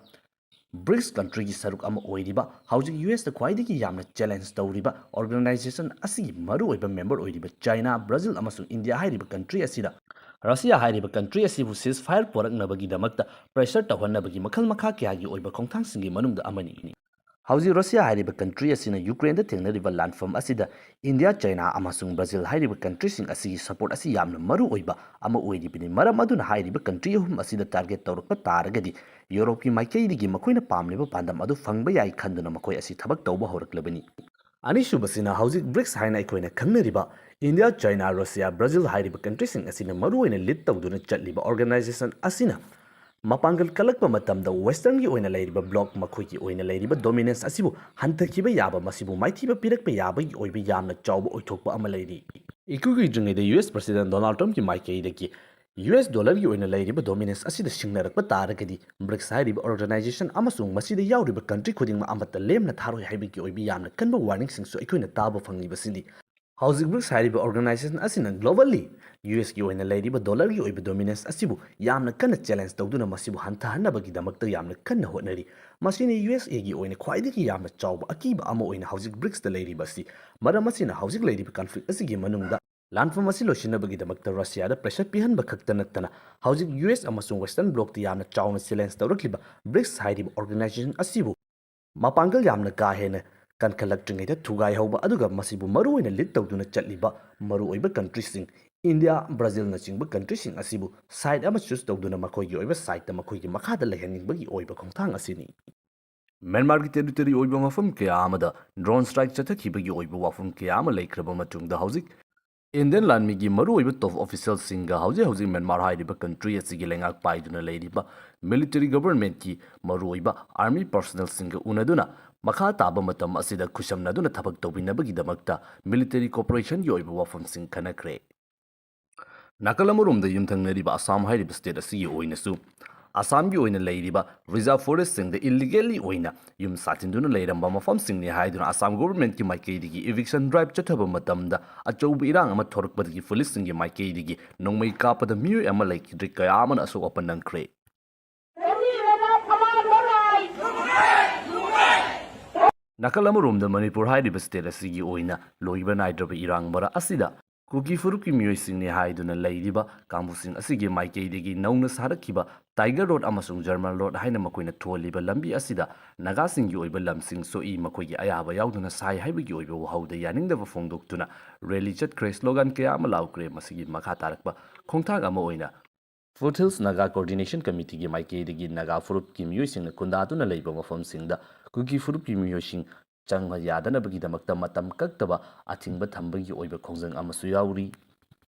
ꯕ꯭ꯔꯤꯛꯁ ꯀꯟꯇ꯭ꯔꯤꯒꯤ ꯁꯔꯨꯛ ꯑꯃ ꯑꯣꯏꯔꯤꯕ ꯍꯧꯖꯤꯛ ꯌꯨ ꯑꯦꯁꯇ ꯈ꯭ꯋꯥꯏꯗꯒꯤ ꯌꯥꯝꯅ ꯆꯦꯂꯦꯟꯖ ꯇꯧꯔꯤꯕ ꯑꯣꯔꯒꯅꯥꯏꯖꯦꯁꯟ ꯑꯁꯤꯒꯤ ꯃꯔꯨꯑꯣꯏꯕ ꯃꯦꯝꯕꯔ ꯑꯣꯏꯔꯤꯕ ꯆꯥꯏꯅꯥ, ꯕ꯭ꯔꯥꯖꯤꯜ ꯑꯃꯁꯨꯡ ꯏꯟꯗꯤꯌꯥ ꯍꯥꯏꯔꯤꯕ ꯀꯟꯇ꯭ꯔꯤ ꯑꯁꯤꯗ ꯔꯁꯤꯌꯥ ꯍꯥꯏꯔꯤꯕ ꯀꯟꯇ꯭ꯔꯤ ꯑꯁꯤꯕꯨ ceasefire ꯄꯨꯔꯛꯅꯕꯒꯤꯗꯃꯛꯇ ꯄ꯭ꯔꯦꯁꯔ ꯇꯧꯍꯟꯅꯕꯒꯤ ꯃꯈꯜ ꯃꯈꯥ ꯀꯌꯥꯒꯤ ꯑꯣꯏꯕ ꯈꯣꯡꯊꯥꯡꯁꯤꯡꯒꯤ ꯃꯅꯨꯡꯗ ꯑꯃꯅꯤ꯫ ꯍꯧꯖꯤꯛ ꯔꯁꯤꯌꯥ ꯍꯥꯏꯔꯤꯕ ꯀꯟꯇ꯭ꯔꯤ ꯑꯁꯤꯅ ꯌꯨꯀ꯭ꯔꯦꯟꯗ ꯊꯦꯡꯅꯔꯤꯕ ꯂꯥꯟꯐꯝ ꯑꯁꯤꯗ ꯏꯟꯗꯤꯌꯥ, ꯆꯥꯏꯅꯥ ꯑꯃꯁꯨꯡ ꯕ꯭ꯔꯥꯖꯤꯜ ꯍꯥꯏꯔꯤꯕ ꯀꯟꯇ꯭ꯔꯤꯁꯤꯡ ꯑꯁꯤꯒꯤ ꯁꯄꯣꯔꯠ ꯑꯁꯤ ꯌꯥꯝꯅ ꯃꯔꯨ ꯑꯣꯏꯕ ꯑꯃ ꯑꯣꯏꯔꯤꯕꯅꯤ꯫ ꯃꯔꯝ ꯑꯗꯨꯅ ꯍꯥꯏꯔꯤꯕ ꯀꯟꯇ꯭ꯔꯤ ꯑꯍꯨꯝ ꯑꯁꯤꯗ ꯇꯥꯔꯒꯦꯠ ꯇꯧꯔꯛꯄ ꯇꯥꯔꯒꯗꯤ ꯌꯨꯔꯣꯞꯀꯤ ꯃꯥꯏꯀꯩꯗꯒꯤ ꯃꯈꯣꯏꯅ ꯄꯥꯝꯂꯤꯕ ꯄꯥꯟꯗꯝ ꯑꯗꯨ ꯐꯪꯕ ꯌꯥꯏ ꯈꯟꯗꯨꯅ ꯃꯈꯣꯏ ꯑꯁꯤ ꯊꯕꯛ ꯇꯧꯕ ꯍꯧꯔꯛꯂꯕꯅꯤ꯫ ꯑꯅꯤꯁꯨꯕꯁꯤꯅ ꯍꯧꯖꯤꯛ ꯕ꯭ꯔꯤꯛꯁ ꯍꯥꯏꯅ ꯑꯩꯈꯣꯏꯅ ꯈꯪꯅꯔꯤꯕ ꯏꯟꯗꯤꯌꯥ, ꯆꯥꯏꯅꯥ, ꯔꯁꯤꯌꯥ, ꯕ꯭ꯔꯥꯖꯤꯜ ꯍꯥꯏꯔꯤꯕ ꯀꯟꯇ꯭ꯔꯤꯁꯤꯡ ꯑꯁꯤꯅ ꯃꯔꯨꯑꯣꯏꯅ ꯂꯤꯗ ꯇꯧꯗꯨꯅ ꯆꯠꯂꯤꯕ ꯑꯣꯔꯒꯅꯥꯏꯖꯦꯁꯟ ꯑꯁꯤꯅ ꯃꯄꯥꯡꯒꯜ ꯀꯜꯂꯛꯄ ꯃꯇꯝꯗ ꯋꯦꯁꯇꯔꯟꯒꯤ ꯑꯣꯏꯅ ꯂꯩꯔꯤꯕ ꯕ꯭ꯂꯣꯛ ꯃꯈꯣꯏꯒꯤ ꯑꯣꯏꯅ ꯂꯩꯔꯤꯕ ꯗꯣꯃꯤꯅꯦꯟꯁ ꯑꯁꯤꯕꯨ ꯍꯟꯊꯈꯤꯕ ꯌꯥꯕ, ꯃꯁꯤꯕꯨ ꯃꯥꯏꯊꯤꯕ ꯄꯤꯔꯛꯄ ꯌꯥꯕꯒꯤ ꯑꯣꯏꯕ ꯌꯥꯝꯅ ꯆꯥꯎꯕ ꯑꯣꯏꯊꯣꯛꯄ ꯑꯃ ꯂꯩꯔꯤ꯫ ꯏꯀꯨꯏ ꯀꯨꯏꯗ꯭ꯔꯤꯉꯩꯗ ꯌꯨ ꯑꯦꯁ ꯄ꯭ꯔꯁꯤꯗꯦꯟ ꯗꯣꯅꯥꯜꯗ ꯇ꯭ꯔꯝꯞꯀꯤ ꯃꯥꯏꯀꯩꯗꯒꯤ ꯌꯨ ꯑꯦꯁ ꯗꯣꯂꯔꯒꯤ ꯑꯣꯏꯅ ꯂꯩꯔꯤꯕ ꯗꯣꯃꯤꯅꯦꯟꯁ ꯑꯁꯤꯗ ꯁꯤꯡꯅꯔꯛꯄ ꯇꯥꯔꯒꯗꯤ ꯕ꯭ꯔꯤꯛꯁ ꯍꯥꯏꯔꯤꯕ ꯑꯣꯔꯒꯅꯥꯏꯖꯦꯁꯟ ꯑꯃꯁꯨꯡ ꯃꯁꯤꯗ ꯌꯥꯎꯔꯤꯕ ꯀꯟꯇ꯭ꯔꯤ ꯈꯨꯗꯤꯡꯃꯛ ꯑꯃꯠꯇ ꯂꯦꯝꯅ ꯊꯥꯔꯣꯏ ꯍꯥꯏꯕꯒꯤ ꯑꯣꯏꯕ ꯌꯥꯝꯅ ꯀꯟꯕ ꯋꯥꯔꯅꯤꯡꯁꯤꯡꯁꯨ ꯑꯩꯈꯣꯏꯅ ꯇꯥꯕ ꯐꯪꯂꯤꯕꯁꯤꯅꯤ꯫ ꯍꯧꯖꯤꯛ ꯕ꯭ꯔꯤꯛꯁ ꯍꯥꯏꯔꯤꯕ ꯑꯣꯔꯒꯅꯥꯏꯖꯦꯁꯟ ꯑꯁꯤꯅ ꯒ꯭ꯂꯣꯕꯜꯂꯤ ꯌꯨ ꯑꯦꯁꯀꯤ ꯑꯣꯏꯅ ꯂꯩꯔꯤꯕ ꯗꯣꯂꯔꯒꯤ ꯑꯣꯏꯕ ꯗꯣꯃꯤꯅꯦꯟꯁ ꯑꯁꯤꯕꯨ ꯌꯥꯝꯅ ꯀꯟꯅ ꯆꯦꯂꯦꯟꯖ ꯇꯧꯗꯨꯅ ꯃꯁꯤꯕꯨ ꯍꯟꯊꯍꯟꯅꯕꯒꯤꯗꯃꯛꯇ ꯌꯥꯝꯅ ꯀꯟꯅ ꯍꯣꯠꯅꯔꯤ꯫ ꯃꯁꯤꯅ ꯌꯨ ꯑꯦꯁ ꯑꯦꯒꯤ ꯑꯣꯏꯅ ꯈ꯭ꯋꯥꯏꯗꯒꯤ ꯌꯥꯝꯅ ꯆꯥꯎꯕ ꯑꯀꯤꯕ ꯑꯃ ꯑꯣꯏꯅ ꯍꯧꯖꯤꯛ ꯕ꯭ꯔꯤꯛꯁꯇ ꯂꯩꯔꯤꯕ ꯑꯁꯤ꯫ ꯃꯔꯝ ꯑꯁꯤꯅ ꯍꯧꯖꯤꯛ ꯂꯩꯔꯤꯕ ꯀꯟꯐ꯭ꯂꯤꯛ ꯑꯁꯤꯒꯤ ꯃꯅꯨꯡꯗ ꯂꯥꯟꯐꯝ ꯑꯁꯤ ꯂꯣꯏꯁꯤꯟꯅꯕꯒꯤꯗꯃꯛꯇ ꯔꯁꯤꯌꯥꯗ ꯄ꯭ꯔꯦꯁꯔ ꯄꯤꯍꯟꯕ ꯈꯛꯇ ꯅꯠꯇꯅ ꯍꯧꯖꯤꯛ ꯌꯨ ꯑꯦꯁ ꯑꯃꯁꯨꯡ ꯋꯦꯁꯇꯔꯟ ꯕ꯭ꯂꯣꯛꯇ ꯌꯥꯝꯅ ꯆꯥꯎꯅ ꯆꯦꯂꯦꯟꯖ ꯇꯧꯔꯛꯂꯤꯕ ꯕ꯭ꯔꯤꯛꯁ ꯍꯥꯏꯔꯤꯕ ꯑꯣꯔꯒꯅꯥꯏꯖꯦꯁꯟ ꯑꯁꯤꯕꯨ ꯃꯄꯥꯡꯒꯜ ꯌꯥꯝꯅ ꯀꯥ ꯍꯦꯟꯅ ꯀꯟꯈꯠꯂꯛꯇ꯭ꯔꯤꯉꯩꯗ ꯊꯨꯒꯥꯏꯍꯧꯕ, ꯑꯗꯨꯒ ꯃꯁꯤꯕꯨ ꯃꯔꯨꯑꯣꯏꯅ ꯂꯤꯗ ꯇꯧꯗꯨꯅ ꯆꯠꯂꯤꯕ ꯃꯔꯨꯑꯣꯏꯕ ꯀꯟꯇ꯭ꯔꯤꯁꯤꯡ, ꯏꯟꯗꯤꯌꯥ, ꯕ꯭ꯔꯥꯖꯤꯜꯅꯆꯤꯡꯕ ꯀꯟꯇ꯭ꯔꯤꯁꯤꯡ ꯑꯁꯤꯕꯨ ꯁꯥꯏꯠ ꯑꯃ ꯆꯨꯁ ꯇꯧꯗꯨꯅ ꯃꯈꯣꯏꯒꯤ ꯑꯣꯏꯕ ꯁꯥꯏꯠꯇ ꯃꯈꯣꯏꯒꯤ ꯃꯈꯥꯗ ꯂꯩꯍꯟꯅꯤꯡꯕꯒꯤ ꯑꯣꯏꯕ ꯈꯣꯡꯊꯥꯡ ꯑꯁꯤꯅꯤ꯫ ꯃ꯭ꯌꯥꯟꯃꯥꯔꯒꯤ ꯇꯦꯔꯤꯇꯣꯔꯤ ꯑꯣꯏꯕ ꯃꯐꯝ ꯀꯌꯥ ꯑꯃꯗ ꯗ꯭ꯔꯣꯟ ꯁ꯭ꯇ꯭ꯔꯥꯏꯛ ꯆꯠꯊꯈꯤꯕꯒꯤ ꯑꯣꯏꯕ ꯋꯥꯐꯝ ꯀꯌꯥ ꯑꯃ ꯂꯩꯈ꯭ꯔꯕ ꯃꯇꯨꯡꯗ ꯍꯧꯖꯤꯛ ꯏꯟꯗꯤꯌꯟ ꯂꯥꯟꯃꯤꯒꯤ ꯃꯔꯨꯑꯣꯏꯕ ꯇꯣꯞ ꯑꯣꯐꯤꯁꯤꯌꯦꯜꯁꯤꯡꯒ ꯍꯧꯖꯤꯛ ꯍꯧꯖꯤꯛ ꯃ꯭ꯌꯥꯟꯃꯥꯔ ꯍꯥꯏꯔꯤꯕ ꯀꯟꯇ꯭ꯔꯤ ꯑꯁꯤꯒꯤ ꯂꯩꯉꯥꯛ ꯄꯥꯏꯗꯨꯅ ꯂꯩꯔꯤꯕ ꯃꯤꯂꯤꯇꯔꯤ ꯒꯕꯔꯟꯃꯦꯟꯠꯀꯤ ꯃꯔꯨꯑꯣꯏꯕ ꯑꯥꯔꯃꯤ ꯄꯔꯁꯅꯦꯜꯁꯤꯡꯒ ꯎꯅꯗꯨꯅ ꯃꯈꯥ ꯇꯥꯕ ꯃꯇꯝ ꯑꯁꯤꯗ ꯈꯨꯠꯁꯝꯅꯗꯨꯅ ꯊꯕꯛ ꯇꯧꯃꯤꯟꯅꯕꯒꯤꯗꯃꯛꯇ military cooperationꯒꯤ ꯑꯣꯏꯕ ꯋꯥꯐꯝꯁꯤꯡ ꯈꯟꯅꯈ꯭ꯔꯦ꯫ ꯅꯥꯀꯜ ꯑꯃꯔꯣꯝꯗ ꯌꯨꯝꯊꯪꯅꯔꯤꯕ ꯑꯁꯥꯝ ꯍꯥꯏꯔꯤꯕ state ꯑꯁꯤꯒꯤ ꯑꯣꯏꯅꯁꯨ ꯑꯁꯥꯝꯒꯤ ꯑꯣꯏꯅ ꯂꯩꯔꯤꯕ reserve forestꯁꯤꯡꯗ illegally ꯑꯣꯏꯅ ꯌꯨꯝ ꯁꯥꯖꯤꯟꯗꯨꯅ ꯂꯩꯔꯝꯕ ꯃꯐꯝꯁꯤꯡꯅꯤ ꯍꯥꯏꯗꯨꯅ ꯑꯁꯥꯝ governmentꯀꯤ ꯃꯥꯏꯀꯩꯗꯒꯤ eviction drive ꯆꯠꯊꯕ ꯃꯇꯝꯗ ꯑꯆꯧꯕ ꯏꯔꯥꯡ ꯑꯃ ꯊꯣꯔꯛꯄꯗꯒꯤ policeꯁꯤꯡꯒꯤ ꯃꯥꯏꯀꯩꯗꯒꯤ ꯅꯣꯡꯃꯩ ꯀꯥꯞꯄꯗ ꯃꯤꯑꯣꯏ ꯑꯃ ꯂꯩꯈꯤꯗ꯭ꯔꯦ, ꯀꯌꯥ ꯑꯃꯅ ꯑꯁꯣꯛ ꯑꯄꯟ ꯅꯪꯈ꯭ꯔꯦ꯫ ꯅꯥꯀꯜ ꯑꯃꯔꯣꯝꯗ ꯃꯅꯤꯄꯨꯔ ꯍꯥꯏꯔꯤꯕ state ꯑꯁꯤꯒꯤ ꯑꯣꯏꯅ ꯂꯣꯏꯕ ꯅꯥꯏꯗ꯭ꯔꯕ ꯏꯔꯥꯡ ꯃꯔꯛ ꯑꯁꯤꯗ ꯀꯨꯀꯤ ꯐꯨꯔꯨꯞꯀꯤ ꯃꯤꯑꯣꯏꯁꯤꯡꯅꯤ ꯍꯥꯏꯗꯨꯅ ꯂꯩꯔꯤꯕ ꯀꯥꯡꯕꯨꯁꯤꯡ ꯑꯁꯤꯒꯤ ꯃꯥꯏꯀꯩꯗꯒꯤ ꯅꯧꯅ ꯁꯥꯔꯛꯈꯤꯕ Tiger Road ꯑꯃꯁꯨꯡ German Road ꯍꯥꯏꯅ ꯃꯈꯣꯏꯅ ꯊꯣꯜꯂꯤꯕ ꯂꯝꯕꯤ ꯑꯁꯤꯗ ꯅꯥꯒꯥꯁꯤꯡꯒꯤ ꯑꯣꯏꯕ ꯂꯝꯁꯤꯡ ꯁꯣꯛꯏ, ꯃꯈꯣꯏꯒꯤ ꯑꯌꯥꯕ ꯌꯥꯎꯗꯅ ꯁꯥꯏ ꯍꯥꯏꯕꯒꯤ ꯑꯣꯏꯕ ꯋꯥꯍꯧꯗ ꯌꯥꯅꯤꯡꯗꯕ ꯐꯣꯡꯗꯣꯛꯇꯨꯅ rally ꯆꯠꯈ꯭ꯔꯦ, slogan ꯀꯌꯥ ꯑꯃ ꯂꯥꯎꯈ꯭ꯔꯦ꯫ ꯃꯁꯤꯒꯤ ꯃꯈꯥ ꯇꯥꯔꯛꯄ ꯈꯣꯡꯊꯥꯡ ꯑꯃ ꯑꯣꯏꯅ Foothills Naga Coordination Committeeꯒꯤ ꯃꯥꯏꯀꯩꯗꯒꯤ ꯅꯥꯒꯥ ꯐꯨꯔꯨꯞꯀꯤ ꯃꯤꯑꯣꯏꯁꯤꯡꯅ ꯈꯨꯟꯗꯥꯗꯨꯅ ꯂꯩꯕ ꯃꯐꯝꯁꯤꯡꯗ ꯀꯨꯀꯤ ꯐꯨꯔꯨꯞꯀꯤ ꯃꯤꯑꯣꯏꯁꯤꯡ ꯆꯪꯕ ꯌꯥꯗꯅꯕꯒꯤꯗꯃꯛꯇ ꯃꯇꯝ ꯀꯛꯇꯕ ꯑꯊꯤꯡꯕ ꯊꯝꯕꯒꯤ ꯑꯣꯏꯕ ꯈꯣꯡꯖꯪ ꯑꯃꯁꯨ ꯌꯥꯎꯔꯤ꯫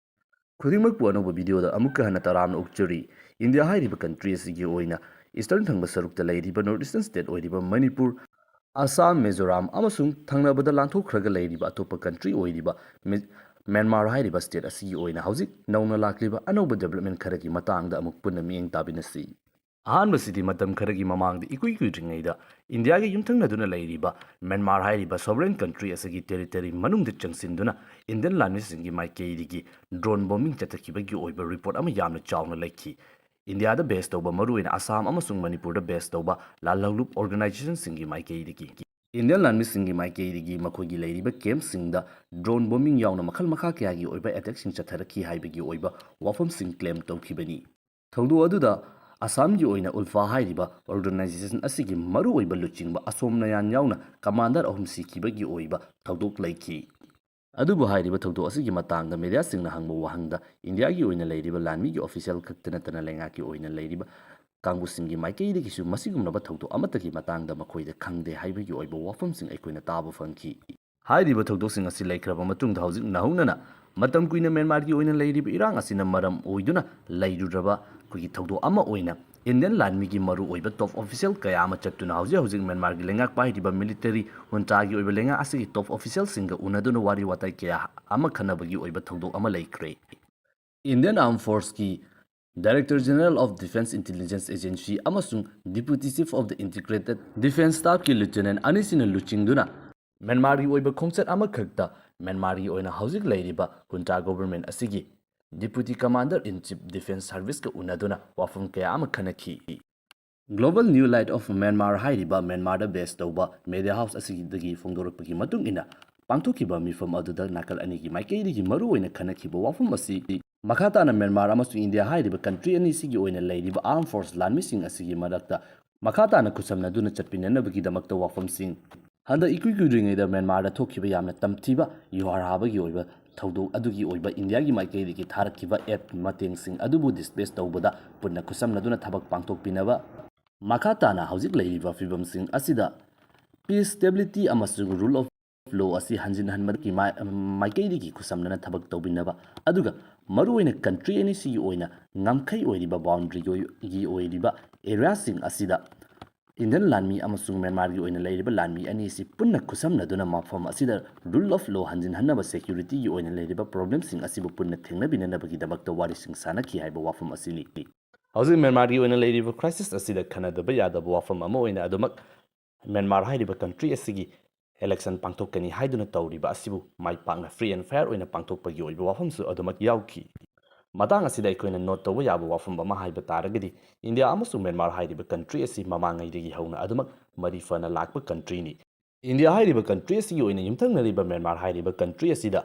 ꯈꯨꯗꯤꯡꯃꯛꯄꯨ ꯑꯅꯧꯕ videoꯗ ꯑꯃꯨꯛꯀ ꯍꯟꯅ ꯇꯔꯥꯝꯅ ꯑꯣꯛꯆꯔꯤ꯫ ꯏꯟꯗꯤꯌꯥ ꯍꯥꯏꯔꯤꯕ country ꯑꯁꯤꯒꯤ ꯑꯣꯏꯅ eastern ꯊꯪꯕ ꯁꯔꯨꯛꯇ ꯂꯩꯔꯤꯕ north eastern state ꯑꯣꯏꯔꯤꯕ ꯃꯅꯤꯄꯨꯔ, ꯑꯁꯥꯝ, ꯃꯤꯖꯣꯔꯥꯝ ꯑꯃꯁꯨꯡ ꯊꯪꯅꯕꯗ ꯂꯥꯟꯊꯣꯛꯈ꯭ꯔꯒ ꯂꯩꯔꯤꯕ ꯑꯇꯣꯞꯄ country ꯑꯣꯏꯔꯤꯕ ꯃꯤ-, ꯃ꯭ꯌꯥꯟꯃꯥꯔ ꯍꯥꯏꯔꯤꯕ state ꯑꯁꯤꯒꯤ ꯑꯣꯏꯅ ꯍꯧꯖꯤꯛ ꯅꯧꯅ ꯂꯥꯛꯂꯤꯕ ꯑꯅꯧꯕ development ꯈꯔꯒꯤ ꯃꯇꯥꯡꯗ ꯑꯃꯨꯛ ꯄꯨꯟꯅ ꯃꯤꯠꯌꯦꯡ ꯇꯥꯕꯤꯅꯁꯤ꯫ ꯑꯍꯥꯟꯕꯁꯤꯗꯤ ꯃꯇꯝ ꯈꯔꯒꯤ ꯃꯃꯥꯡꯗ ꯏꯀꯨꯏ ꯀꯨꯏꯗ꯭ꯔꯤꯉꯩꯗ ꯏꯟꯗꯤꯌꯥꯒꯤ ꯌꯨꯝꯊꯪꯅꯗꯨꯅ ꯂꯩꯔꯤꯕ ꯃ꯭ꯌꯥꯟꯃꯥꯔ ꯍꯥꯏꯔꯤꯕ sovereign country ꯑꯁꯤꯒꯤ territory ꯃꯅꯨꯡꯗ ꯆꯪꯁꯤꯟꯗꯨꯅ Indian ꯂꯥꯟꯃꯤꯁꯤꯡꯒꯤ ꯃꯥꯏꯀꯩꯗꯒꯤ drone bombing ꯆꯠꯊꯈꯤꯕꯒꯤ ꯑꯣꯏꯕ report ꯑꯃ ꯌꯥꯝꯅ ꯆꯥꯎꯅ ꯂꯩꯈꯤ꯫ ꯏꯟꯗꯤꯌꯥꯗ base ꯇꯧꯕ, ꯃꯔꯨꯑꯣꯏꯅ ꯑꯁꯥꯝ ꯑꯃꯁꯨꯡ ꯃꯅꯤꯄꯨꯔꯗ base ꯇꯧꯕ ꯂꯥꯜꯍꯧꯂꯨꯞ organizationꯁꯤꯡꯒꯤ ꯃꯥꯏꯀꯩꯗꯒꯤ, Indian ꯂꯥꯟꯃꯤꯁꯤꯡꯒꯤ ꯃꯥꯏꯀꯩꯗꯒꯤ ꯃꯈꯣꯏꯒꯤ ꯂꯩꯔꯤꯕ campꯁꯤꯡꯗ drone bombing ꯌꯥꯎꯅ ꯃꯈꯜ ꯃꯈꯥ ꯀꯌꯥꯒꯤ ꯑꯣꯏꯕ attackꯁꯤꯡ ꯆꯠꯊꯔꯛꯈꯤ ꯍꯥꯏꯕꯒꯤ ꯑꯣꯏꯕ ꯋꯥꯐꯝꯁꯤꯡ claim ꯇꯧꯈꯤꯕꯅꯤ꯫ ꯊꯧꯗꯣꯛ ꯑꯗꯨꯗ ꯑꯁꯥꯝꯒꯤ ꯑꯣꯏꯅ ꯎꯜꯐꯥ ꯍꯥꯏꯔꯤꯕ organization ꯑꯁꯤꯒꯤ ꯃꯔꯨꯑꯣꯏꯕ ꯂꯨꯆꯤꯡꯕ ꯑꯁꯣꯝ ꯅꯌꯥꯟ ꯌꯥꯎꯅ commander ꯑꯍꯨꯝ ꯁꯤꯈꯤꯕꯒꯤ ꯑꯣꯏꯕ ꯊꯧꯗꯣꯛ ꯂꯩꯈꯤ꯫ ꯑꯗꯨꯕꯨ ꯍꯥꯏꯔꯤꯕ ꯊꯧꯗꯣꯛ ꯑꯁꯤꯒꯤ ꯃꯇꯥꯡꯗ mediaꯁꯤꯡꯅ ꯍꯪꯕ ꯋꯥꯍꯪꯗ ꯏꯟꯗꯤꯌꯥꯒꯤ ꯑꯣꯏꯅ ꯂꯩꯔꯤꯕ ꯂꯥꯟꯃꯤꯒꯤ official ꯈꯛꯇ ꯅꯠꯇꯅ ꯂꯩꯉꯥꯛꯀꯤ ꯑꯣꯏꯅ ꯂꯩꯔꯤꯕ ꯀꯥꯡꯕꯨꯁꯤꯡꯒꯤ ꯃꯥꯏꯀꯩꯗꯒꯤꯁꯨ ꯃꯁꯤꯒꯨꯝꯂꯕ ꯊꯧꯗꯣꯛ ꯑꯃꯠꯇꯒꯤ ꯃꯇꯥꯡꯗ ꯃꯈꯣꯏꯗ ꯈꯪꯗꯦ ꯍꯥꯏꯕꯒꯤ ꯑꯣꯏꯕ ꯋꯥꯐꯝꯁꯤꯡ ꯑꯩꯈꯣꯏꯅ ꯇꯥꯕ ꯐꯪꯈꯤ꯫ ꯍꯥꯏꯔꯤꯕ ꯊꯧꯗꯣꯛꯁꯤꯡ ꯑꯁꯤ ꯂꯩꯈ꯭ꯔꯕ ꯃꯇꯨꯡꯗ ꯍꯧꯖꯤꯛ ꯅꯧꯍꯧꯅꯅ ꯃꯇꯝ ꯀꯨꯏꯅ ꯃ꯭ꯌꯥꯟꯃꯥꯔꯒꯤ ꯑꯣꯏꯅ ꯂꯩꯔꯤꯕ ꯏꯔꯥꯡ ꯑꯁꯤꯅ ꯃꯔꯝ ꯑꯣꯏꯗꯨꯅ ꯂꯩꯔꯨꯔꯕ ꯑꯩꯈꯣꯏꯒꯤ ꯊꯧꯗꯣꯛ ꯑꯃ ꯑꯣꯏꯅ Indian ꯂꯥꯟꯃꯤꯒꯤ ꯃꯔꯨꯑꯣꯏꯕ top official ꯀꯌꯥ ꯑꯃ ꯆꯠꯇꯨꯅ ꯍꯧꯖꯤꯛ ꯍꯧꯖꯤꯛ ꯃ꯭ꯌꯥꯟꯃꯥꯔꯒꯤ ꯂꯩꯉꯥꯛ ꯄꯥꯏꯔꯤꯕ military juntaꯒꯤ ꯑꯣꯏꯕ ꯂꯩꯉꯥꯛ ꯑꯁꯤꯒꯤ top officialꯁꯤꯡꯒ ꯎꯅꯗꯨꯅ ꯋꯥꯔꯤ ꯋꯥꯇꯥꯏ ꯀꯌꯥ ꯑꯃ ꯈꯟꯅꯕꯒꯤ ꯑꯣꯏꯕ ꯊꯧꯗꯣꯛ ꯑꯃ ꯂꯩꯈ꯭ꯔꯦ꯫ Indian Armed Forceꯀꯤ Director General of Defence Intelligence Agency ꯑꯃꯁꯨꯡ Deputy Chief of the Integrated Defence Staffꯀꯤ Lieutenant ꯑꯅꯤꯁꯤꯅ ꯂꯨꯆꯤꯡꯗꯨꯅ ꯃ꯭ꯌꯥꯟꯃꯥꯔꯒꯤ ꯑꯣꯏꯕ ꯈꯣꯡꯆꯠ ꯑꯃꯈꯛꯇ ꯃ꯭ꯌꯥꯟꯃꯥꯔꯒꯤ ꯑꯣꯏꯅ ꯍꯧꯖꯤꯛ ꯂꯩꯔꯤꯕ junta government ꯑꯁꯤꯒꯤ Deputy Commander in Chief Defence Serviceꯀ ꯎꯅꯗꯨꯅ ꯋꯥꯐꯝ ꯀꯌꯥ ꯑꯃ ꯈꯟꯅꯈꯤ꯫ Global New Light of Myanmar ꯍꯥꯏꯔꯤꯕ ꯃ꯭ꯌꯥꯟꯃꯥꯔꯗ base ꯇꯧꯕ media house ꯑꯁꯤꯗꯒꯤ ꯐꯣꯡꯗꯣꯔꯛꯄꯒꯤ ꯃꯇꯨꯡ ꯏꯟꯅ, ꯄꯥꯡꯊꯣꯛꯈꯤꯕ ꯃꯤꯐꯝ ꯑꯗꯨꯗ ꯅꯥꯀꯜ ꯑꯅꯤꯒꯤ ꯃꯥꯏꯀꯩꯗꯒꯤ ꯃꯔꯨꯑꯣꯏꯅ ꯈꯟꯅꯈꯤꯕ ꯋꯥꯐꯝ ꯑꯁꯤ ꯃꯈꯥ ꯇꯥꯅ ꯃ꯭ꯌꯥꯟꯃꯥꯔ ꯑꯃꯁꯨꯡ ꯏꯟꯗꯤꯌꯥ ꯍꯥꯏꯔꯤꯕ country ꯑꯅꯤꯁꯤꯒꯤ ꯑꯣꯏꯅ ꯂꯩꯔꯤꯕ armed force ꯂꯥꯟꯃꯤꯁꯤꯡ ꯑꯁꯤꯒꯤ ꯃꯔꯛꯇ ꯃꯈꯥ ꯇꯥꯅ ꯈꯨꯠꯁꯝꯅꯗꯨꯅ ꯆꯠꯃꯤꯟꯅꯅꯕꯒꯤꯗꯃꯛꯇ ꯋꯥꯐꯝꯁꯤꯡ, ꯍꯟꯗꯛ ꯏꯀꯨꯏ ꯀꯨꯏꯗ꯭ꯔꯤꯉꯩꯗ ꯃ꯭ꯌꯥꯟꯃꯥꯔꯗ ꯊꯣꯛꯈꯤꯕ ꯌꯥꯝꯅ ꯇꯝꯊꯤꯕ ꯌꯨꯍꯥꯔ ꯍꯥꯕꯒꯤ ꯑꯣꯏꯕ ꯊꯧꯗꯣꯛ ꯑꯗꯨꯒꯤ ꯑꯣꯏꯕ ꯏꯟꯗꯤꯌꯥꯒꯤ ꯃꯥꯏꯀꯩꯗꯒꯤ ꯊꯥꯔꯛꯈꯤꯕ aid ꯃꯇꯦꯡꯁꯤꯡ ꯑꯗꯨꯕꯨ dispatch ꯇꯧꯕꯗ ꯄꯨꯟꯅ ꯈꯨꯠꯁꯝꯅꯗꯨꯅ ꯊꯕꯛ ꯄꯥꯡꯊꯣꯛꯄꯤꯅꯕ, ꯃꯈꯥ ꯇꯥꯅ ꯍꯧꯖꯤꯛ ꯂꯩꯔꯤꯕ ꯐꯤꯕꯝꯁꯤꯡ ꯑꯁꯤꯗ peace, stability ꯑꯃꯁꯨꯡ rule of law ꯑꯁꯤ ꯍꯟꯖꯤꯟꯍꯟꯕꯒꯤ ꯃꯥꯏ-, ꯃꯥꯏꯀꯩꯗꯒꯤ ꯈꯨꯠꯁꯝꯅꯅ ꯊꯕꯛ ꯇꯧꯃꯤꯟꯅꯕ, ꯑꯗꯨꯒ ꯃꯔꯨꯑꯣꯏꯅ country ꯑꯅꯤꯁꯤꯒꯤ ꯑꯣꯏꯅ ꯉꯝꯈꯩ ꯑꯣꯏꯔꯤꯕ boundaryꯒꯤ ꯑꯣꯏ-, ꯒꯤ ꯑꯣꯏꯔꯤꯕ areaꯁꯤꯡ ꯑꯁꯤꯗ Indian ꯂꯥꯟꯃꯤ ꯑꯃꯁꯨꯡ ꯃ꯭ꯌꯥꯟꯃꯥꯔꯒꯤ ꯑꯣꯏꯅ ꯂꯩꯔꯤꯕ ꯂꯥꯟꯃꯤ ꯑꯅꯤ ꯑꯁꯤ ꯄꯨꯟꯅ ꯈꯨꯠꯁꯝꯅꯗꯨꯅ ꯃꯐꯝ ꯑꯁꯤꯗ rule of law ꯍꯟꯖꯤꯟꯍꯟꯅꯕ, securityꯒꯤ ꯑꯣꯏꯅ ꯂꯩꯔꯤꯕ problemꯁꯤꯡ ꯑꯁꯤꯕꯨ ꯄꯨꯟꯅ ꯊꯦꯡꯅꯕꯤꯅꯅꯕꯒꯤꯗꯃꯛꯇ ꯋꯥꯔꯤꯁꯤꯡ ꯁꯥꯟꯅꯈꯤ ꯍꯥꯏꯕ ꯋꯥꯐꯝ ꯑꯁꯤꯅꯤ꯫ ꯍꯧꯖꯤꯛ ꯃ꯭ꯌꯥꯟꯃꯥꯔꯒꯤ ꯑꯣꯏꯅ ꯂꯩꯔꯤꯕ crisis ꯑꯁꯤꯗ ꯈꯟꯅꯗꯕ ꯌꯥꯗꯕ ꯋꯥꯐꯝ ꯑꯃ ꯑꯣꯏꯅ ꯑꯗꯨꯃꯛ ꯃ꯭ꯌꯥꯟꯃꯥꯔ ꯍꯥꯏꯔꯤꯕ country ꯑꯁꯤꯒꯤ election ꯄꯥꯡꯊꯣꯛꯀꯅꯤ ꯍꯥꯏꯗꯨꯅ ꯇꯧꯔꯤꯕ ꯑꯁꯤꯕꯨ ꯃꯥꯏ ꯄꯥꯛꯅ free and fair ꯑꯣꯏꯅ ꯄꯥꯡꯊꯣꯛꯄꯒꯤ ꯑꯣꯏꯕ ꯋꯥꯐꯝꯁꯨ ꯑꯗꯨꯃꯛ ꯌꯥꯎꯈꯤ꯫ ꯃꯇꯥꯡ ꯑꯁꯤꯗ ꯑꯩꯈꯣꯏꯅ note ꯇꯧꯕ ꯌꯥꯕ ꯋꯥꯐꯝ ꯑꯃ ꯍꯥꯏꯕ ꯇꯥꯔꯒꯗꯤ, ꯏꯟꯗꯤꯌꯥ ꯑꯃꯁꯨꯡ ꯃ꯭ꯌꯥꯟꯃꯥꯔ ꯍꯥꯏꯔꯤꯕ country ꯑꯁꯤ ꯃꯃꯥꯡꯉꯩꯗꯒꯤ ꯍꯧꯅ ꯑꯗꯨꯃꯛ ꯃꯔꯤ ꯐꯅ ꯂꯥꯛꯄ countryꯅꯤ꯫ ꯏꯟꯗꯤꯌꯥ ꯍꯥꯏꯔꯤꯕ country ꯑꯁꯤꯒꯤ ꯑꯣꯏꯅ ꯌꯨꯝꯊꯪꯅꯔꯤꯕ ꯃ꯭ꯌꯥꯟꯃꯥꯔ ꯍꯥꯏꯔꯤꯕ country ꯑꯁꯤꯗ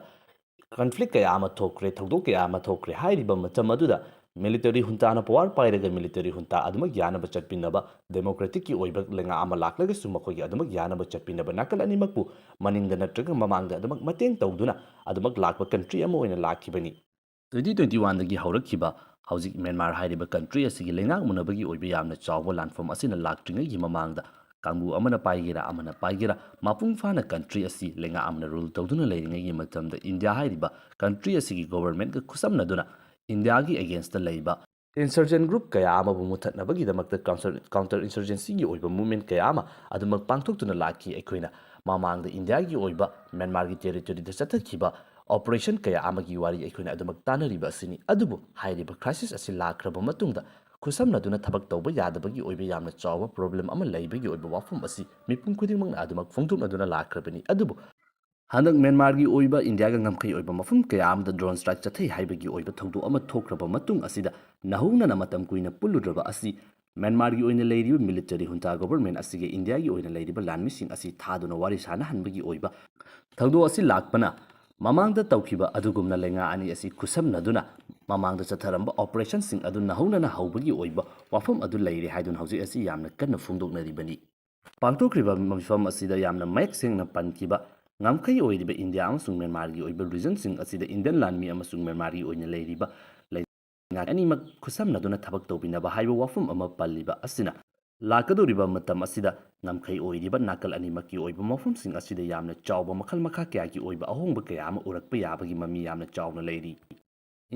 conflict ꯀꯌꯥ ꯑꯃ ꯊꯣꯛꯈ꯭ꯔꯦ, ꯊꯧꯗꯣꯛ ꯀꯌꯥ ꯑꯃ ꯊꯣꯛꯈ꯭ꯔꯦ꯫ ꯍꯥꯏꯔꯤꯕ ꯃꯇꯝ ꯑꯗꯨꯗ military juntaꯅ power ꯄꯥꯏꯔꯒ military junta ꯑꯗꯨꯃꯛ ꯌꯥꯅꯕ ꯆꯠꯃꯤꯟꯅꯕ, democraticꯀꯤ ꯑꯣꯏꯕ ꯂꯩꯉꯥꯛ ꯑꯃ ꯂꯥꯛꯂꯒꯁꯨ ꯃꯈꯣꯏꯒꯤ ꯑꯗꯨꯃꯛ ꯌꯥꯅꯕ ꯆꯠꯃꯤꯟꯅꯕ, ꯅꯥꯀꯜ ꯑꯅꯤꯃꯛꯄꯨ ꯃꯅꯤꯡꯗ ꯅꯠꯇ꯭ꯔꯒ ꯃꯃꯥꯡꯗ ꯑꯗꯨꯃꯛ ꯃꯇꯦꯡ ꯇꯧꯗꯨꯅ ꯑꯗꯨꯃꯛ ꯂꯥꯛꯄ country ꯑꯃ ꯑꯣꯏꯅ ꯂꯥꯛꯈꯤꯕꯅꯤ꯫ Twenty twenty oneꯗꯒꯤ ꯍꯧꯔꯛꯈꯤꯕ ꯍꯧꯖꯤꯛ ꯃ꯭ꯌꯥꯟꯃꯥꯔ ꯍꯥꯏꯔꯤꯕ country ꯑꯁꯤꯒꯤ ꯂꯩꯉꯥꯛ ꯃꯨꯟꯅꯕꯒꯤ ꯑꯣꯏꯕ ꯌꯥꯝꯅ ꯆꯥꯎꯕ ꯂꯥꯟꯐꯝ ꯑꯁꯤꯅ ꯂꯥꯛꯇ꯭ꯔꯤꯉꯩꯒꯤ ꯃꯃꯥꯡꯗ ꯀꯥꯡꯕꯨ ꯑꯃꯅ ꯄꯥꯏꯒꯦꯔꯥ ꯑꯃꯅ ꯄꯥꯏꯒꯦꯔꯥ, ꯃꯄꯨꯡ ꯐꯥꯅ country ꯑꯁꯤ ꯂꯩꯉꯥꯛ ꯑꯃꯅ rule ꯇꯧꯗꯨꯅ ꯂꯩꯔꯤꯉꯩꯒꯤ ꯃꯇꯝꯗ ꯏꯟꯗꯤꯌꯥ ꯍꯥꯏꯔꯤꯕ country ꯑꯁꯤꯒꯤ governmentꯀ ꯈꯨꯠꯁꯝꯅꯗꯨꯅ ꯏꯟꯗꯤꯌꯥꯒꯤ againstꯇ ꯂꯩꯕ Insurgent group ꯀꯌꯥ ꯑꯃꯕꯨ ꯃꯨꯊꯠꯅꯕꯒꯤꯗꯃꯛꯇ counter insurgencyꯒꯤ ꯑꯣꯏꯕ movement ꯀꯌꯥ ꯑꯃ ꯑꯗꯨꯃꯛ ꯄꯥꯡꯊꯣꯛꯇꯨꯅ ꯂꯥꯛꯈꯤ꯫ ꯑꯩꯈꯣꯏꯅ ꯃꯃꯥꯡꯗ ꯏꯟꯗꯤꯌꯥꯒꯤ ꯑꯣꯏꯕ ꯃ꯭ꯌꯥꯟꯃꯥꯔꯒꯤ territoryꯗ ꯆꯠꯊꯈꯤꯕ operation ꯀꯌꯥ ꯑꯃꯒꯤ ꯋꯥꯔꯤ ꯑꯩꯈꯣꯏꯅ ꯑꯗꯨꯃꯛ ꯇꯥꯟꯅꯔꯤꯕ ꯑꯁꯤꯅꯤ꯫ ꯑꯗꯨꯕꯨ ꯍꯥꯏꯔꯤꯕ crisis ꯑꯁꯤ ꯂꯥꯛꯈ꯭ꯔꯕ ꯃꯇꯨꯡꯗ ꯈꯨꯠꯁꯝꯅꯗꯨꯅ ꯊꯕꯛ ꯇꯧꯕ ꯌꯥꯗꯕꯒꯤ ꯑꯣꯏꯕ ꯌꯥꯝꯅ ꯆꯥꯎꯕ problem ꯑꯃ ꯂꯩꯕꯒꯤ ꯑꯣꯏꯕ ꯋꯥꯐꯝ ꯑꯁꯤ ꯃꯤꯄꯨꯝ ꯈꯨꯗꯤꯡꯃꯛꯅ ꯑꯗꯨꯃꯛ ꯐꯣꯡꯗꯣꯛꯅꯗꯨꯅ ꯂꯥꯛꯈ꯭ꯔꯕꯅꯤ꯫ ꯑꯗꯨꯕꯨ ꯍꯟꯗꯛ ꯃ꯭ꯌꯥꯟꯃꯥꯔꯒꯤ ꯑꯣꯏꯕ ꯏꯟꯗꯤꯌꯥꯒ ꯉꯝꯈꯩ ꯑꯣꯏꯕ ꯃꯐꯝ ꯀꯌꯥ ꯑꯃꯗ drone strike ꯆꯠꯊꯩ ꯍꯥꯏꯕꯒꯤ ꯑꯣꯏꯕ ꯊꯧꯗꯣꯛ ꯑꯃ ꯊꯣꯛꯈ꯭ꯔꯕ ꯃꯇꯨꯡ ꯑꯁꯤꯗ ꯅꯧꯍꯧꯅꯅ ꯃꯇꯝ ꯀꯨꯏꯅ ꯄꯨꯜꯂꯨꯗ꯭ꯔꯕ ꯑꯁꯤ ꯃ꯭ꯌꯥꯟꯃꯥꯔꯒꯤ ꯑꯣꯏꯅ ꯂꯩꯔꯤꯕ military junta government ꯑꯁꯤꯒ ꯏꯟꯗꯤꯌꯥꯒꯤ ꯑꯣꯏꯅ ꯂꯩꯔꯤꯕ ꯂꯥꯟꯃꯤꯁꯤꯡ ꯑꯁꯤ ꯊꯥꯗꯨꯅ ꯋꯥꯔꯤ ꯁꯥꯅꯍꯟꯕꯒꯤ ꯑꯣꯏꯕ ꯊꯧꯗꯣꯛ ꯑꯁꯤ ꯂꯥꯛꯄꯅ ꯃꯃꯥꯡꯗ ꯇꯧꯈꯤꯕ ꯑꯗꯨꯒꯨꯝꯅ ꯂꯩꯉꯥꯛ ꯑꯅꯤ ꯑꯁꯤ ꯈꯨꯠꯁꯝꯅꯗꯨꯅ ꯃꯃꯥꯡꯗ ꯆꯠꯊꯔꯝꯕ operationꯁꯤꯡ ꯑꯗꯨ ꯅꯧꯍꯧꯅꯅ ꯍꯧꯕꯒꯤ ꯑꯣꯏꯕ ꯋꯥꯐꯝ ꯑꯗꯨ ꯂꯩꯔꯦ ꯍꯥꯏꯗꯨꯅ ꯍꯧꯖꯤꯛ ꯑꯁꯤ ꯌꯥꯝꯅ ꯀꯟꯅ ꯐꯣꯡꯗꯣꯛꯅꯔꯤꯕꯅꯤ꯫ ꯄꯥꯡꯊꯣꯛꯈ꯭ꯔꯤꯕ ꯃꯤꯐꯝ ꯑꯁꯤꯗ ꯌꯥꯝꯅ ꯃꯌꯦꯛ ꯁꯦꯡꯅ ꯄꯟꯈꯤꯕ ꯉꯝꯈꯩ ꯑꯣꯏꯔꯤꯕ ꯏꯟꯗꯤꯌꯥ ꯑꯃꯁꯨꯡ ꯃ꯭ꯌꯥꯟꯃꯥꯔꯒꯤ ꯑꯣꯏꯕ regionꯁꯤꯡ ꯑꯁꯤꯗ Indian ꯂꯥꯟꯃꯤ ꯑꯃꯁꯨꯡ ꯃ꯭ꯌꯥꯟꯃꯥꯔꯒꯤ ꯑꯣꯏꯅ ꯂꯩꯔꯤꯕ ꯂꯩꯉꯥꯛ ꯑꯅꯤꯃꯛ ꯈꯨꯠꯁꯝꯅꯗꯨꯅ ꯊꯕꯛ ꯇꯧꯕꯤꯅꯕ ꯍꯥꯏꯕ ꯋꯥꯐꯝ ꯑꯃ ꯄꯜꯂꯤꯕ ꯑꯁꯤꯅ ꯂꯥꯛꯀꯗꯧꯔꯤꯕ ꯃꯇꯝ ꯑꯁꯤꯗ ꯉꯝꯈꯩ ꯑꯣꯏꯔꯤꯕ ꯅꯥꯀꯜ ꯑꯅꯤꯃꯛꯀꯤ ꯑꯣꯏꯕ ꯃꯐꯝꯁꯤꯡ ꯑꯁꯤꯗ ꯌꯥꯝꯅ ꯆꯥꯎꯕ ꯃꯈꯜ ꯃꯈꯥ ꯀꯌꯥꯒꯤ ꯑꯣꯏꯕ ꯑꯍꯣꯡꯕ ꯀꯌꯥ ꯑꯃ ꯎꯔꯛꯄ ꯌꯥꯕꯒꯤ ꯃꯃꯤ ꯌꯥꯝꯅ ꯆꯥꯎꯅ ꯂꯩꯔꯤ꯫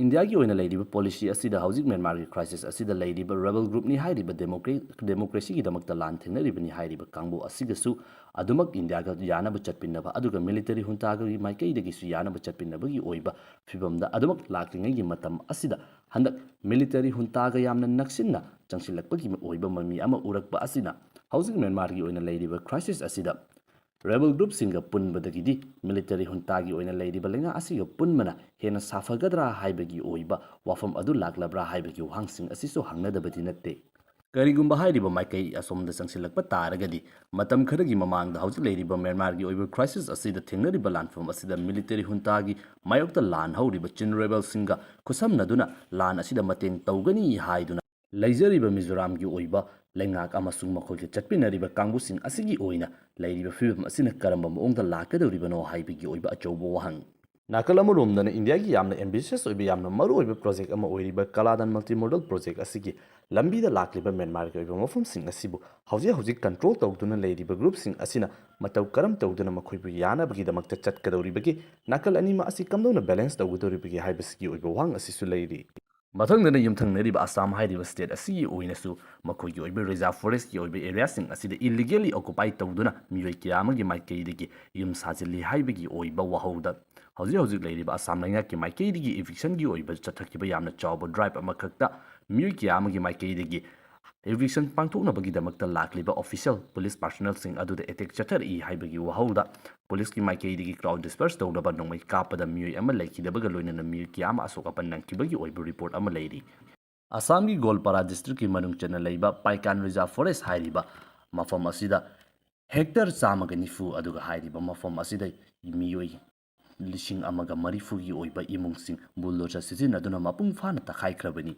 ꯏꯟꯗꯤꯌꯥꯒꯤ ꯑꯣꯏꯅ ꯂꯩꯔꯤꯕ policy ꯑꯁꯤꯗ ꯍꯧꯖꯤꯛ ꯃ꯭ꯌꯥꯟꯃꯥꯔꯒꯤ crisis ꯑꯁꯤꯗ ꯂꯩꯔꯤꯕ rebel groupꯅꯤ ꯍꯥꯏꯔꯤꯕ democra-, democracyꯒꯤꯗꯃꯛꯇ ꯂꯥꯟ ꯊꯦꯡꯅꯔꯤꯕꯅꯤ ꯍꯥꯏꯔꯤꯕ ꯀꯥꯡꯕꯨ ꯑꯁꯤꯒꯁꯨ ꯑꯗꯨꯃꯛ ꯏꯟꯗꯤꯌꯥꯒ ꯌꯥꯅꯕ ꯆꯠꯃꯤꯟꯅꯕ ꯑꯗꯨꯒ military juntaꯒꯤ ꯃꯥꯏꯀꯩꯗꯒꯤꯁꯨ ꯌꯥꯅꯕ ꯆꯠꯃꯤꯟꯅꯕꯒꯤ ꯑꯣꯏꯕ ꯐꯤꯕꯝꯗ ꯑꯗꯨꯃꯛ ꯂꯥꯛꯂꯤꯉꯩꯒꯤ ꯃꯇꯝ ꯑꯁꯤꯗ ꯍꯟꯗꯛ military juntaꯒ ꯌꯥꯝꯅ ꯅꯛꯁꯤꯟꯅ ꯆꯪꯁꯤꯜꯂꯛꯄꯒꯤ ꯑꯣꯏꯕ ꯃꯃꯤ ꯑꯃ ꯎꯔꯛꯄ ꯑꯁꯤꯅ ꯍꯧꯖꯤꯛ ꯃ꯭ꯌꯥꯟꯃꯥꯔꯒꯤ ꯑꯣꯏꯅ ꯂꯩꯔꯤꯕ crisis ꯑꯁꯤꯗ rebel groupꯁꯤꯡꯒ ꯄꯨꯟꯕꯗꯒꯤꯗꯤ military juntaꯒꯤ ꯑꯣꯏꯅ ꯂꯩꯔꯤꯕ ꯂꯩꯉꯥꯛ ꯑꯁꯤꯒ ꯄꯨꯟꯕꯅ ꯍꯦꯟꯅ ꯁꯥꯐꯒꯗ꯭ꯔꯥ ꯍꯥꯏꯕꯒꯤ ꯑꯣꯏꯕ ꯋꯥꯐꯝ ꯑꯗꯨ ꯂꯥꯛꯂꯕ꯭ꯔꯥ ꯍꯥꯏꯕꯒꯤ ꯋꯥꯍꯪꯁꯤꯡ ꯑꯁꯤꯁꯨ ꯍꯪꯅꯗꯕꯗꯤ ꯅꯠꯇꯦ꯫ ꯀꯔꯤꯒꯨꯝꯕ ꯍꯥꯏꯔꯤꯕ ꯃꯥꯏꯀꯩ ꯑꯁꯣꯝꯗ ꯆꯪꯁꯤꯜꯂꯛꯄ ꯇꯥꯔꯒꯗꯤ ꯃꯇꯝ ꯈꯔꯒꯤ ꯃꯃꯥꯡꯗ ꯍꯧꯖꯤꯛ ꯂꯩꯔꯤꯕ ꯃ꯭ꯌꯥꯟꯃꯥꯔꯒꯤ ꯑꯣꯏꯕ crisis ꯑꯁꯤꯗ ꯊꯦꯡꯅꯔꯤꯕ ꯂꯥꯟꯐꯝ ꯑꯁꯤꯗ military juntaꯒꯤ ꯃꯥꯌꯣꯛꯇ ꯂꯥꯟ ꯍꯧꯔꯤꯕ Chin rebelꯁꯤꯡꯒ ꯈꯨꯠꯁꯝꯅꯗꯨꯅ ꯂꯥꯟ ꯑꯁꯤꯗ ꯃꯇꯦꯡ ꯇꯧꯒꯅꯤ ꯍꯥꯏꯗꯨꯅ ꯂꯩꯖꯔꯤꯕ ꯃꯤꯖꯣꯔꯥꯝꯒꯤ ꯑꯣꯏꯕ ꯂꯩꯉꯥꯛ ꯑꯃꯁꯨꯡ ꯃꯈꯣꯏꯒ ꯆꯠꯃꯤꯟꯅꯔꯤꯕ ꯀꯥꯡꯕꯨꯁꯤꯡ ꯑꯁꯤꯒꯤ ꯑꯣꯏꯅ ꯂꯩꯔꯤꯕ ꯐꯤꯕꯝ ꯑꯁꯤꯅ ꯀꯔꯝꯕ ꯃꯑꯣꯡꯗ ꯂꯥꯛꯀꯗꯧꯔꯤꯕꯅꯣ ꯍꯥꯏꯕꯒꯤ ꯑꯣꯏꯕ ꯑꯆꯧꯕ ꯋꯥꯍꯪ꯫ ꯅꯥꯀꯜ ꯑꯃꯔꯣꯝꯗꯅ ꯏꯟꯗꯤꯌꯥꯒꯤ ꯌꯥꯝꯅ ambitious ꯑꯣꯏꯕ, ꯌꯥꯝꯅ ꯃꯔꯨꯑꯣꯏꯕ project ꯑꯃ ꯑꯣꯏꯔꯤꯕ ꯀꯂꯥꯗꯥꯟ multimodal project ꯑꯁꯤꯒꯤ ꯂꯝꯕꯤꯗ ꯂꯥꯛꯂꯤꯕ ꯃ꯭ꯌꯥꯟꯃꯥꯔꯒꯤ ꯑꯣꯏꯕ ꯃꯐꯝꯁꯤꯡ ꯑꯁꯤꯕꯨ ꯍꯧꯖꯤꯛ ꯍꯧꯖꯤꯛ control ꯇꯧꯗꯨꯅ ꯂꯩꯔꯤꯕ groupꯁꯤꯡ ꯑꯁꯤꯅ ꯃꯇꯧ ꯀꯔꯝ ꯇꯧꯗꯨꯅ ꯃꯈꯣꯏꯕꯨ ꯌꯥꯅꯕꯒꯤꯗꯃꯛꯇ ꯆꯠꯀꯗꯧꯔꯤꯕꯒꯦ? ꯅꯥꯀꯜ ꯑꯅꯤꯃꯛ ꯑꯁꯤ ꯀꯝꯗꯧꯅ balance ꯇꯧꯒꯗꯧꯔꯤꯕꯒꯦ ꯍꯥꯏꯕꯁꯤꯒꯤ ꯑꯣꯏꯕ ꯋꯥꯍꯪ ꯑꯁꯤꯁꯨ ꯂꯩꯔꯤ꯫ ꯃꯊꯪꯗꯅ ꯌꯨꯝꯊꯪꯅꯔꯤꯕ ꯑꯁꯥꯝ ꯍꯥꯏꯔꯤꯕ state ꯑꯁꯤꯒꯤ ꯑꯣꯏꯅꯁꯨ ꯃꯈꯣꯏꯒꯤ ꯑꯣꯏꯕ reserve forestꯀꯤ ꯑꯣꯏꯕ areaꯁꯤꯡ ꯑꯁꯤꯗ illegally occupy ꯇꯧꯗꯨꯅ ꯃꯤꯑꯣꯏ ꯀꯌꯥ ꯑꯃꯒꯤ ꯃꯥꯏꯀꯩꯗꯒꯤ ꯌꯨꯝ ꯁꯥꯖꯤꯜꯂꯤ ꯍꯥꯏꯕꯒꯤ ꯑꯣꯏꯕ ꯋꯥꯍꯧꯗ ꯍꯧꯖꯤꯛ ꯍꯧꯖꯤꯛ ꯂꯩꯔꯤꯕ ꯑꯁꯥꯝ ꯂꯩꯉꯥꯛꯀꯤ ꯃꯥꯏꯀꯩꯗꯒꯤ evictionꯒꯤ ꯑꯣꯏꯕ ꯆꯠꯊꯈꯤꯕ ꯌꯥꯝꯅ ꯆꯥꯎꯕ drive ꯑꯃꯈꯛꯇ ꯃꯤꯑꯣꯏ ꯀꯌꯥ ꯑꯃꯒꯤ ꯃꯥꯏꯀꯩꯗꯒꯤ eviction ꯄꯥꯡꯊꯣꯛꯅꯕꯒꯤꯗꯃꯛꯇ ꯂꯥꯛꯂꯤꯕ official police personnelꯁꯤꯡ ꯑꯗꯨꯗ attack ꯆꯠꯊꯔꯛꯏ ꯍꯥꯏꯕꯒꯤ ꯋꯥꯍꯧꯗ policeꯀꯤ ꯃꯥꯏꯀꯩꯗꯒꯤ crowd disperse ꯇꯧꯅꯕ ꯅꯣꯡꯃꯩ ꯀꯥꯞꯄꯗ ꯃꯤꯑꯣꯏ ꯑꯃ ꯂꯩꯈꯤꯗꯕꯒ ꯂꯣꯏꯅꯅ ꯃꯤꯑꯣꯏ ꯀꯌꯥ ꯑꯃ ꯑꯁꯣꯛ ꯑꯄꯟ ꯅꯪꯈꯤꯕꯒꯤ ꯑꯣꯏꯕ report ꯑꯃ ꯂꯩꯔꯤ꯫ ꯑꯁꯥꯝꯒꯤ ꯒꯣꯜꯄꯥꯔꯥ districtꯀꯤ ꯃꯅꯨꯡ ꯆꯟꯅ ꯂꯩꯕ ꯄꯥꯏꯀꯥꯟ reserve forest ꯍꯥꯏꯔꯤꯕ ꯃꯐꯝ ꯑꯁꯤꯗ hectare ꯆꯥꯝꯃꯒ ꯅꯤꯐꯨ, ꯑꯗꯨꯒ ꯍꯥꯏꯔꯤꯕ ꯃꯐꯝ ꯑꯁꯤꯗ ꯃꯤꯑꯣꯏ ꯂꯤꯁꯤꯡ ꯑꯃꯒ ꯃꯔꯤꯐꯨꯒꯤ ꯑꯣꯏꯕ ꯏꯃꯨꯡꯁꯤꯡ bulldozer ꯁꯤꯖꯤꯟꯅꯗꯨꯅ ꯃꯄꯨꯡ ꯐꯥꯅ ꯇꯛꯈꯥꯏꯈ꯭ꯔꯕꯅꯤ꯫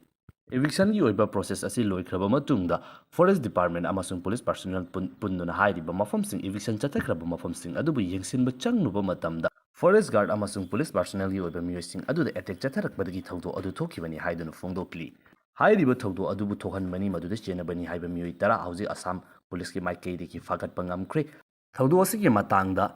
Evictionꯒꯤ ꯑꯣꯏꯕ process ꯑꯁꯤ ꯂꯣꯏꯈ꯭ꯔꯕ ꯃꯇꯨꯡꯗ forest department ꯑꯃꯁꯨꯡ police personnel ꯄꯨꯟ-, ꯄꯨꯟꯗꯨꯅ ꯍꯥꯏꯔꯤꯕ ꯃꯐꯝꯁꯤꯡ, eviction ꯆꯠꯊꯈ꯭ꯔꯕ ꯃꯐꯝꯁꯤꯡ ꯑꯗꯨꯕꯨ ꯌꯦꯡꯁꯤꯟꯕ ꯆꯪꯂꯨꯕ ꯃꯇꯝꯗ forest guard ꯑꯃꯁꯨꯡ police personnelꯒꯤ ꯑꯣꯏꯕ ꯃꯤꯑꯣꯏꯁꯤꯡ ꯑꯗꯨꯗ attack ꯆꯠꯊꯔꯛꯄꯗꯒꯤ ꯊꯧꯗꯣꯛ ꯑꯗꯨ ꯊꯣꯛꯈꯤꯕꯅꯤ ꯍꯥꯏꯗꯨꯅ ꯐꯣꯡꯗꯣꯛꯂꯤ꯫ ꯍꯥꯏꯔꯤꯕ ꯊꯧꯗꯣꯛ ꯑꯗꯨꯕꯨ ꯊꯣꯛꯍꯟꯕꯅꯤ ꯃꯗꯨꯗ ꯆꯦꯟꯅꯕꯅꯤ ꯍꯥꯏꯕ ꯃꯤꯑꯣꯏ ꯇꯔꯥ ꯍꯧꯖꯤꯛ ꯑꯁꯥꯝ policeꯀꯤ ꯃꯥꯏꯀꯩꯗꯒꯤ ꯐꯥꯒꯠꯄ ꯉꯝꯈ꯭ꯔꯦ꯫ ꯊꯧꯗꯣꯛ ꯑꯁꯤꯒꯤ ꯃꯇꯥꯡꯗ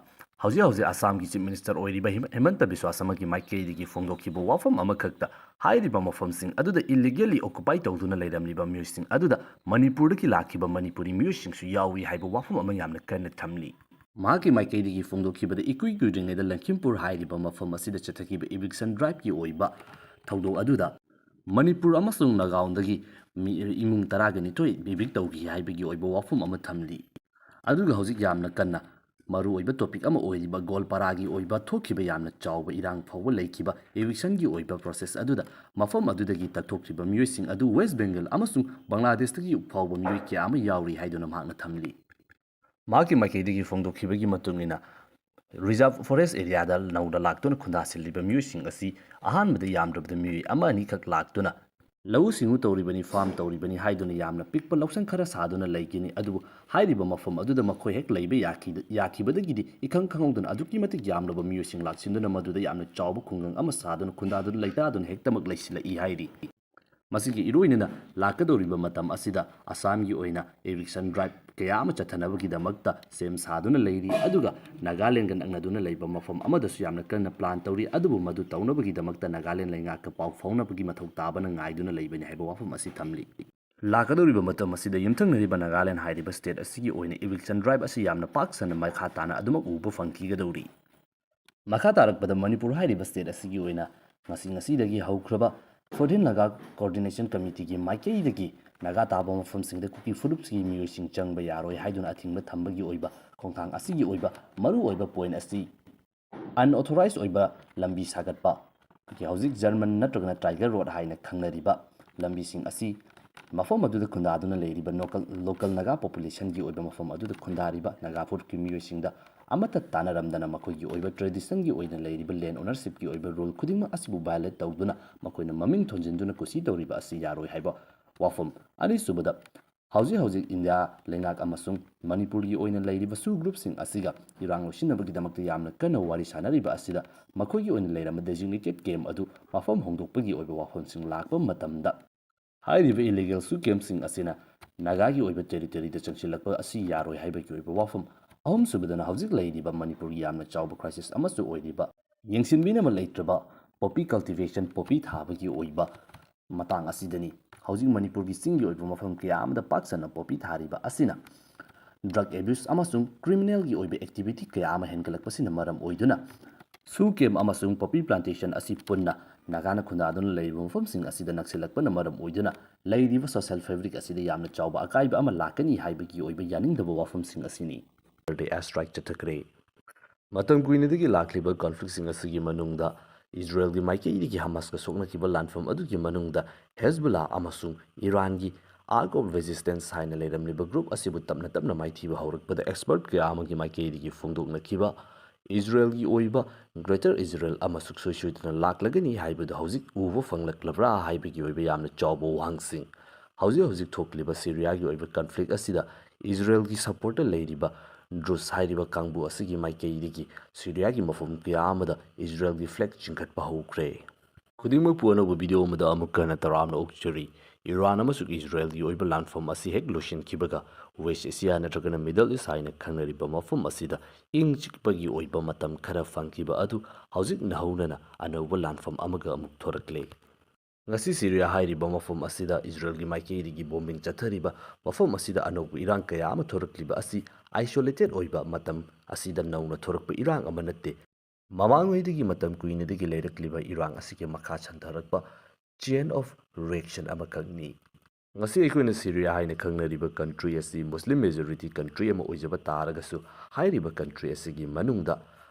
ꯍꯧꯖꯤꯛ ꯍꯧꯖꯤꯛ ꯑꯁꯥꯝꯒꯤ chief minister ꯑꯣꯏꯔꯤꯕ ꯍꯤꯃ-, ꯍꯤꯃꯟꯇ ꯕꯤꯁ꯭ꯋ ꯁꯔꯃꯒꯤ ꯃꯥꯏꯀꯩꯗꯒꯤ ꯐꯣꯡꯗꯣꯛꯈꯤꯕ ꯋꯥꯐꯝ ꯑꯃꯈꯛꯇ ꯍꯥꯏꯔꯤꯕ ꯃꯐꯝꯁꯤꯡ ꯑꯗꯨꯗ illegally occupy ꯇꯧꯗꯨꯅ ꯂꯩꯔꯝꯂꯤꯕ ꯃꯤꯑꯣꯏꯁꯤꯡ ꯑꯗꯨꯗ ꯃꯅꯤꯄꯨꯔꯗꯒꯤ ꯂꯥꯛꯈꯤꯕ ꯃꯅꯤꯄꯨꯔꯤ ꯃꯤꯑꯣꯏꯁꯤꯡꯁꯨ ꯌꯥꯎꯏ ꯍꯥꯏꯕ ꯋꯥꯐꯝ ꯑꯃ ꯌꯥꯝꯅ ꯀꯟꯅ ꯊꯝꯂꯤ꯫ ꯃꯍꯥꯛꯀꯤ ꯃꯥꯏꯀꯩꯗꯒꯤ ꯐꯣꯡꯗꯣꯛꯈꯤꯕꯗ ꯏꯀꯨꯏ ꯀꯨꯏꯗ꯭ꯔꯤꯉꯩꯗ ꯂꯪꯈꯤꯝꯄꯨꯔ ꯍꯥꯏꯔꯤꯕ ꯃꯐꯝ ꯑꯁꯤꯗ ꯆꯠꯊꯈꯤꯕ eviction driveꯀꯤ ꯑꯣꯏꯕ ꯊꯧꯗꯣꯛ ꯑꯗꯨꯗ ꯃꯅꯤꯄꯨꯔ ꯑꯃꯁꯨꯡ ꯅꯥꯒꯥꯎꯟꯗꯒꯤ ꯃꯤ-, ꯏꯃꯨꯡ ꯇꯔꯥꯒ ꯅꯤꯊꯣꯏ evict ꯇꯧꯈꯤ ꯍꯥꯏꯕꯒꯤ ꯑꯣꯏꯕ ꯋꯥꯐꯝ ꯑꯃ ꯊꯝꯂꯤ꯫ ꯑꯗꯨꯒ ꯍꯧꯖꯤꯛ ꯌꯥꯝꯅ ꯀꯟꯅ ꯃꯔꯨꯑꯣꯏꯕ topic ꯑꯃ ꯑꯣꯏꯔꯤꯕ ꯒꯣꯜꯄꯥꯔꯥꯒꯤ ꯑꯣꯏꯕ ꯊꯣꯛꯈꯤꯕ ꯌꯥꯝꯅ ꯆꯥꯎꯕ ꯏꯔꯥꯡ ꯐꯥꯎꯕ ꯂꯩꯈꯤꯕ evictionꯒꯤ ꯑꯣꯏꯕ process ꯑꯗꯨꯗ ꯃꯐꯝ ꯑꯗꯨꯗꯒꯤ ꯇꯛꯊꯣꯛꯈꯤꯕ ꯃꯤꯑꯣꯏꯁꯤꯡ ꯑꯗꯨ West Bengal ꯑꯃꯁꯨꯡ ꯕꯪꯒ꯭ꯂꯥꯗꯦꯁꯇꯒꯤ ꯐꯥꯎꯕ ꯃꯤꯑꯣꯏ ꯀꯌꯥ ꯑꯃ ꯌꯥꯎꯔꯤ ꯍꯥꯏꯗꯨꯅ ꯃꯍꯥꯛꯅ ꯊꯝꯂꯤ꯫ ꯃꯍꯥꯛꯀꯤ ꯃꯥꯏꯀꯩꯗꯒꯤ ꯐꯣꯡꯗꯣꯛꯈꯤꯕꯒꯤ ꯃꯇꯨꯡ ꯏꯟꯅ, reserve forest areaꯗ ꯅꯧꯅ ꯂꯥꯛꯇꯨꯅ ꯈꯨꯟꯗꯥꯁꯤꯜꯂꯤꯕ ꯃꯤꯑꯣꯏꯁꯤꯡ ꯑꯁꯤ ꯑꯍꯥꯟꯕꯗ ꯌꯥꯝꯗ꯭ꯔꯕꯗ ꯃꯤꯑꯣꯏ ꯑꯃ ꯑꯅꯤꯈꯛ ꯂꯥꯛꯇꯨꯅ ꯂꯧꯎ ꯁꯤꯡꯎ ꯇꯧꯔꯤꯕꯅꯤ, farm ꯇꯧꯔꯤꯕꯅꯤ ꯍꯥꯏꯗꯨꯅ ꯌꯥꯝꯅ ꯄꯤꯛꯄ ꯂꯧꯁꯪ ꯈꯔ ꯁꯥꯗꯨꯅ ꯂꯩꯒꯅꯤ꯫ ꯑꯗꯨꯕꯨ ꯍꯥꯏꯔꯤꯕ ꯃꯐꯝ ꯑꯗꯨꯗ ꯃꯈꯣꯏ ꯍꯦꯛ ꯂꯩꯕ ꯌꯥꯈꯤꯗ-, ꯌꯥꯈꯤꯕꯗꯒꯤꯗꯤ ꯏꯈꯪ ꯈꯪꯍꯧꯗꯅ ꯑꯗꯨꯛꯀꯤ ꯃꯇꯤꯛ ꯌꯥꯝꯂꯕ ꯃꯤꯑꯣꯏꯁꯤꯡ ꯂꯥꯛꯁꯤꯟꯗꯨꯅ ꯃꯗꯨꯗ ꯌꯥꯝꯅ ꯆꯥꯎꯕ ꯈꯨꯡꯒꯪ ꯑꯃ ꯁꯥꯗꯨꯅ ꯈꯨꯟꯗꯥꯗꯨꯅ ꯂꯩꯇꯥꯗꯨꯅ ꯍꯦꯛꯇꯃꯛ ꯂꯩꯁꯤꯜꯂꯛꯏ ꯍꯥꯏꯔꯤ꯫ ꯃꯁꯤꯒꯤ ꯏꯔꯣꯏꯅꯅ ꯂꯥꯛꯀꯗꯧꯔꯤꯕ ꯃꯇꯝ ꯑꯁꯤꯗ ꯑꯁꯥꯝꯒꯤ ꯑꯣꯏꯅ eviction drive ꯀꯌꯥ ꯑꯃ ꯆꯠꯊꯅꯕꯒꯤꯗꯃꯛꯇ ꯁꯦꯝ ꯁꯥꯗꯨꯅ ꯂꯩꯔꯤ꯫ ꯑꯗꯨꯒ ꯅꯥꯒꯥꯂꯦꯟꯒ ꯅꯛꯅꯗꯨꯅ ꯂꯩꯕ ꯃꯐꯝ ꯑꯃꯗꯁꯨ ꯌꯥꯝꯅ ꯀꯟꯅ plan ꯇꯧꯔꯤ꯫ ꯑꯗꯨꯕꯨ ꯃꯗꯨ ꯇꯧꯅꯕꯒꯤꯗꯃꯛꯇ ꯅꯥꯒꯥꯂꯦꯟ ꯂꯩꯉꯥꯛꯀ ꯄꯥꯎ ꯐꯥꯎꯅꯕꯒꯤ ꯃꯊꯧ ꯇꯥꯕꯅ ꯉꯥꯏꯗꯨꯅ ꯂꯩꯕꯅꯤ ꯍꯥꯏꯕ ꯋꯥꯐꯝ ꯑꯁꯤ ꯊꯝꯂꯤ꯫ ꯂꯥꯛꯀꯗꯧꯔꯤꯕ ꯃꯇꯝ ꯑꯁꯤꯗ ꯌꯨꯝꯊꯪꯅꯔꯤꯕ ꯅꯥꯒꯥꯂꯦꯟ ꯍꯥꯏꯔꯤꯕ state ꯑꯁꯤꯒꯤ ꯑꯣꯏꯅ eviction drive ꯑꯁꯤ ꯌꯥꯝꯅ ꯄꯥꯛ ꯁꯟꯅ ꯃꯈꯥ ꯇꯥꯅ ꯑꯗꯨꯃꯛ ꯎꯕ ꯐꯪꯈꯤꯒꯗꯧꯔꯤ꯫ ꯃꯈꯥ ꯇꯥꯔꯛꯄꯗ ꯃꯅꯤꯄꯨꯔ ꯍꯥꯏꯔꯤꯕ state ꯑꯁꯤꯒꯤ ꯑꯣꯏꯅ ꯉꯁꯤ ꯉꯁꯤꯗꯒꯤ ꯍꯧꯈ꯭ꯔꯕ fourteen Naga Coordination Committeeꯒꯤ ꯃꯥꯏꯀꯩꯗꯒꯤ ꯅꯥꯒꯥ ꯇꯥꯕ ꯃꯐꯝꯁꯤꯡꯗ ꯀꯨꯀꯤ ꯐꯨꯔꯨꯞꯁꯤꯒꯤ ꯃꯤꯑꯣꯏꯁꯤꯡ ꯆꯪꯕ ꯌꯥꯔꯣꯏ ꯍꯥꯏꯗꯨꯅ ꯑꯊꯤꯡꯕ ꯊꯝꯕꯒꯤ ꯑꯣꯏꯕ ꯈꯣꯡꯊꯥꯡ ꯑꯁꯤꯒꯤ ꯑꯣꯏꯕ ꯃꯔꯨꯑꯣꯏꯕ point ꯑꯁꯤ unauthorized ꯑꯣꯏꯕ ꯂꯝꯕꯤ ꯁꯥꯒꯠꯄ, ꯍꯧꯖꯤꯛ German ꯅꯠꯇ꯭ꯔꯒꯅ Tiger Road ꯍꯥꯏꯅ ꯈꯪꯅꯔꯤꯕ ꯂꯝꯕꯤꯁꯤꯡ ꯑꯁꯤ ꯃꯐꯝ ꯑꯗꯨꯗ ꯈꯨꯟꯗꯥꯗꯨꯅ ꯂꯩꯔꯤꯕ local, local Naga populationꯒꯤ ꯑꯣꯏꯕ ꯃꯐꯝ ꯑꯗꯨꯗ ꯈꯨꯟꯗꯥꯔꯤꯕ ꯅꯥꯒꯥ ꯐꯨꯔꯨꯞꯀꯤ ꯃꯤꯑꯣꯏꯁꯤꯡꯗ ꯑꯃꯠꯇ ꯇꯥꯟꯅꯔꯝꯗꯅ ꯃꯈꯣꯏꯒꯤ ꯑꯣꯏꯕ traditionꯒꯤ ꯑꯣꯏꯅ ꯂꯩꯔꯤꯕ land ownershipꯀꯤ ꯑꯣꯏꯕ rule ꯈꯨꯗꯤꯡꯃꯛ ꯑꯁꯤꯕꯨ violate ꯇꯧꯗꯨꯅ ꯃꯈꯣꯏꯅ ꯃꯃꯤꯡ ꯊꯣꯟꯖꯤꯟꯗꯨꯅ ꯀꯨꯁꯤ ꯇꯧꯔꯤꯕ ꯑꯁꯤ ꯌꯥꯔꯣꯏ ꯍꯥꯏꯕ ꯋꯥꯐꯝ꯫ ꯑꯅꯤꯁꯨꯕꯗ, ꯍꯧꯖꯤꯛ ꯍꯧꯖꯤꯛ ꯏꯟꯗꯤꯌꯥ ꯂꯩꯉꯥꯛ ꯑꯃꯁꯨꯡ ꯃꯅꯤꯄꯨꯔꯒꯤ ꯑꯣꯏꯅ ꯂꯩꯔꯤꯕ SoO groupꯁꯤꯡ ꯑꯁꯤꯒ ꯏꯔꯥꯡ ꯂꯣꯏꯁꯤꯟꯅꯕꯒꯤꯗꯃꯛꯇ ꯌꯥꯝꯅ ꯀꯟꯅ ꯋꯥꯔꯤ ꯁꯥꯅꯔꯤꯕ ꯑꯁꯤꯗ ꯃꯈꯣꯏꯒꯤ ꯑꯣꯏꯅ ꯂꯩꯔꯝꯕ designated camp ꯑꯗꯨ ꯃꯐꯝ ꯍꯣꯡꯗꯣꯛꯄꯒꯤ ꯑꯣꯏꯕ ꯋꯥꯐꯝꯁꯤꯡ ꯂꯥꯛꯄ ꯃꯇꯝꯗ, ꯍꯥꯏꯔꯤꯕ illegal SoO campꯁꯤꯡ ꯑꯁꯤꯅ ꯅꯥꯒꯥꯒꯤ ꯑꯣꯏꯕ territoryꯗ ꯆꯪꯁꯤꯜꯂꯛꯄ ꯑꯁꯤ ꯌꯥꯔꯣꯏ ꯍꯥꯏꯕꯒꯤ ꯑꯣꯏꯕ ꯋꯥꯐꯝ꯫ ꯑꯍꯨꯝꯁꯨꯕꯗꯅ, ꯍꯧꯖꯤꯛ ꯂꯩꯔꯤꯕ ꯃꯅꯤꯄꯨꯔꯒꯤ ꯌꯥꯝꯅ ꯆꯥꯎꯕ crisis ꯑꯃꯁꯨ ꯑꯣꯏꯔꯤꯕ ꯌꯦꯡꯁꯤꯟꯕꯤꯅꯕ ꯂꯩꯇ꯭ꯔꯕ poppy cultivation, poppy ꯊꯥꯕꯒꯤ ꯑꯣꯏꯕ ꯃꯇꯥꯡ ꯑꯁꯤꯗꯅꯤ꯫ ꯍꯧꯖꯤꯛ ꯃꯅꯤꯄꯨꯔꯒꯤ ꯆꯤꯡꯒꯤ ꯑꯣꯏꯕ ꯃꯐꯝ ꯀꯌꯥ ꯑꯃꯗ ꯄꯥꯛ ꯁꯟꯅ poppy ꯊꯥꯔꯤꯕ ꯑꯁꯤꯅ drug abuse ꯑꯃꯁꯨꯡ criminalꯒꯤ ꯑꯣꯏꯕ activity ꯀꯌꯥ ꯑꯃ ꯍꯦꯟꯒꯠꯂꯛꯄꯁꯤꯅ ꯃꯔꯝ ꯑꯣꯏꯗꯨꯅ SoO camp ꯑꯃꯁꯨꯡ poppy plantation ꯑꯁꯤ ꯄꯨꯟꯅ ꯅꯥꯒꯥꯅ ꯈꯨꯟꯗꯥꯗꯨꯅ ꯂꯩꯔꯤꯕ ꯃꯐꯝꯁꯤꯡ ꯑꯁꯤꯗ ꯅꯛꯁꯤꯜꯂꯛꯄꯅ ꯃꯔꯝ ꯑꯣꯏꯗꯨꯅ ꯂꯩꯔꯤꯕ social fabric ꯑꯁꯤꯗ ꯌꯥꯝꯅ ꯆꯥꯎꯕ ꯑꯀꯥꯏꯕ ꯑꯃ ꯂꯥꯛꯀꯅꯤ ꯍꯥꯏꯕꯒꯤ ꯑꯣꯏꯕ ꯌꯥꯅꯤꯡꯗꯕ ꯋꯥꯐꯝꯁꯤꯡ ꯑꯁꯤꯅꯤ꯫ Air strike ꯆꯠꯊꯈ꯭ꯔꯦ꯫ ꯃꯇꯝ ꯀꯨꯏꯅꯗꯒꯤ ꯂꯥꯛꯂꯤꯕ conflictꯁꯤꯡ ꯑꯁꯤꯒꯤ ꯃꯅꯨꯡꯗ ꯏꯖꯔꯦꯜꯒꯤ ꯃꯥꯏꯀꯩꯗꯒꯤ ꯍꯃꯥꯁꯀ ꯁꯣꯛꯅꯈꯤꯕ ꯂꯥꯟꯐꯝ ꯑꯗꯨꯒꯤ ꯃꯅꯨꯡꯗ ꯍꯦꯖꯕꯨꯂꯥ ꯑꯃꯁꯨꯡ ꯏꯔꯥꯟꯒꯤ Ark of Resistance ꯍꯥꯏꯅ ꯂꯩꯔꯝꯂꯤꯕ group ꯑꯁꯤꯕꯨ ꯇꯞꯅ ꯇꯞꯅ ꯃꯥꯏꯊꯤꯕ ꯍꯧꯔꯛꯄꯗ expert ꯀꯌꯥ ꯑꯃꯒꯤ ꯃꯥꯏꯀꯩꯗꯒꯤ ꯐꯣꯡꯗꯣꯛꯅꯈꯤꯕ ꯏꯖꯔꯦꯜꯒꯤ ꯑꯣꯏꯕ Greater Israel ꯑꯃ ꯁꯨꯡꯁꯣꯏ ꯁꯣꯏꯗꯅ ꯂꯥꯛꯂꯒꯅꯤ ꯍꯥꯏꯕꯗꯨ ꯍꯧꯖꯤꯛ ꯎꯕ ꯐꯪꯂꯛꯂꯕ꯭ꯔꯥ ꯍꯥꯏꯕꯒꯤ ꯑꯣꯏꯕ ꯌꯥꯝꯅ ꯆꯥꯎꯕ ꯋꯥꯍꯪꯁꯤꯡ꯫ ꯍꯧꯖꯤꯛ ꯍꯧꯖꯤꯛ ꯊꯣꯛꯂꯤꯕ ꯁꯤꯔꯤꯌꯥꯒꯤ ꯑꯣꯏꯕ conflict ꯑꯁꯤꯗ ꯏꯖꯔꯦꯜꯒꯤ supportꯇ ꯂꯩꯔꯤꯕ ꯗ꯭ꯔꯨꯖ ꯍꯥꯏꯔꯤꯕ ꯀꯥꯡꯕꯨ ꯑꯁꯤꯒꯤ ꯃꯥꯏꯀꯩꯗꯒꯤ ꯁꯤꯔꯤꯌꯥꯒꯤ ꯃꯐꯝ ꯀꯌꯥ ꯑꯃꯗ ꯏꯖꯔꯦꯜꯒꯤ flag ꯆꯤꯡꯈꯠꯄ ꯍꯧꯈ꯭ꯔꯦ꯫ ꯈꯨꯗꯤꯡꯃꯛꯄꯨ ꯑꯅꯧꯕ ꯚꯤꯗꯤꯑꯣ ꯑꯃꯗ ꯑꯃꯨꯛ ꯍꯟꯅ ꯇꯔꯥꯝꯅ ꯑꯣꯛꯆꯔꯤ꯫ ꯏꯔꯥꯟ ꯑꯃꯁꯨꯡ ꯏꯖꯔꯦꯜꯒꯤ ꯑꯣꯏꯕ ꯂꯥꯟꯐꯝ ꯑꯁꯤ ꯍꯦꯛ ꯂꯣꯏꯁꯤꯟꯈꯤꯕꯒ, ꯋꯦꯁ ꯑꯦꯁꯤꯌꯥ ꯅꯠꯇ꯭ꯔꯒꯅ ꯃꯤꯗꯜ ꯏꯁ ꯍꯥꯏꯅ ꯈꯪꯅꯔꯤꯕ ꯃꯐꯝ ꯑꯁꯤꯗ ꯏꯪ ꯆꯤꯛꯄꯒꯤ ꯑꯣꯏꯕ ꯃꯇꯝ ꯈꯔ ꯐꯪꯈꯤꯕ ꯑꯗꯨ ꯍꯧꯖꯤꯛ ꯅꯧꯍꯧꯅꯅ ꯑꯅꯧꯕ ꯂꯥꯟꯐꯝ ꯑꯃꯒ ꯑꯃꯨꯛ ꯊꯣꯔꯛꯂꯦ꯫ ꯉꯁꯤ ꯁꯤꯔꯤꯌꯥ ꯍꯥꯏꯔꯤꯕ ꯃꯐꯝ ꯑꯁꯤꯗ ꯏꯖꯔꯦꯜꯒꯤ ꯃꯥꯏꯀꯩꯗꯒꯤ ꯕꯣꯝꯕꯤꯡ ꯆꯠꯊꯔꯤꯕ ꯃꯐꯝ ꯑꯁꯤꯗ ꯑꯅꯧꯕ ꯏꯔꯥꯡ ꯀꯌꯥ ꯑꯃ ꯊꯣꯔꯛꯂꯤꯕ ꯑꯁꯤ ꯑꯥꯏꯁꯣꯂꯦꯇꯦꯠ ꯑꯣꯏꯕ ꯃꯇꯝ ꯑꯁꯤꯗ ꯅꯧꯅ ꯊꯣꯔꯛꯄ ꯏꯔꯥꯡ ꯑꯃ ꯅꯠꯇꯦ꯫ ꯃꯃꯥꯡꯉꯩꯗꯒꯤ ꯃꯇꯝ ꯀꯨꯏꯅꯗꯒꯤ ꯂꯩꯔꯛꯂꯤꯕ ꯏꯔꯥꯡ ꯑꯁꯤꯒꯤ ꯃꯈꯥ ꯁꯟꯊꯔꯛꯄ chain of reaction ꯑꯃꯈꯛꯅꯤ꯫ ꯉꯁꯤ ꯑꯩꯈꯣꯏꯅ ꯁꯤꯔꯤꯌꯥ ꯍꯥꯏꯅ ꯈꯪꯅꯔꯤꯕ ꯀꯟꯇ꯭ꯔꯤ ꯑꯁꯤ ꯃꯨꯁꯂꯤꯝ ꯃꯦꯖꯣꯔꯤꯇꯤ ꯀꯟꯇ꯭ꯔꯤ ꯑꯃ ꯑꯣꯏꯖꯕ ꯇꯥꯔꯒꯁꯨ, ꯍꯥꯏꯔꯤꯕ ꯀꯟꯇ꯭ꯔꯤ ꯑꯁꯤꯒꯤ ꯃꯅꯨꯡꯗ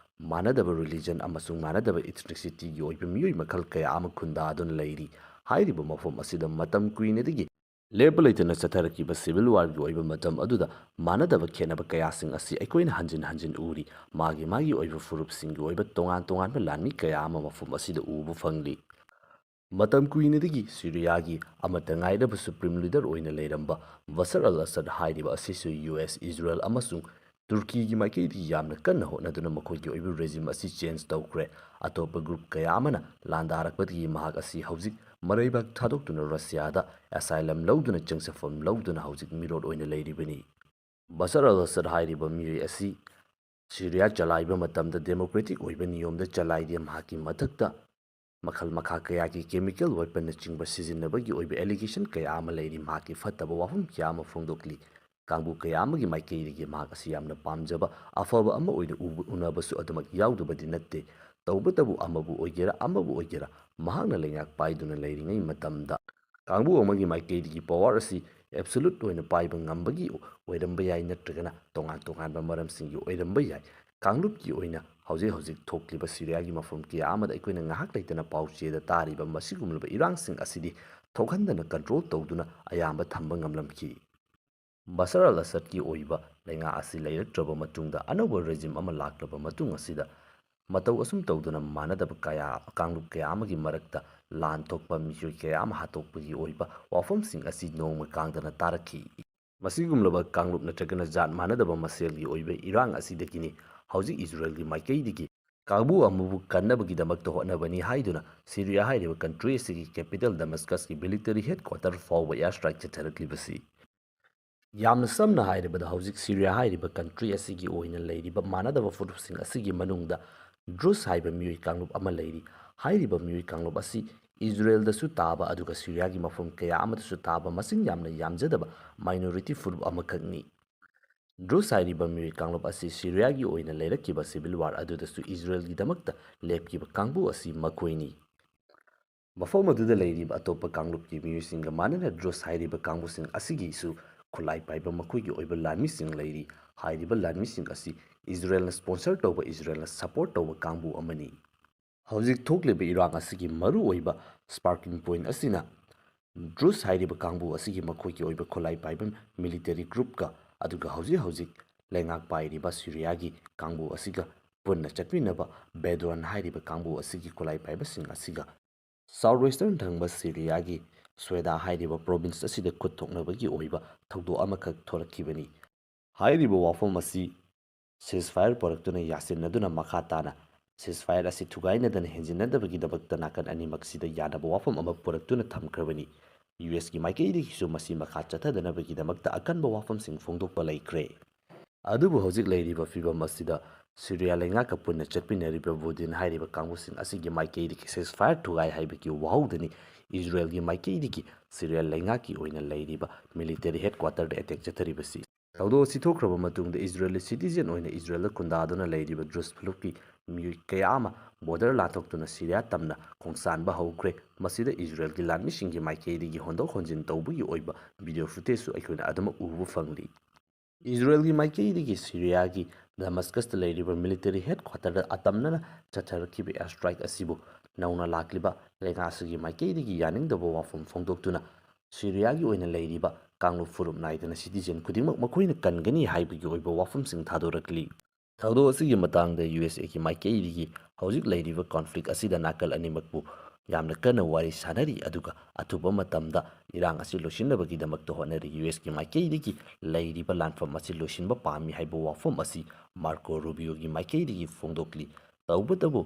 ꯃꯥꯟꯅꯗꯕ ꯔꯤꯂꯤꯖꯟ ꯑꯃꯁꯨꯡ ꯃꯥꯟꯅꯗꯕ ꯏꯊꯅꯤꯁꯤꯇꯤꯒꯤ ꯑꯣꯏꯕ ꯃꯤꯑꯣꯏ ꯃꯈꯜ ꯀꯌꯥ ꯑꯃ ꯈꯨꯟꯗꯥꯗꯨꯅ ꯂꯩꯔꯤ꯫ ꯍꯥꯏꯔꯤꯕ ꯃꯐꯝ ꯑꯁꯤꯗ ꯃꯇꯝ ꯀꯨꯏꯅꯗꯒꯤ ꯂꯦꯞꯄ ꯂꯩꯇꯅ ꯆꯠꯊꯔꯛꯈꯤꯕ ꯁꯤꯚꯤꯜ ꯋꯥꯔꯒꯤ ꯑꯣꯏꯕ ꯃꯇꯝ ꯑꯗꯨꯗ ꯃꯥꯟꯅꯗꯕ ꯈꯦꯠꯅꯕ ꯀꯌꯥꯁꯤꯡ ꯑꯁꯤ ꯑꯩꯈꯣꯏꯅ ꯍꯟꯖꯤꯟ ꯍꯟꯖꯤꯟ ꯎꯔꯤ꯫ ꯃꯥꯒꯤ ꯃꯥꯒꯤ ꯑꯣꯏꯕ ꯐꯨꯔꯨꯞꯁꯤꯡꯒꯤ ꯑꯣꯏꯕ ꯇꯣꯉꯥꯟ ꯇꯣꯉꯥꯟꯕ ꯂꯥꯟꯃꯤ ꯀꯌꯥ ꯑꯃ ꯃꯐꯝ ꯑꯁꯤꯗ ꯎꯕ ꯐꯪꯂꯤ꯫ ꯃꯇꯝ ꯀꯨꯏꯅꯗꯒꯤ ꯁꯤꯔꯤꯌꯥꯒꯤ ꯑꯃꯠꯇ ꯉꯥꯏꯔꯕ ꯁꯨꯄ꯭ꯔꯤꯝ ꯂꯤꯗꯔ ꯑꯣꯏꯅ ꯂꯩꯔꯝꯕ ꯕꯁꯔ ꯑꯜ ꯑꯁꯗ ꯍꯥꯏꯔꯤꯕ ꯑꯁꯤꯁꯨ ꯌꯨ ꯑꯦꯁ, ꯏꯖꯔꯦꯜ ꯑꯃꯁꯨꯡ ꯇꯨꯔꯀꯤꯒꯤ ꯃꯥꯏꯀꯩꯗꯒꯤ ꯌꯥꯝꯅ ꯀꯟꯅ ꯍꯣꯠꯅꯗꯨꯅ ꯃꯈꯣꯏꯒꯤ ꯑꯣꯏꯕ ꯔꯦꯖꯤꯝ ꯑꯁꯤ ꯆꯦꯟꯖ ꯇꯧꯈ꯭ꯔꯦ꯫ ꯑꯇꯣꯞꯄ ꯒ꯭ꯔꯨꯞ ꯀꯌꯥ ꯑꯃꯅ ꯂꯥꯟꯗꯥꯔꯛꯄꯗꯒꯤ ꯃꯍꯥꯛ ꯑꯁꯤ ꯍꯧꯖꯤꯛ ꯃꯔꯩꯕꯥꯛ ꯊꯥꯗꯣꯛꯇꯨꯅ ꯔꯁꯤꯌꯥꯗ ꯑꯦꯁꯥꯏꯂꯝ ꯂꯧꯗꯨꯅ, ꯆꯪꯖꯐꯝ ꯂꯧꯗꯨꯅ ꯍꯧꯖꯤꯛ ꯃꯤꯔꯣꯠ ꯑꯣꯏꯅ ꯂꯩꯔꯤꯕꯅꯤ꯫ ꯕꯁꯔ ꯑꯜ ꯑꯁꯗ ꯍꯥꯏꯔꯤꯕ ꯃꯤꯑꯣꯏ ꯑꯁꯤ ꯁꯤꯔꯤꯌꯥ ꯆꯂꯥꯏꯕ ꯃꯇꯝꯗ ꯗꯦꯃꯣꯀ꯭ꯔꯦꯇꯤꯛ ꯑꯣꯏꯕ ꯅꯤꯌꯣꯝꯗ ꯆꯂꯥꯏꯗꯦ꯫ ꯃꯍꯥꯛꯀꯤ ꯃꯊꯛꯇ ꯃꯈꯜ ꯃꯈꯥ ꯀꯌꯥꯒꯤ ꯀꯦꯃꯤꯀꯦꯜ ꯋꯦꯄꯟꯅꯆꯤꯡꯕ ꯁꯤꯖꯤꯟꯅꯕꯒꯤ ꯑꯣꯏꯕ ꯑꯦꯂꯤꯒꯦꯁꯟ ꯀꯌꯥ ꯑꯃ ꯂꯩꯔꯤ꯫ ꯃꯍꯥꯛꯀꯤ ꯐꯠꯇꯕ ꯋꯥꯐꯝ ꯀꯌꯥ ꯑꯃ ꯐꯣꯡꯗꯣꯛꯂꯤ꯫ ꯀꯥꯡꯕꯨ ꯀꯌꯥ ꯑꯃꯒꯤ ꯃꯥꯏꯀꯩꯗꯒꯤ ꯃꯍꯥꯛ ꯑꯁꯤ ꯌꯥꯝꯅ ꯄꯥꯝꯖꯕ, ꯑꯐꯕ ꯑꯃ ꯑꯣꯏꯅ ꯎꯕ, ꯎꯅꯕꯁꯨ ꯑꯗꯨꯃꯛ ꯌꯥꯎꯗꯕꯗꯤ ꯅꯠꯇꯦ꯫ ꯇꯧꯕꯇꯕꯨ ꯑꯃꯕꯨ ꯑꯣꯏꯒꯦꯔꯥ ꯑꯃꯕꯨ ꯑꯣꯏꯒꯦꯔꯥ, ꯃꯍꯥꯛꯅ ꯂꯩꯉꯥꯛ ꯄꯥꯏꯗꯨꯅ ꯂꯩꯔꯤꯉꯩ ꯃꯇꯝꯗ ꯀꯥꯡꯕꯨ ꯑꯃꯒꯤ ꯃꯥꯏꯀꯩꯗꯒꯤ ꯄꯋꯥꯔ ꯑꯁꯤ ꯑꯦꯕꯁꯣꯂꯨꯠ ꯑꯣꯏꯅ ꯄꯥꯏꯕ ꯉꯝꯕꯒꯤ ꯑꯣꯏꯔꯝꯕ ꯌꯥꯏ, ꯅꯠꯇ꯭ꯔꯒꯅ ꯇꯣꯉꯥꯟ ꯇꯣꯉꯥꯟꯕ ꯃꯔꯝꯁꯤꯡꯒꯤ ꯑꯣꯏꯔꯝꯕ ꯌꯥꯏ꯫ ꯀꯥꯡꯂꯨꯞꯀꯤ ꯑꯣꯏꯅ ꯍꯧꯖꯤꯛ ꯍꯧꯖꯤꯛ ꯊꯣꯛꯂꯤꯕ ꯁꯤꯔꯤꯌꯥꯒꯤ ꯃꯐꯝ ꯀꯌꯥ ꯑꯃꯗ ꯑꯩꯈꯣꯏꯅ ꯉꯥꯏꯍꯥꯛ ꯂꯩꯇꯅ ꯄꯥꯎ ꯆꯦꯗ ꯇꯥꯔꯤꯕ ꯃꯁꯤꯒꯨꯝꯂꯕ ꯏꯔꯥꯡꯁꯤꯡ ꯑꯁꯤꯗꯤ ꯊꯣꯛꯍꯟꯗꯅ ꯀꯟꯇ꯭ꯔꯣꯜ ꯇꯧꯗꯨꯅ ꯑꯌꯥꯝꯕ ꯊꯝꯕ ꯉꯝꯂꯝꯈꯤ꯫ ꯕꯁꯔ ꯑꯜ ꯑꯁꯗꯀꯤ ꯑꯣꯏꯕ ꯂꯩꯉꯥꯛ ꯑꯁꯤ ꯂꯩꯔꯛꯇ꯭ꯔꯕ ꯃꯇꯨꯡꯗ ꯑꯅꯧꯕ ꯔꯦꯖꯤꯝ ꯑꯃ ꯂꯥꯛꯂꯕ ꯃꯇꯨꯡ ꯑꯁꯤꯗ ꯃꯇꯧ ꯑꯁꯨꯝ ꯇꯧꯗꯨꯅ ꯃꯥꯟꯅꯗꯕ ꯀꯌꯥ, ꯀꯥꯡꯂꯨꯞ ꯀꯌꯥ ꯑꯃꯒꯤ ꯃꯔꯛꯇ ꯂꯥꯟ ꯊꯣꯛꯄ, ꯃꯤꯑꯣꯏ ꯀꯌꯥ ꯑꯃ ꯍꯥꯠꯇꯣꯛꯄꯒꯤ ꯑꯣꯏꯕ ꯋꯥꯐꯝꯁꯤꯡ ꯑꯁꯤ ꯅꯣꯡꯃ ꯀꯥꯡꯗꯅ ꯇꯥꯔꯛꯈꯤ꯫ ꯃꯁꯤꯒꯨꯝꯂꯕ ꯀꯥꯡꯂꯨꯞ ꯅꯠꯇ꯭ꯔꯒꯅ ꯖꯥꯠ ꯃꯥꯟꯅꯗꯕ ꯃꯁꯦꯜꯒꯤ ꯑꯣꯏꯕ ꯏꯔꯥꯡ ꯑꯁꯤꯗꯒꯤꯅꯤ ꯍꯧꯖꯤꯛ ꯏꯖꯔꯦꯜꯒꯤ ꯃꯥꯏꯀꯩꯗꯒꯤ ꯀꯥꯡꯕꯨ ꯑꯃꯕꯨ ꯀꯟꯅꯕꯒꯤꯗꯃꯛꯇ ꯍꯣꯠꯅꯕꯅꯤ ꯍꯥꯏꯗꯨꯅ ꯁꯤꯔꯤꯌꯥ ꯍꯥꯏꯔꯤꯕ ꯀꯟꯇ꯭ꯔꯤ ꯑꯁꯤꯒꯤ ꯀꯦꯄꯤꯇꯦꯜ ꯗꯃꯁꯀꯁꯀꯤ ꯃꯤꯂꯤꯇꯔꯤ ꯍꯦꯗꯀ꯭ꯋꯥꯇꯔ ꯐꯥꯎꯕ ꯑꯦꯌꯔ ꯁ꯭ꯇ꯭ꯔꯥꯏꯛ ꯆꯠꯊꯔꯛꯂꯤꯕꯁꯤ꯫ ꯌꯥꯝꯅ ꯁꯝꯅ ꯍꯥꯏꯔꯕꯗ, ꯍꯧꯖꯤꯛ ꯁꯤꯔꯤꯌꯥ ꯍꯥꯏꯔꯤꯕ ꯀꯟꯇ꯭ꯔꯤ ꯑꯁꯤꯒꯤ ꯑꯣꯏꯅ ꯂꯩꯔꯤꯕ ꯃꯥꯟꯅꯗꯕ ꯐꯨꯔꯨꯞꯁꯤꯡ ꯑꯁꯤꯒꯤ ꯃꯅꯨꯡꯗ ꯗ꯭ꯔꯨꯁ ꯍꯥꯏꯕ ꯃꯤꯑꯣꯏ ꯀꯥꯡꯂꯨꯞ ꯑꯃ ꯂꯩꯔꯤ꯫ ꯍꯥꯏꯔꯤꯕ ꯃꯤꯑꯣꯏ ꯀꯥꯡꯂꯨꯞ ꯑꯁꯤ ꯏꯖꯔꯦꯜꯗꯁꯨ ꯇꯥꯕ ꯑꯗꯨꯒ ꯁꯤꯔꯤꯌꯥꯒꯤ ꯃꯐꯝ ꯀꯌꯥ ꯑꯃꯗꯁꯨ ꯇꯥꯕ ꯃꯁꯤꯡ ꯌꯥꯝꯅ ꯌꯥꯝꯖꯗꯕ ꯃꯥꯏꯅꯣꯔꯤꯇꯤ ꯐꯨꯔꯨꯞ ꯑꯃꯈꯛꯅꯤ꯫ ꯗ꯭ꯔꯨꯁ ꯍꯥꯏꯔꯤꯕ ꯃꯤꯑꯣꯏ ꯀꯥꯡꯂꯨꯞ ꯑꯁꯤ ꯁꯤꯔꯤꯌꯥꯒꯤ ꯑꯣꯏꯅ ꯂꯩꯔꯛꯈꯤꯕ ꯁꯤꯚꯤꯜ ꯋꯥꯔ ꯑꯗꯨꯗꯁꯨ ꯏꯖꯔꯦꯜꯒꯤꯗꯃꯛꯇ ꯂꯦꯞꯈꯤꯕ ꯀꯥꯡꯕꯨ ꯑꯁꯤ ꯃꯈꯣꯏꯅꯤ꯫ ꯃꯐꯝ ꯑꯗꯨꯗ ꯂꯩꯔꯤꯕ ꯑꯇꯣꯞꯄ ꯀꯥꯡꯂꯨꯞꯀꯤ ꯃꯤꯑꯣꯏꯁꯤꯡꯒ ꯃꯥꯟꯅꯅ ꯗ꯭ꯔꯨꯁ ꯍꯥꯏꯔꯤꯕ ꯀꯥꯡꯕꯨꯁꯤꯡ ꯑꯁꯤꯒꯤꯁꯨ ꯈꯨꯠꯂꯥꯏ ꯄꯥꯏꯕ ꯃꯈꯣꯏꯒꯤ ꯑꯣꯏꯕ ꯂꯥꯟꯃꯤꯁꯤꯡ ꯂꯩꯔꯤ꯫ ꯍꯥꯏꯔꯤꯕ ꯂꯥꯟꯃꯤꯁꯤꯡ ꯑꯁꯤ ꯏꯖꯔꯦꯜꯅ ꯁ꯭ꯄꯣꯟꯁꯔ ꯇꯧꯕ, ꯏꯖꯔꯦꯜꯅ ꯁꯄꯣꯔꯠ ꯇꯧꯕ ꯀꯥꯡꯕꯨ ꯑꯃꯅꯤ꯫ ꯍꯧꯖꯤꯛ ꯊꯣꯛꯂꯤꯕ ꯏꯔꯥꯡ ꯑꯁꯤꯒꯤ ꯃꯔꯨꯑꯣꯏꯕ ꯁ꯭ꯄꯥꯔꯀꯤꯡ ꯄꯣꯏꯟꯠ ꯑꯁꯤꯅ ꯗ꯭ꯔꯨꯁ ꯍꯥꯏꯔꯤꯕ ꯀꯥꯡꯕꯨ ꯑꯁꯤꯒꯤ ꯃꯈꯣꯏꯒꯤ ꯑꯣꯏꯕ ꯈꯨꯠꯂꯥꯏ ꯄꯥꯏꯕ ꯃꯤꯂꯤꯇꯔꯤ ꯒ꯭ꯔꯨꯞꯀ, ꯑꯗꯨꯒ ꯍꯧꯖꯤꯛ ꯍꯧꯖꯤꯛ ꯂꯩꯉꯥꯛ ꯄꯥꯏꯔꯤꯕ ꯁꯤꯔꯤꯌꯥꯒꯤ ꯀꯥꯡꯕꯨ ꯑꯁꯤꯒ ꯄꯨꯟꯅ ꯆꯠꯃꯤꯟꯅꯕ ꯕꯦꯗꯣꯟ ꯍꯥꯏꯔꯤꯕ ꯀꯥꯡꯕꯨ ꯑꯁꯤꯒꯤ ꯈꯨꯠꯂꯥꯏ ꯄꯥꯏꯕꯁꯤꯡ ꯑꯁꯤꯒ ꯁꯥꯎꯠ ꯋꯦꯁꯇꯔꯟ ꯊꯪꯕ ꯁꯤꯔꯤꯌꯥꯒꯤ ꯁ꯭ꯋꯦꯗꯥ ꯍꯥꯏꯔꯤꯕ ꯄ꯭ꯔꯣꯚꯤꯟꯁ ꯑꯁꯤꯗ ꯈꯨꯠ ꯊꯣꯛꯅꯕꯒꯤ ꯑꯣꯏꯕ ꯊꯧꯗꯣꯛ ꯑꯃꯈꯛ ꯊꯣꯔꯛꯈꯤꯕꯅꯤ꯫ ꯍꯥꯏꯔꯤꯕ ꯋꯥꯐꯝ ꯑꯁꯤ ꯁꯤꯖꯐꯥꯌꯔ ꯄꯨꯔꯛꯇꯨꯅ ꯌꯥꯁꯤꯟꯅꯗꯨꯅ ꯃꯈꯥ ꯇꯥꯅ ꯁꯤꯖꯐꯥꯌꯔ ꯑꯁꯤ ꯊꯨꯒꯥꯏꯅꯗꯅ ꯍꯦꯟꯖꯤꯟꯅꯗꯕꯒꯤꯗꯃꯛꯇ ꯅꯥꯀꯟ ꯑꯅꯤꯃꯛꯁꯤꯗ ꯌꯥꯅꯕ ꯋꯥꯐꯝ ꯑꯃ ꯄꯨꯔꯛꯇꯨꯅ ꯊꯝꯈ꯭ꯔꯕꯅꯤ꯫ ꯌꯨ ꯑꯦꯁꯀꯤ ꯃꯥꯏꯀꯩꯗꯒꯤꯁꯨ ꯃꯁꯤ ꯃꯈꯥ ꯆꯠꯊꯗꯅꯕꯒꯤꯗꯃꯛꯇ ꯑꯀꯟꯕ ꯋꯥꯐꯝꯁꯤꯡ ꯐꯣꯡꯗꯣꯛꯄ ꯂꯩꯈ꯭ꯔꯦ꯫ ꯑꯗꯨꯕꯨ ꯍꯧꯖꯤꯛ ꯂꯩꯔꯤꯕ ꯐꯤꯕꯝ ꯑꯁꯤꯗ ꯁꯤꯔꯤꯌꯥ ꯂꯩꯉꯥꯛꯀ ꯄꯨꯟꯅ ꯆꯠꯃꯤꯟꯅꯔꯤꯕ ꯕꯨꯗꯤꯟ ꯍꯥꯏꯔꯤꯕ ꯀꯥꯡꯕꯨꯁꯤꯡ ꯑꯁꯤꯒꯤ ꯃꯥꯏꯀꯩꯗꯒꯤ ꯁꯤꯖꯐꯥꯌꯔ ꯊꯨꯒꯥꯏ ꯍꯥꯏꯕꯒꯤ ꯋꯥꯍꯧꯗꯅꯤ ꯏꯖꯔꯦꯜꯒꯤ ꯃꯥꯏꯀꯩꯗꯒꯤ ꯁꯤꯔꯤꯌꯥ ꯂꯩꯉꯥꯛꯀꯤ ꯑꯣꯏꯅ ꯂꯩꯔꯤꯕ ꯃꯤꯂꯤꯇꯔꯤ ꯍꯦꯗꯀ꯭ꯋꯥꯇꯔꯗ ꯑꯦꯇꯦꯛ ꯆꯠꯊꯔꯤꯕꯁꯤ꯫ ꯊꯧꯗꯣꯛ ꯑꯁꯤ ꯊꯣꯛꯈ꯭ꯔꯕ ꯃꯇꯨꯡꯗ ꯏꯖꯔꯦꯜꯒꯤ ꯁꯤꯇꯤꯖꯦꯟ ꯑꯣꯏꯅ ꯏꯖꯔꯦꯜꯗ ꯈꯨꯟꯗꯥꯗꯨꯅ ꯂꯩꯔꯤꯕ ꯗ꯭ꯔꯨꯁ ꯐꯨꯂꯨꯞꯀꯤ ꯃꯤꯑꯣꯏ ꯀꯌꯥ ꯑꯃ ꯕꯣꯔꯗꯔ ꯂꯥꯟꯊꯣꯛꯇꯨꯅ ꯁꯤꯔꯤꯌꯥ ꯇꯝꯅ ꯈꯣꯡꯁꯥꯟꯕ ꯍꯧꯈ꯭ꯔꯦ꯫ ꯃꯁꯤꯗ ꯏꯖꯔꯦꯜꯒꯤ ꯂꯥꯟꯃꯤꯁꯤꯡꯒꯤ ꯃꯥꯏꯀꯩꯗꯒꯤ ꯍꯣꯟꯗꯣꯛ ꯍꯣꯟꯖꯤꯟ ꯇꯧꯕꯒꯤ ꯑꯣꯏꯕ ꯚꯤꯗꯤꯑꯣ ꯐꯨꯇꯦꯖꯁꯨ ꯑꯩꯈꯣꯏꯅ ꯑꯗꯨꯃꯛ ꯎꯕ ꯐꯪꯂꯤ꯫ ꯏꯖꯔꯦꯜꯒꯤ ꯃꯥꯏꯀꯩꯗꯒꯤ ꯁꯤꯔꯤꯌꯥꯒꯤ ꯗꯃꯁꯀꯁꯇ ꯂꯩꯔꯤꯕ ꯃꯤꯂꯤꯇꯔꯤ ꯍꯦꯗꯀ꯭ꯋꯥꯇꯔꯗ ꯑꯇꯝꯅꯅ ꯆꯠꯊꯔꯛꯈꯤꯕ ꯑꯦꯌꯔ ꯁ꯭ꯇ꯭ꯔꯥꯏꯛ ꯑꯁꯤꯕꯨ ꯅꯧꯅ ꯂꯥꯛꯂꯤꯕ ꯂꯩꯉꯥꯛꯁꯤꯒꯤ ꯃꯥꯏꯀꯩꯗꯒꯤ ꯌꯥꯅꯤꯡꯗꯕ ꯋꯥꯐꯝ ꯐꯣꯡꯗꯣꯛꯇꯨꯅ ꯁꯤꯔꯤꯌꯥꯒꯤ ꯑꯣꯏꯅ ꯂꯩꯔꯤꯕ ꯀꯥꯡꯂꯨꯞ ꯐꯨꯔꯨꯞ ꯅꯥꯏꯗꯅ ꯁꯤꯇꯤꯖꯦꯟ ꯈꯨꯗꯤꯡꯃꯛ ꯃꯈꯣꯏꯅ ꯀꯟꯒꯅꯤ ꯍꯥꯏꯕꯒꯤ ꯑꯣꯏꯕ ꯋꯥꯐꯝꯁꯤꯡ ꯊꯥꯗꯣꯔꯛꯂꯤ꯫ ꯊꯧꯗꯣꯛ ꯑꯁꯤꯒꯤ ꯃꯇꯥꯡꯗ ꯌꯨ ꯑꯦꯁ ꯑꯦꯒꯤ ꯃꯥꯏꯀꯩꯗꯒꯤ ꯍꯧꯖꯤꯛ ꯂꯩꯔꯤꯕ ꯀꯣꯟꯐ꯭ꯂꯤꯛ ꯑꯁꯤꯗ ꯅꯥꯀꯜ ꯑꯅꯤꯃꯛꯄꯨ ꯌꯥꯝꯅ ꯀꯟꯅ ꯋꯥꯔꯤ ꯁꯥꯅꯔꯤ, ꯑꯗꯨꯒ ꯑꯊꯨꯕ ꯃꯇꯝꯗ ꯏꯔꯥꯡ ꯑꯁꯤ ꯂꯣꯏꯁꯤꯟꯅꯕꯒꯤꯗꯃꯛꯇ ꯍꯣꯠꯅꯔꯤ꯫ ꯌꯨ ꯑꯦꯁꯀꯤ ꯃꯥꯏꯀꯩꯗꯒꯤ ꯂꯩꯔꯤꯕ ꯂꯥꯟꯐꯝ ꯑꯁꯤ ꯂꯣꯏꯁꯤꯟꯕ ꯄꯥꯝꯃꯤ ꯍꯥꯏꯕ ꯋꯥꯐꯝ ꯑꯁꯤ ꯃꯥꯔꯀꯣ ꯔꯨꯕꯤꯌꯣꯒꯤ ꯃꯥꯏꯀꯩꯗꯒꯤ ꯐꯣꯡꯗꯣꯛꯂꯤ꯫ ꯇꯧꯕꯇꯕꯨ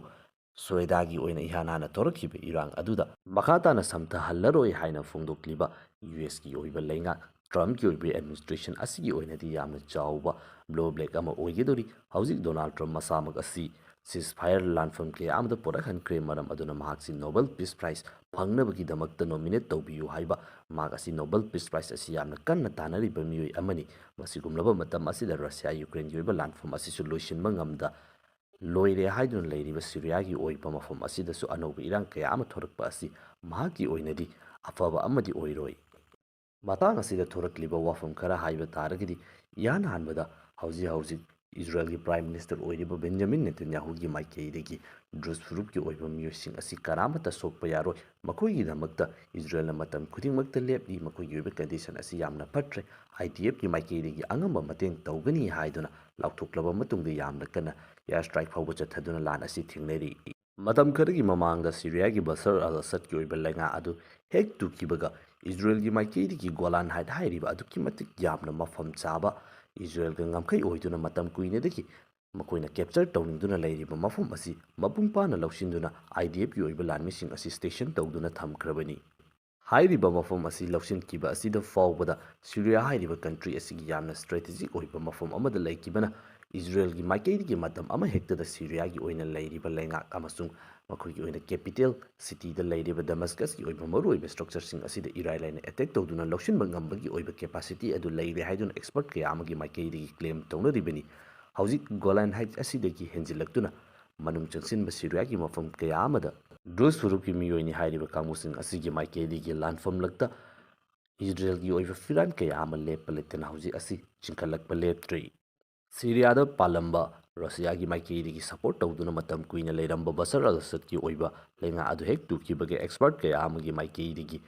ꯁ꯭ꯋꯦꯗꯥꯒꯤ ꯑꯣꯏꯅ ꯏꯍꯥꯟ ꯍꯥꯟꯅ ꯊꯣꯔꯛꯈꯤꯕ ꯏꯔꯥꯡ ꯑꯗꯨꯗ ꯃꯈꯥ ꯇꯥꯅ ꯁꯝꯊꯍꯜꯂꯔꯣꯏ ꯍꯥꯏꯅ ꯐꯣꯡꯗꯣꯛꯂꯤꯕ ꯌꯨ ꯑꯦꯁꯀꯤ ꯑꯣꯏꯕ ꯂꯩꯉꯥꯛ ꯇ꯭ꯔꯝꯞꯀꯤ ꯑꯣꯏꯕ ꯑꯦꯗꯃꯤꯅꯤꯁꯇ꯭ꯔꯦꯁꯟ ꯑꯁꯤꯒꯤ ꯑꯣꯏꯅꯗꯤ ꯌꯥꯝꯅ ꯆꯥꯎꯕ ꯕ꯭ꯂꯣ ꯕ꯭ꯂꯦꯛ ꯑꯃ ꯑꯣꯏꯒꯗꯧꯔꯤ꯫ ꯍꯧꯖꯤꯛ ꯗꯣꯅꯥꯜꯗ ꯇ꯭ꯔꯝꯞ ꯃꯁꯥꯃꯛ ꯑꯁꯤ ꯁꯤꯁ ꯐꯥꯌꯔ ꯂꯥꯟꯐꯝ ꯀꯌꯥ ꯑꯃꯗ ꯄꯣꯔꯛꯍꯟꯈ꯭ꯔꯦ꯫ ꯃꯔꯝ ꯑꯗꯨꯅ ꯃꯍꯥꯛꯁꯤ ꯅꯣꯕꯦꯜ ꯄꯤꯁ ꯄ꯭ꯔꯥꯏꯖ ꯐꯪꯅꯕꯒꯤꯗꯃꯛꯇ ꯅꯣꯃꯤꯅꯦꯠ ꯇꯧꯕꯤꯌꯨ ꯍꯥꯏꯕ ꯃꯍꯥꯛ ꯑꯁꯤ ꯅꯣꯕꯦꯜ ꯄꯤꯁ ꯄ꯭ꯔꯥꯏꯖ ꯑꯁꯤ ꯌꯥꯝꯅ ꯀꯟꯅ ꯇꯥꯟꯅꯔꯤꯕ ꯃꯤꯑꯣꯏ ꯑꯃꯅꯤ꯫ ꯃꯁꯤꯒꯨꯝꯂꯕ ꯃꯇꯝ ꯑꯁꯤꯗ ꯔꯁꯤꯌꯥ ꯌꯨꯀ꯭ꯔꯦꯟꯒꯤ ꯑꯣꯏꯕ ꯂꯥꯟꯐꯝ ꯑꯁꯤꯁꯨ ꯂꯣꯏꯁꯤꯟꯕ ꯉꯝꯗ ꯂꯣꯏꯔꯦ ꯍꯥꯏꯗꯨꯅ ꯂꯩꯔꯤꯕ ꯁꯤꯔꯤꯌꯥꯒꯤ ꯑꯣꯏꯕ ꯃꯐꯝ ꯑꯁꯤꯗꯁꯨ ꯑꯅꯧꯕ ꯏꯔꯥꯡ ꯀꯌꯥ ꯑꯃ ꯊꯣꯔꯛꯄ ꯑꯁꯤ ꯃꯍꯥꯛꯀꯤ ꯑꯣꯏꯅꯗꯤ ꯑꯐꯕ ꯑꯃꯗꯤ ꯑꯣꯏꯔꯣꯏ꯫ ꯃꯇꯥꯡ ꯑꯁꯤꯗ ꯊꯣꯔꯛꯂꯤꯕ ꯋꯥꯐꯝ ꯈꯔ ꯍꯥꯏꯕ ꯇꯥꯔꯒꯗꯤ, ꯏꯍꯥꯟ ꯍꯥꯟꯕꯗ ꯍꯧꯖꯤꯛ ꯍꯧꯖꯤꯛ ꯏꯖꯔꯦꯜꯒꯤ ꯄ꯭ꯔꯥꯏꯝ ꯃꯤꯅꯤꯁꯇꯔ ꯑꯣꯏꯔꯤꯕ ꯕꯦꯟꯖꯥꯃꯤꯟ ꯅꯦꯇꯟꯌꯥꯍꯨꯒꯤ ꯃꯥꯏꯀꯩꯗꯒꯤ ꯗ꯭ꯔꯨꯖ ꯐꯨꯔꯨꯞꯀꯤ ꯑꯣꯏꯕ ꯃꯤꯑꯣꯏꯁꯤꯡ ꯑꯁꯤ ꯀꯅꯥꯃꯠꯇ ꯁꯣꯛꯄ ꯌꯥꯔꯣꯏ, ꯃꯈꯣꯏꯒꯤꯗꯃꯛꯇ ꯏꯖꯔꯦꯜꯅ ꯃꯇꯝ ꯈꯨꯗꯤꯡꯃꯛꯇ ꯂꯦꯞꯂꯤ, ꯃꯈꯣꯏꯒꯤ ꯑꯣꯏꯕ ꯀꯟꯗꯤꯁꯟ ꯑꯁꯤ ꯌꯥꯝꯅ ꯐꯠꯇ꯭ꯔꯦ, ꯑꯥꯏ ꯗꯤ ꯑꯦꯐꯀꯤ ꯃꯥꯏꯀꯩꯗꯒꯤ ꯑꯉꯝꯕ ꯃꯇꯦꯡ ꯇꯧꯒꯅꯤ ꯍꯥꯏꯗꯨꯅ ꯂꯥꯎꯊꯣꯛꯂꯕ ꯃꯇꯨꯡꯗ ꯌꯥꯝꯅ ꯀꯟꯅ ꯑꯦꯌꯔ ꯁ꯭ꯇ꯭ꯔꯥꯏꯛ ꯐꯥꯎꯕ ꯆꯠꯊꯗꯨꯅ ꯂꯥꯟ ꯑꯁꯤ ꯊꯤꯡꯅꯔꯤ꯫ ꯃꯇꯝ ꯈꯔꯒꯤ ꯃꯃꯥꯡꯗ ꯁꯤꯔꯤꯌꯥꯒꯤ ꯕꯁꯔ ꯑꯜ ꯑꯁꯗꯀꯤ ꯑꯣꯏꯕ ꯂꯩꯉꯥꯛ ꯑꯗꯨ ꯍꯦꯛ ꯇꯨꯈꯤꯕꯒ ꯏꯖꯔꯦꯜꯒꯤ ꯃꯥꯏꯀꯩꯗꯒꯤ ꯒꯣꯂꯥꯟ ꯍꯥꯏꯠ ꯍꯥꯏꯔꯤꯕ ꯑꯗꯨꯛꯀꯤ ꯃꯇꯤꯛ ꯌꯥꯝꯅ ꯃꯐꯝ ꯆꯥꯕ, ꯏꯖꯔꯦꯜꯒ ꯉꯝꯈꯩ ꯑꯣꯏꯗꯨꯅ ꯃꯇꯝ ꯀꯨꯏꯅꯗꯒꯤ ꯃꯈꯣꯏꯅ ꯀꯦꯞꯆꯔ ꯇꯧꯅꯤꯡꯗꯨꯅ ꯂꯩꯔꯤꯕ ꯃꯐꯝ ꯑꯁꯤ ꯃꯄꯨꯡ ꯐꯥꯅ ꯂꯧꯁꯤꯟꯗꯨꯅ ꯑꯥꯏ ꯗꯤ ꯑꯦꯐꯀꯤ ꯑꯣꯏꯕ ꯂꯥꯟꯃꯤꯁꯤꯡ ꯑꯁꯤ ꯁ꯭ꯇꯦꯁꯟ ꯇꯧꯗꯨꯅ ꯊꯝꯈ꯭ꯔꯕꯅꯤ꯫ ꯍꯥꯏꯔꯤꯕ ꯃꯐꯝ ꯑꯁꯤ ꯂꯧꯁꯤꯟꯈꯤꯕ ꯑꯁꯤꯗ ꯐꯥꯎꯕꯗ ꯁꯤꯔꯤꯌꯥ ꯍꯥꯏꯔꯤꯕ ꯀꯟꯇ꯭ꯔꯤ ꯑꯁꯤꯒꯤ ꯌꯥꯝꯅ ꯁ꯭ꯇ꯭ꯔꯦꯇꯦꯖꯤꯛ ꯑꯣꯏꯕ ꯃꯐꯝ ꯑꯃꯗ ꯂꯩꯈꯤꯕꯅ ꯏꯖꯔꯦꯜꯒꯤ ꯃꯥꯏꯀꯩꯗꯒꯤ ꯃꯇꯝ ꯑꯃꯍꯦꯛꯇꯗ ꯁꯤꯔꯤꯌꯥꯒꯤ ꯑꯣꯏꯅ ꯂꯩꯔꯤꯕ ꯂꯩꯉꯥꯛ ꯑꯃꯁꯨꯡ ꯃꯈꯣꯏꯒꯤ ꯑꯣꯏꯅ ꯀꯦꯄꯤꯇꯦꯜ ꯁꯤꯇꯤꯗ ꯂꯩꯔꯤꯕ ꯗꯃꯁꯀꯁꯀꯤ ꯑꯣꯏꯕ ꯃꯔꯨꯑꯣꯏꯕ ꯁ꯭ꯇ꯭ꯔꯛꯆꯔꯁꯤꯡ ꯑꯁꯤꯗ ꯏꯔꯥꯏ ꯂꯥꯏꯅ ꯑꯦꯇꯦꯛ ꯇꯧꯗꯨꯅ ꯂꯧꯁꯤꯟꯕ ꯉꯝꯕꯒꯤ ꯑꯣꯏꯕ ꯀꯦꯄꯥꯁꯤꯇꯤ ꯑꯗꯨ ꯂꯩꯔꯦ ꯍꯥꯏꯗꯨꯅ ꯑꯦꯛꯁꯄꯔꯠ ꯀꯌꯥ ꯑꯃꯒꯤ ꯃꯥꯏꯀꯩꯗꯒꯤ ꯀ꯭ꯂꯦꯝ ꯇꯧꯅꯔꯤꯕꯅꯤ꯫ ꯍꯧꯖꯤꯛ ꯒꯣꯂꯥꯟ ꯍꯥꯏꯠ ꯑꯁꯤꯗꯒꯤ ꯍꯦꯟꯖꯤꯜꯂꯛꯇꯨꯅ ꯃꯅꯨꯡ ꯆꯪꯁꯤꯟꯕ ꯁꯤꯔꯤꯌꯥꯒꯤ ꯃꯐꯝ ꯀꯌꯥ ꯑꯃꯗ ꯗ꯭ꯔꯨꯖ ꯐꯨꯔꯨꯞꯀꯤ ꯃꯤꯑꯣꯏꯅꯤ ꯍꯥꯏꯔꯤꯕ ꯀꯥꯡꯕꯨꯁꯤꯡ ꯑꯁꯤꯒꯤ ꯃꯥꯏꯀꯩꯗꯒꯤ ꯂꯥꯟꯐꯝꯂꯛꯇ ꯏꯖꯔꯦꯜꯒꯤ ꯑꯣꯏꯕ ꯐꯤꯔꯥꯟ ꯀꯌꯥ ꯑꯃ ꯂꯦꯞꯄ ꯂꯩꯇꯅ ꯍꯧꯖꯤꯛ ꯑꯁꯤ ꯆꯤꯡꯈꯠꯂꯛꯄ ꯂꯦꯞꯇ꯭ꯔꯤ꯫ ꯁꯤꯔꯤꯌꯥꯗ ꯄꯥꯜꯂꯝꯕ ꯔꯁꯤꯌꯥꯒꯤ ꯃꯥꯏꯀꯩꯗꯒꯤ ꯁꯄꯣꯔꯠ ꯇꯧꯗꯨꯅ ꯃꯇꯝ ꯀꯨꯏꯅ ꯂꯩꯔꯝꯕ ꯕꯁꯔ ꯑꯜ ꯑꯁꯗꯀꯤ ꯑꯣꯏꯕ ꯂꯩꯉꯥꯛ ꯑꯗꯨ ꯍꯦꯛ ꯇꯨꯈꯤꯕꯒ ꯑꯦꯛꯁꯄꯔꯠ ꯀꯌꯥ ꯑꯃꯒꯤ ꯃꯥꯏꯀꯩꯗꯒꯤ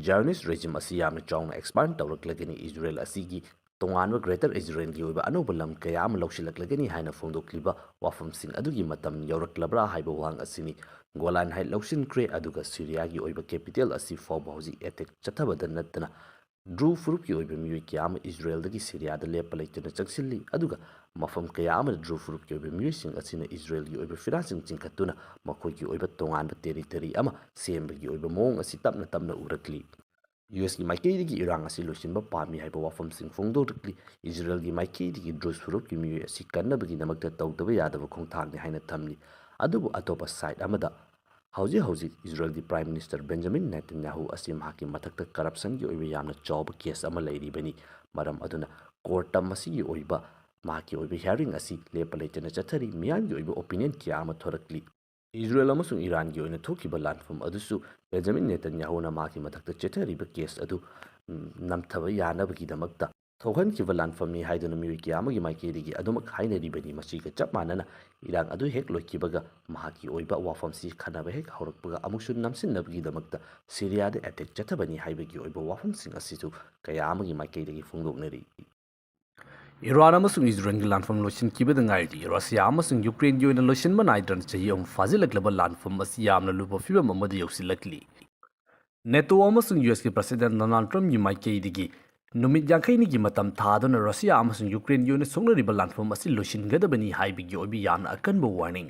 ꯖꯥꯏꯑꯣꯅꯤꯁ ꯔꯦꯖꯤꯝ ꯑꯁꯤ ꯌꯥꯝꯅ ꯆꯥꯎꯅ ꯑꯦꯛꯁꯄꯥꯟ ꯇꯧꯔꯛꯂꯒꯅꯤ, ꯏꯖꯔꯦꯜ ꯑꯁꯤꯒꯤ ꯇꯣꯉꯥꯟꯕ ꯒ꯭ꯔꯦꯇꯔ ꯏꯖꯔꯦꯜꯒꯤ ꯑꯣꯏꯕ ꯑꯅꯧꯕ ꯂꯝ ꯀꯌꯥ ꯑꯃ ꯂꯧꯁꯤꯜꯂꯛꯂꯒꯅꯤ ꯍꯥꯏꯅ ꯐꯣꯡꯗꯣꯛꯂꯤꯕ ꯋꯥꯐꯝꯁꯤꯡ ꯑꯗꯨꯒꯤ ꯃꯇꯝ ꯌꯧꯔꯛꯂꯕ꯭ꯔꯥ ꯍꯥꯏꯕ ꯋꯥꯍꯪ ꯑꯁꯤꯅꯤ꯫ ꯒꯣꯂꯥꯟ ꯍꯥꯏꯠ ꯂꯧꯁꯤꯟꯈ꯭ꯔꯦ, ꯑꯗꯨꯒ ꯁꯤꯔꯤꯌꯥꯒꯤ ꯑꯣꯏꯕ ꯀꯦꯄꯤꯇꯦꯜ ꯑꯁꯤ ꯐꯥꯎꯕ ꯍꯧꯖꯤꯛ ꯑꯦꯇꯦꯛ ꯆꯠꯊꯕꯗ ꯅꯠꯇꯅ ꯗ꯭ꯔꯨ ꯐꯨꯔꯨꯞꯀꯤ ꯑꯣꯏꯕ ꯃꯤꯑꯣꯏ ꯀꯌꯥ ꯑꯃ ꯏꯖꯔꯦꯜꯗꯒꯤ ꯁꯤꯔꯤꯌꯥꯗ ꯂꯦꯞꯄ ꯂꯩꯇꯅ ꯆꯪꯁꯤꯜꯂꯤ, ꯑꯗꯨꯒ ꯃꯐꯝ ꯀꯌꯥ ꯑꯃꯗ ꯗ꯭ꯔꯨ ꯐꯨꯔꯨꯞꯀꯤ ꯑꯣꯏꯕ ꯃꯤꯑꯣꯏꯁꯤꯡ ꯑꯁꯤꯅ ꯏꯖꯔꯦꯜꯒꯤ ꯑꯣꯏꯕ ꯐꯤꯔꯥꯁꯤꯡ ꯆꯤꯡꯈꯠꯇꯨꯅ ꯃꯈꯣꯏꯒꯤ ꯑꯣꯏꯕ ꯇꯣꯉꯥꯟꯕ ꯇꯦꯔꯤꯇꯔꯤ ꯑꯃ ꯁꯦꯝꯕꯒꯤ ꯑꯣꯏꯕ ꯃꯑꯣꯡ ꯑꯁꯤ ꯇꯞꯅ ꯇꯞꯅ ꯎꯔꯛꯂꯤ꯫ ꯌꯨ ꯑꯦꯁꯀꯤ ꯃꯥꯏꯀꯩꯗꯒꯤ ꯏꯔꯥꯡ ꯑꯁꯤ ꯂꯣꯏꯁꯤꯟꯕ ꯄꯥꯝꯃꯤ ꯍꯥꯏꯕ ꯋꯥꯐꯝꯁꯤꯡ ꯐꯣꯡꯗꯣꯔꯛꯂꯤ꯫ ꯏꯖꯔꯦꯜꯒꯤ ꯃꯥꯏꯀꯩꯗꯒꯤ ꯗ꯭ꯔꯨꯖ ꯐꯨꯔꯨꯞꯀꯤ ꯃꯤꯑꯣꯏ ꯑꯁꯤ ꯀꯟꯅꯕꯒꯤꯗꯃꯛꯇ ꯇꯧꯗꯕ ꯌꯥꯗꯕ ꯈꯣꯡꯊꯥꯡꯅꯤ ꯍꯥꯏꯅ ꯊꯝꯂꯤ꯫ ꯑꯗꯨꯕꯨ ꯑꯇꯣꯞꯄ ꯁꯥꯏꯠ ꯑꯃꯗ, ꯍꯧꯖꯤꯛ ꯍꯧꯖꯤꯛ ꯏꯖꯔꯦꯜꯒꯤ ꯄ꯭ꯔꯥꯏꯝ ꯃꯤꯅꯤꯁꯇꯔ ꯕꯦꯟꯖꯥꯃꯤꯟ ꯅꯦꯇꯟꯌꯥꯍꯨ ꯑꯁꯤ ꯃꯍꯥꯛꯀꯤ ꯃꯊꯛꯇ ꯀꯔꯞꯁꯟꯒꯤ ꯑꯣꯏꯕ ꯌꯥꯝꯅ ꯆꯥꯎꯕ ꯀꯦꯁ ꯑꯃ ꯂꯩꯔꯤꯕꯅꯤ꯫ ꯃꯔꯝ ꯑꯗꯨꯅ ꯀꯣꯔꯠꯇ ꯃꯁꯤꯒꯤ ꯑꯣꯏꯕ ꯃꯍꯥꯛꯀꯤ ꯑꯣꯏꯕ ꯍꯤꯌꯥꯔꯤꯡ ꯑꯁꯤ ꯂꯦꯞꯄ ꯂꯩꯇꯅ ꯆꯠꯊꯔꯤ꯫ ꯃꯤꯌꯥꯝꯒꯤ ꯑꯣꯏꯕ ꯑꯣꯄꯤꯅꯤꯌꯟ ꯀꯌꯥ ꯑꯃ ꯊꯣꯔꯛꯂꯤ꯫ ꯏꯖꯔꯦꯜ ꯑꯃꯁꯨꯡ ꯏꯔꯥꯟꯒꯤ ꯑꯣꯏꯅ ꯊꯣꯛꯈꯤꯕ ꯂꯥꯟꯐꯝ ꯑꯗꯨꯁꯨ ꯕꯦꯟꯖꯥꯃꯤꯟ ꯅꯦꯇꯟꯌꯥꯍꯨꯅ ꯃꯍꯥꯛꯀꯤ ꯃꯊꯛꯇ ꯆꯦꯠꯊꯔꯤꯕ ꯀꯦꯁ ꯑꯗꯨ, ꯎꯝ, ꯅꯝꯊꯕ ꯌꯥꯅꯕꯒꯤꯗꯃꯛꯇ ꯊꯣꯛꯍꯟꯈꯤꯕ ꯂꯥꯟꯐꯝꯅꯤ ꯍꯥꯏꯗꯨꯅ ꯃꯤꯑꯣꯏ ꯀꯌꯥ ꯑꯃꯒꯤ ꯃꯥꯏꯀꯩꯗꯒꯤ ꯑꯗꯨꯃꯛ ꯍꯥꯏꯅꯔꯤꯕꯅꯤ꯫ ꯃꯁꯤꯒ ꯆꯞ ꯃꯥꯟꯅꯅ ꯏꯔꯥꯡ ꯑꯗꯨ ꯍꯦꯛ ꯂꯣꯏꯈꯤꯕꯒ ꯃꯍꯥꯛꯀꯤ ꯑꯣꯏꯕ ꯋꯥꯐꯝꯁꯤ ꯈꯟꯅꯕ ꯍꯦꯛ ꯍꯧꯔꯛꯄꯒ ꯑꯃꯨꯛꯁꯨ ꯅꯝꯁꯤꯟꯅꯕꯒꯤꯗꯃꯛꯇ ꯁꯤꯔꯤꯌꯥꯗ ꯑꯦꯇꯦꯛ ꯆꯠꯊꯕꯅꯤ ꯍꯥꯏꯕꯒꯤ ꯑꯣꯏꯕ ꯋꯥꯐꯝꯁꯤꯡ ꯑꯁꯤꯁꯨ ꯀꯌꯥ ꯑꯃꯒꯤ ꯃꯥꯏꯀꯩꯗꯒꯤ ꯐꯣꯡꯗꯣꯛꯅꯔꯤ꯫ ꯏꯔꯥꯟ ꯑꯃꯁꯨꯡ ꯏꯖꯔꯦꯜꯒꯤ ꯂꯥꯟꯐꯝ ꯂꯣꯏꯁꯤꯟꯈꯤꯕꯗ ꯉꯥꯏꯔꯤ꯫ ꯔꯁꯤꯌꯥ ꯑꯃꯁꯨꯡ ꯌꯨꯀ꯭ꯔꯦꯟꯒꯤ ꯑꯣꯏꯅ ꯂꯣꯏꯁꯤꯟꯕ ꯅꯥꯏꯗ꯭ꯔꯅ ꯆꯍꯤ ꯑꯍꯨꯝ ꯐꯥꯖꯤꯜꯂꯛꯂꯕ ꯂꯥꯟꯐꯝ ꯑꯁꯤ ꯌꯥꯝꯅ ꯂꯨꯕ ꯐꯤꯕꯝ ꯑꯃꯗ ꯌꯧꯁꯤꯜꯂꯛꯂꯤ꯫ ꯅꯦꯇꯣ ꯑꯃꯁꯨꯡ ꯌꯨ ꯑꯦꯁꯀꯤ ꯄ꯭ꯔꯁꯤꯗꯦꯟꯠ ꯗꯣꯅꯥꯜꯗ ꯇ꯭ꯔꯝꯞꯀꯤ ꯃꯥꯏꯀꯩꯗꯒꯤ ꯅꯨꯃꯤꯠ ꯌꯥꯡꯈꯩꯅꯤꯒꯤ ꯃꯇꯝ ꯊꯥꯗꯨꯅ ꯔꯁꯤꯌꯥ ꯑꯃꯁꯨꯡ ꯌꯨꯀ꯭ꯔꯦꯟꯒꯤ ꯑꯣꯏꯅ ꯁꯣꯛꯅꯔꯤꯕ ꯂꯥꯟꯐꯝ ꯑꯁꯤ ꯂꯣꯏꯁꯤꯟꯒꯗꯕꯅꯤ ꯍꯥꯏꯕꯒꯤ ꯑꯣꯏꯕ ꯌꯥꯝꯅ ꯑꯀꯟꯕ ꯋꯥꯔꯅꯤꯡ꯫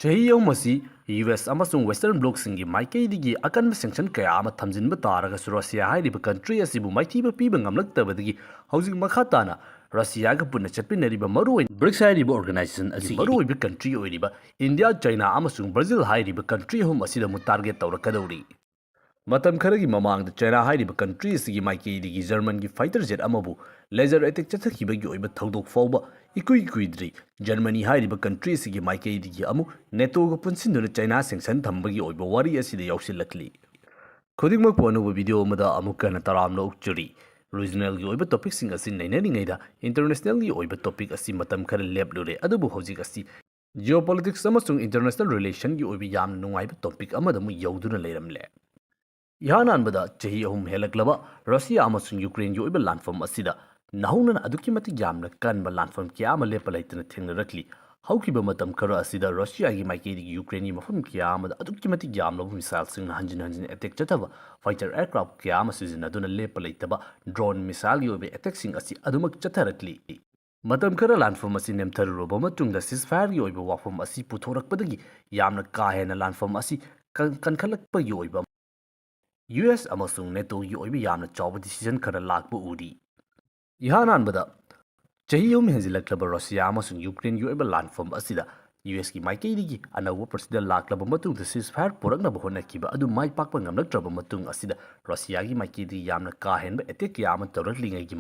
ꯆꯍꯤ ꯑꯍꯨꯝ ꯑꯁꯤ ꯌꯨ ꯑꯦꯁ ꯑꯃꯁꯨꯡ ꯋꯦꯁꯇꯔꯟ ꯕ꯭ꯂꯣꯛꯁꯤꯡꯒꯤ ꯃꯥꯏꯀꯩꯗꯒꯤ ꯑꯀꯟꯕ ꯁꯦꯡꯁꯟ ꯀꯌꯥ ꯑꯃ ꯊꯝꯖꯤꯟꯕ ꯇꯥꯔꯒꯁꯨ, ꯔꯁꯤꯌꯥ ꯍꯥꯏꯔꯤꯕ ꯀꯟꯇ꯭ꯔꯤ ꯑꯁꯤꯕꯨ ꯃꯥꯏꯊꯤꯕ ꯄꯤꯕ ꯉꯝꯂꯛꯇꯕꯗꯒꯤ ꯍꯧꯖꯤꯛ ꯃꯈꯥ ꯇꯥꯅ ꯔꯁꯤꯌꯥꯒ ꯄꯨꯟꯅ ꯆꯠꯃꯤꯟꯅꯔꯤꯕ ꯃꯔꯨꯑꯣꯏꯅ ꯕ꯭ꯔꯤꯛꯁ ꯍꯥꯏꯔꯤꯕ ꯑꯣꯔꯒꯅꯥꯏꯖꯦꯁꯟ ꯑꯁꯤꯒꯤ ꯃꯔꯨꯑꯣꯏꯕ ꯀꯟꯇ꯭ꯔꯤ ꯑꯣꯏꯔꯤꯕ ꯏꯟꯗꯤꯌꯥ, ꯆꯥꯏꯅꯥ ꯑꯃꯁꯨꯡ ꯕ꯭ꯔꯥꯖꯤꯜ ꯍꯥꯏꯔꯤꯕ ꯀꯟꯇ꯭ꯔꯤ ꯑꯍꯨꯝ ꯑꯁꯤꯗ ꯑꯃꯨꯛ ꯇꯥꯔꯒꯦꯠ ꯇꯧꯔꯛꯀꯗꯧꯔꯤ꯫ ꯃꯇꯝ ꯈꯔꯒꯤ ꯃꯃꯥꯡꯗ ꯆꯥꯏꯅꯥ ꯍꯥꯏꯔꯤꯕ ꯀꯟꯇ꯭ꯔꯤ ꯑꯁꯤꯒꯤ ꯃꯥꯏꯀꯩꯗꯒꯤ ꯖꯔꯃꯟꯒꯤ ꯐꯥꯏꯇꯔ ꯖꯦꯠ ꯑꯃꯕꯨ ꯂꯦꯖꯔ ꯑꯦꯇꯦꯛ ꯆꯠꯊꯈꯤꯕꯒꯤ ꯑꯣꯏꯕ ꯊꯧꯗꯣꯛ ꯐꯥꯎꯕ ꯏꯀꯨꯏ ꯀꯨꯏꯗ꯭ꯔꯤ꯫ ꯖꯔꯃꯅꯤ ꯍꯥꯏꯔꯤꯕ ꯀꯟꯇ꯭ꯔꯤ ꯑꯁꯤꯒꯤ ꯃꯥꯏꯀꯩꯗꯒꯤ ꯑꯃꯨꯛ ꯅꯦꯇꯣꯒ ꯄꯨꯟꯁꯤꯟꯗꯨꯅ ꯆꯥꯏꯅꯥ ꯁꯦꯡꯁꯟ ꯊꯝꯕꯒꯤ ꯑꯣꯏꯕ ꯋꯥꯔꯤ ꯑꯁꯤꯗ ꯌꯥꯎꯁꯤꯜꯂꯛꯂꯤ꯫ ꯈꯨꯗꯤꯡꯃꯛꯄꯨ ꯑꯅꯧꯕ ꯚꯤꯗꯤꯑꯣ ꯑꯃꯗ ꯑꯃꯨꯛ ꯍꯟꯅ ꯇꯔꯥꯝꯅ ꯑꯣꯛꯆꯔꯤ꯫ ꯔꯤꯖꯅꯦꯜꯒꯤ ꯑꯣꯏꯕ ꯇꯣꯄꯤꯛꯁꯤꯡ ꯑꯁꯤ ꯅꯩꯅꯔꯤꯉꯩꯗ ꯏꯟꯇꯔꯅꯦꯁꯅꯦꯜꯒꯤ ꯑꯣꯏꯕ ꯇꯣꯄꯤꯛ ꯑꯁꯤ ꯃꯇꯝ ꯈꯔ ꯂꯦꯞꯂꯨꯔꯦ, ꯑꯗꯨꯕꯨ ꯍꯧꯖꯤꯛ ꯑꯁꯤ ꯖꯤꯑꯣꯄꯣꯂꯤꯇꯤꯛꯁ ꯑꯃꯁꯨꯡ ꯏꯟꯇꯔꯅꯦꯁꯅꯦꯜ ꯔꯤꯂꯦꯁꯟꯒꯤ ꯑꯣꯏꯕ ꯌꯥꯝꯅ ꯅꯨꯡꯉꯥꯏꯕ ꯇꯣꯄꯤꯛ ꯑꯃꯗ ꯑꯃꯨꯛ ꯌꯧꯗꯨꯅ ꯂꯩꯔꯝꯂꯦ꯫ ꯏꯍꯥꯟ ꯍꯥꯟꯕꯗ ꯆꯍꯤ ꯑꯍꯨꯝ ꯍꯦꯜꯂꯛꯂꯕ ꯔꯁꯤꯌꯥ ꯑꯃꯁꯨꯡ ꯌꯨꯀ꯭ꯔꯦꯟꯒꯤ ꯑꯣꯏꯕ ꯂꯥꯟꯐꯝ ꯑꯁꯤꯗ ꯅꯧꯍꯧꯅꯅ ꯑꯗꯨꯛꯀꯤ ꯃꯇꯤꯛ ꯌꯥꯝꯅ ꯀꯟꯕ ꯂꯥꯟꯐꯝ ꯀꯌꯥ ꯑꯃ ꯂꯦꯞꯄ ꯂꯩꯇꯅ ꯊꯦꯡꯅꯔꯛꯂꯤ꯫ ꯍꯧꯈꯤꯕ ꯃꯇꯝ ꯈꯔ ꯑꯁꯤꯗ ꯔꯁꯤꯌꯥꯒꯤ ꯃꯥꯏꯀꯩꯗꯒꯤ ꯌꯨꯀ꯭ꯔꯦꯟꯒꯤ ꯃꯐꯝ ꯀꯌꯥ ꯑꯃꯗ ꯑꯗꯨꯛꯀꯤ ꯃꯇꯤꯛ ꯌꯥꯝꯂꯕ ꯃꯤꯁꯥꯏꯜꯁꯤꯡꯅ ꯍꯟꯖꯤꯟ ꯍꯟꯖꯤꯟ ꯑꯦꯇꯦꯛ ꯆꯠꯊꯕ ꯐꯥꯏꯇꯔ ꯑꯦꯌꯔꯀ꯭ꯔꯥꯐ ꯀꯌꯥ ꯑꯃ ꯁꯤꯖꯤꯟꯅꯗꯨꯅ ꯂꯦꯞꯄ ꯂꯩꯇꯕ ꯗ꯭ꯔꯣꯟ ꯃꯤꯁꯥꯏꯜꯒꯤ ꯑꯣꯏꯕ ꯑꯦꯇꯦꯛꯁꯤꯡ ꯑꯁꯤ ꯑꯗꯨꯃꯛ ꯆꯠꯊꯔꯛꯂꯤ꯫ ꯃꯇꯝ ꯈꯔ ꯂꯥꯟꯐꯝ ꯑꯁꯤ ꯅꯦꯝꯊꯔꯨꯔꯕ ꯃꯇꯨꯡꯗ ꯁꯤꯁꯐꯥꯌꯔꯒꯤ ꯑꯣꯏꯕ ꯋꯥꯐꯝ ꯑꯁꯤ ꯄꯨꯊꯣꯔꯛꯄꯗꯒꯤ ꯌꯥꯝꯅ ꯀꯥ ꯍꯦꯟꯅ ꯂꯥꯟꯐꯝ ꯑꯁꯤ ꯀꯟ- ꯀꯟꯈꯠꯂꯛꯄꯒꯤ ꯑꯣꯏꯕ ꯌꯨ ꯑꯦꯁ ꯑꯃꯁꯨꯡ ꯅꯦꯇꯣꯒꯤ ꯑꯣꯏꯕ ꯌꯥꯝꯅ ꯆꯥꯎꯕ ꯗꯤꯁꯤꯖꯟ ꯈꯔ ꯂꯥꯛꯄ ꯎꯔꯤ꯫ ꯏꯍꯥꯟ ꯍꯥꯟꯕꯗ ꯆꯍꯤ ꯑꯍꯨꯝ ꯍꯦꯟꯖꯤꯜꯂꯛꯂꯕ ꯔꯁꯤꯌꯥ ꯑꯃꯁꯨꯡ ꯌꯨꯀ꯭ꯔꯦꯟꯒꯤ ꯑꯣꯏꯕ ꯂꯥꯟꯐꯝ ꯑꯁꯤꯗ ꯌꯨ ꯑꯦꯁꯀꯤ ꯃꯥꯏꯀꯩꯗꯒꯤ ꯑꯅꯧꯕ ꯄ꯭ꯔꯁꯤꯗꯦꯟ ꯂꯥꯛꯂꯕ ꯃꯇꯨꯡꯗ ꯁꯤꯁꯐꯥꯌꯔ ꯄꯨꯔꯛꯅꯕ ꯍꯣꯠꯅꯈꯤꯕ ꯑꯗꯨ ꯃꯥꯏ ꯄꯥꯛꯄ ꯉꯝꯂꯛꯇ꯭ꯔꯕ ꯃꯇꯨꯡ ꯑꯁꯤꯗ ꯔꯁꯤꯌꯥꯒꯤ ꯃꯥꯏꯀꯩꯗꯒꯤ ꯌꯥꯝꯅ ꯀꯥ ꯍꯦꯟꯕ ꯑꯦꯇꯦꯛ ꯀꯌꯥ ꯑꯃ ꯇꯧꯔꯛꯂꯤꯉꯩꯒꯤ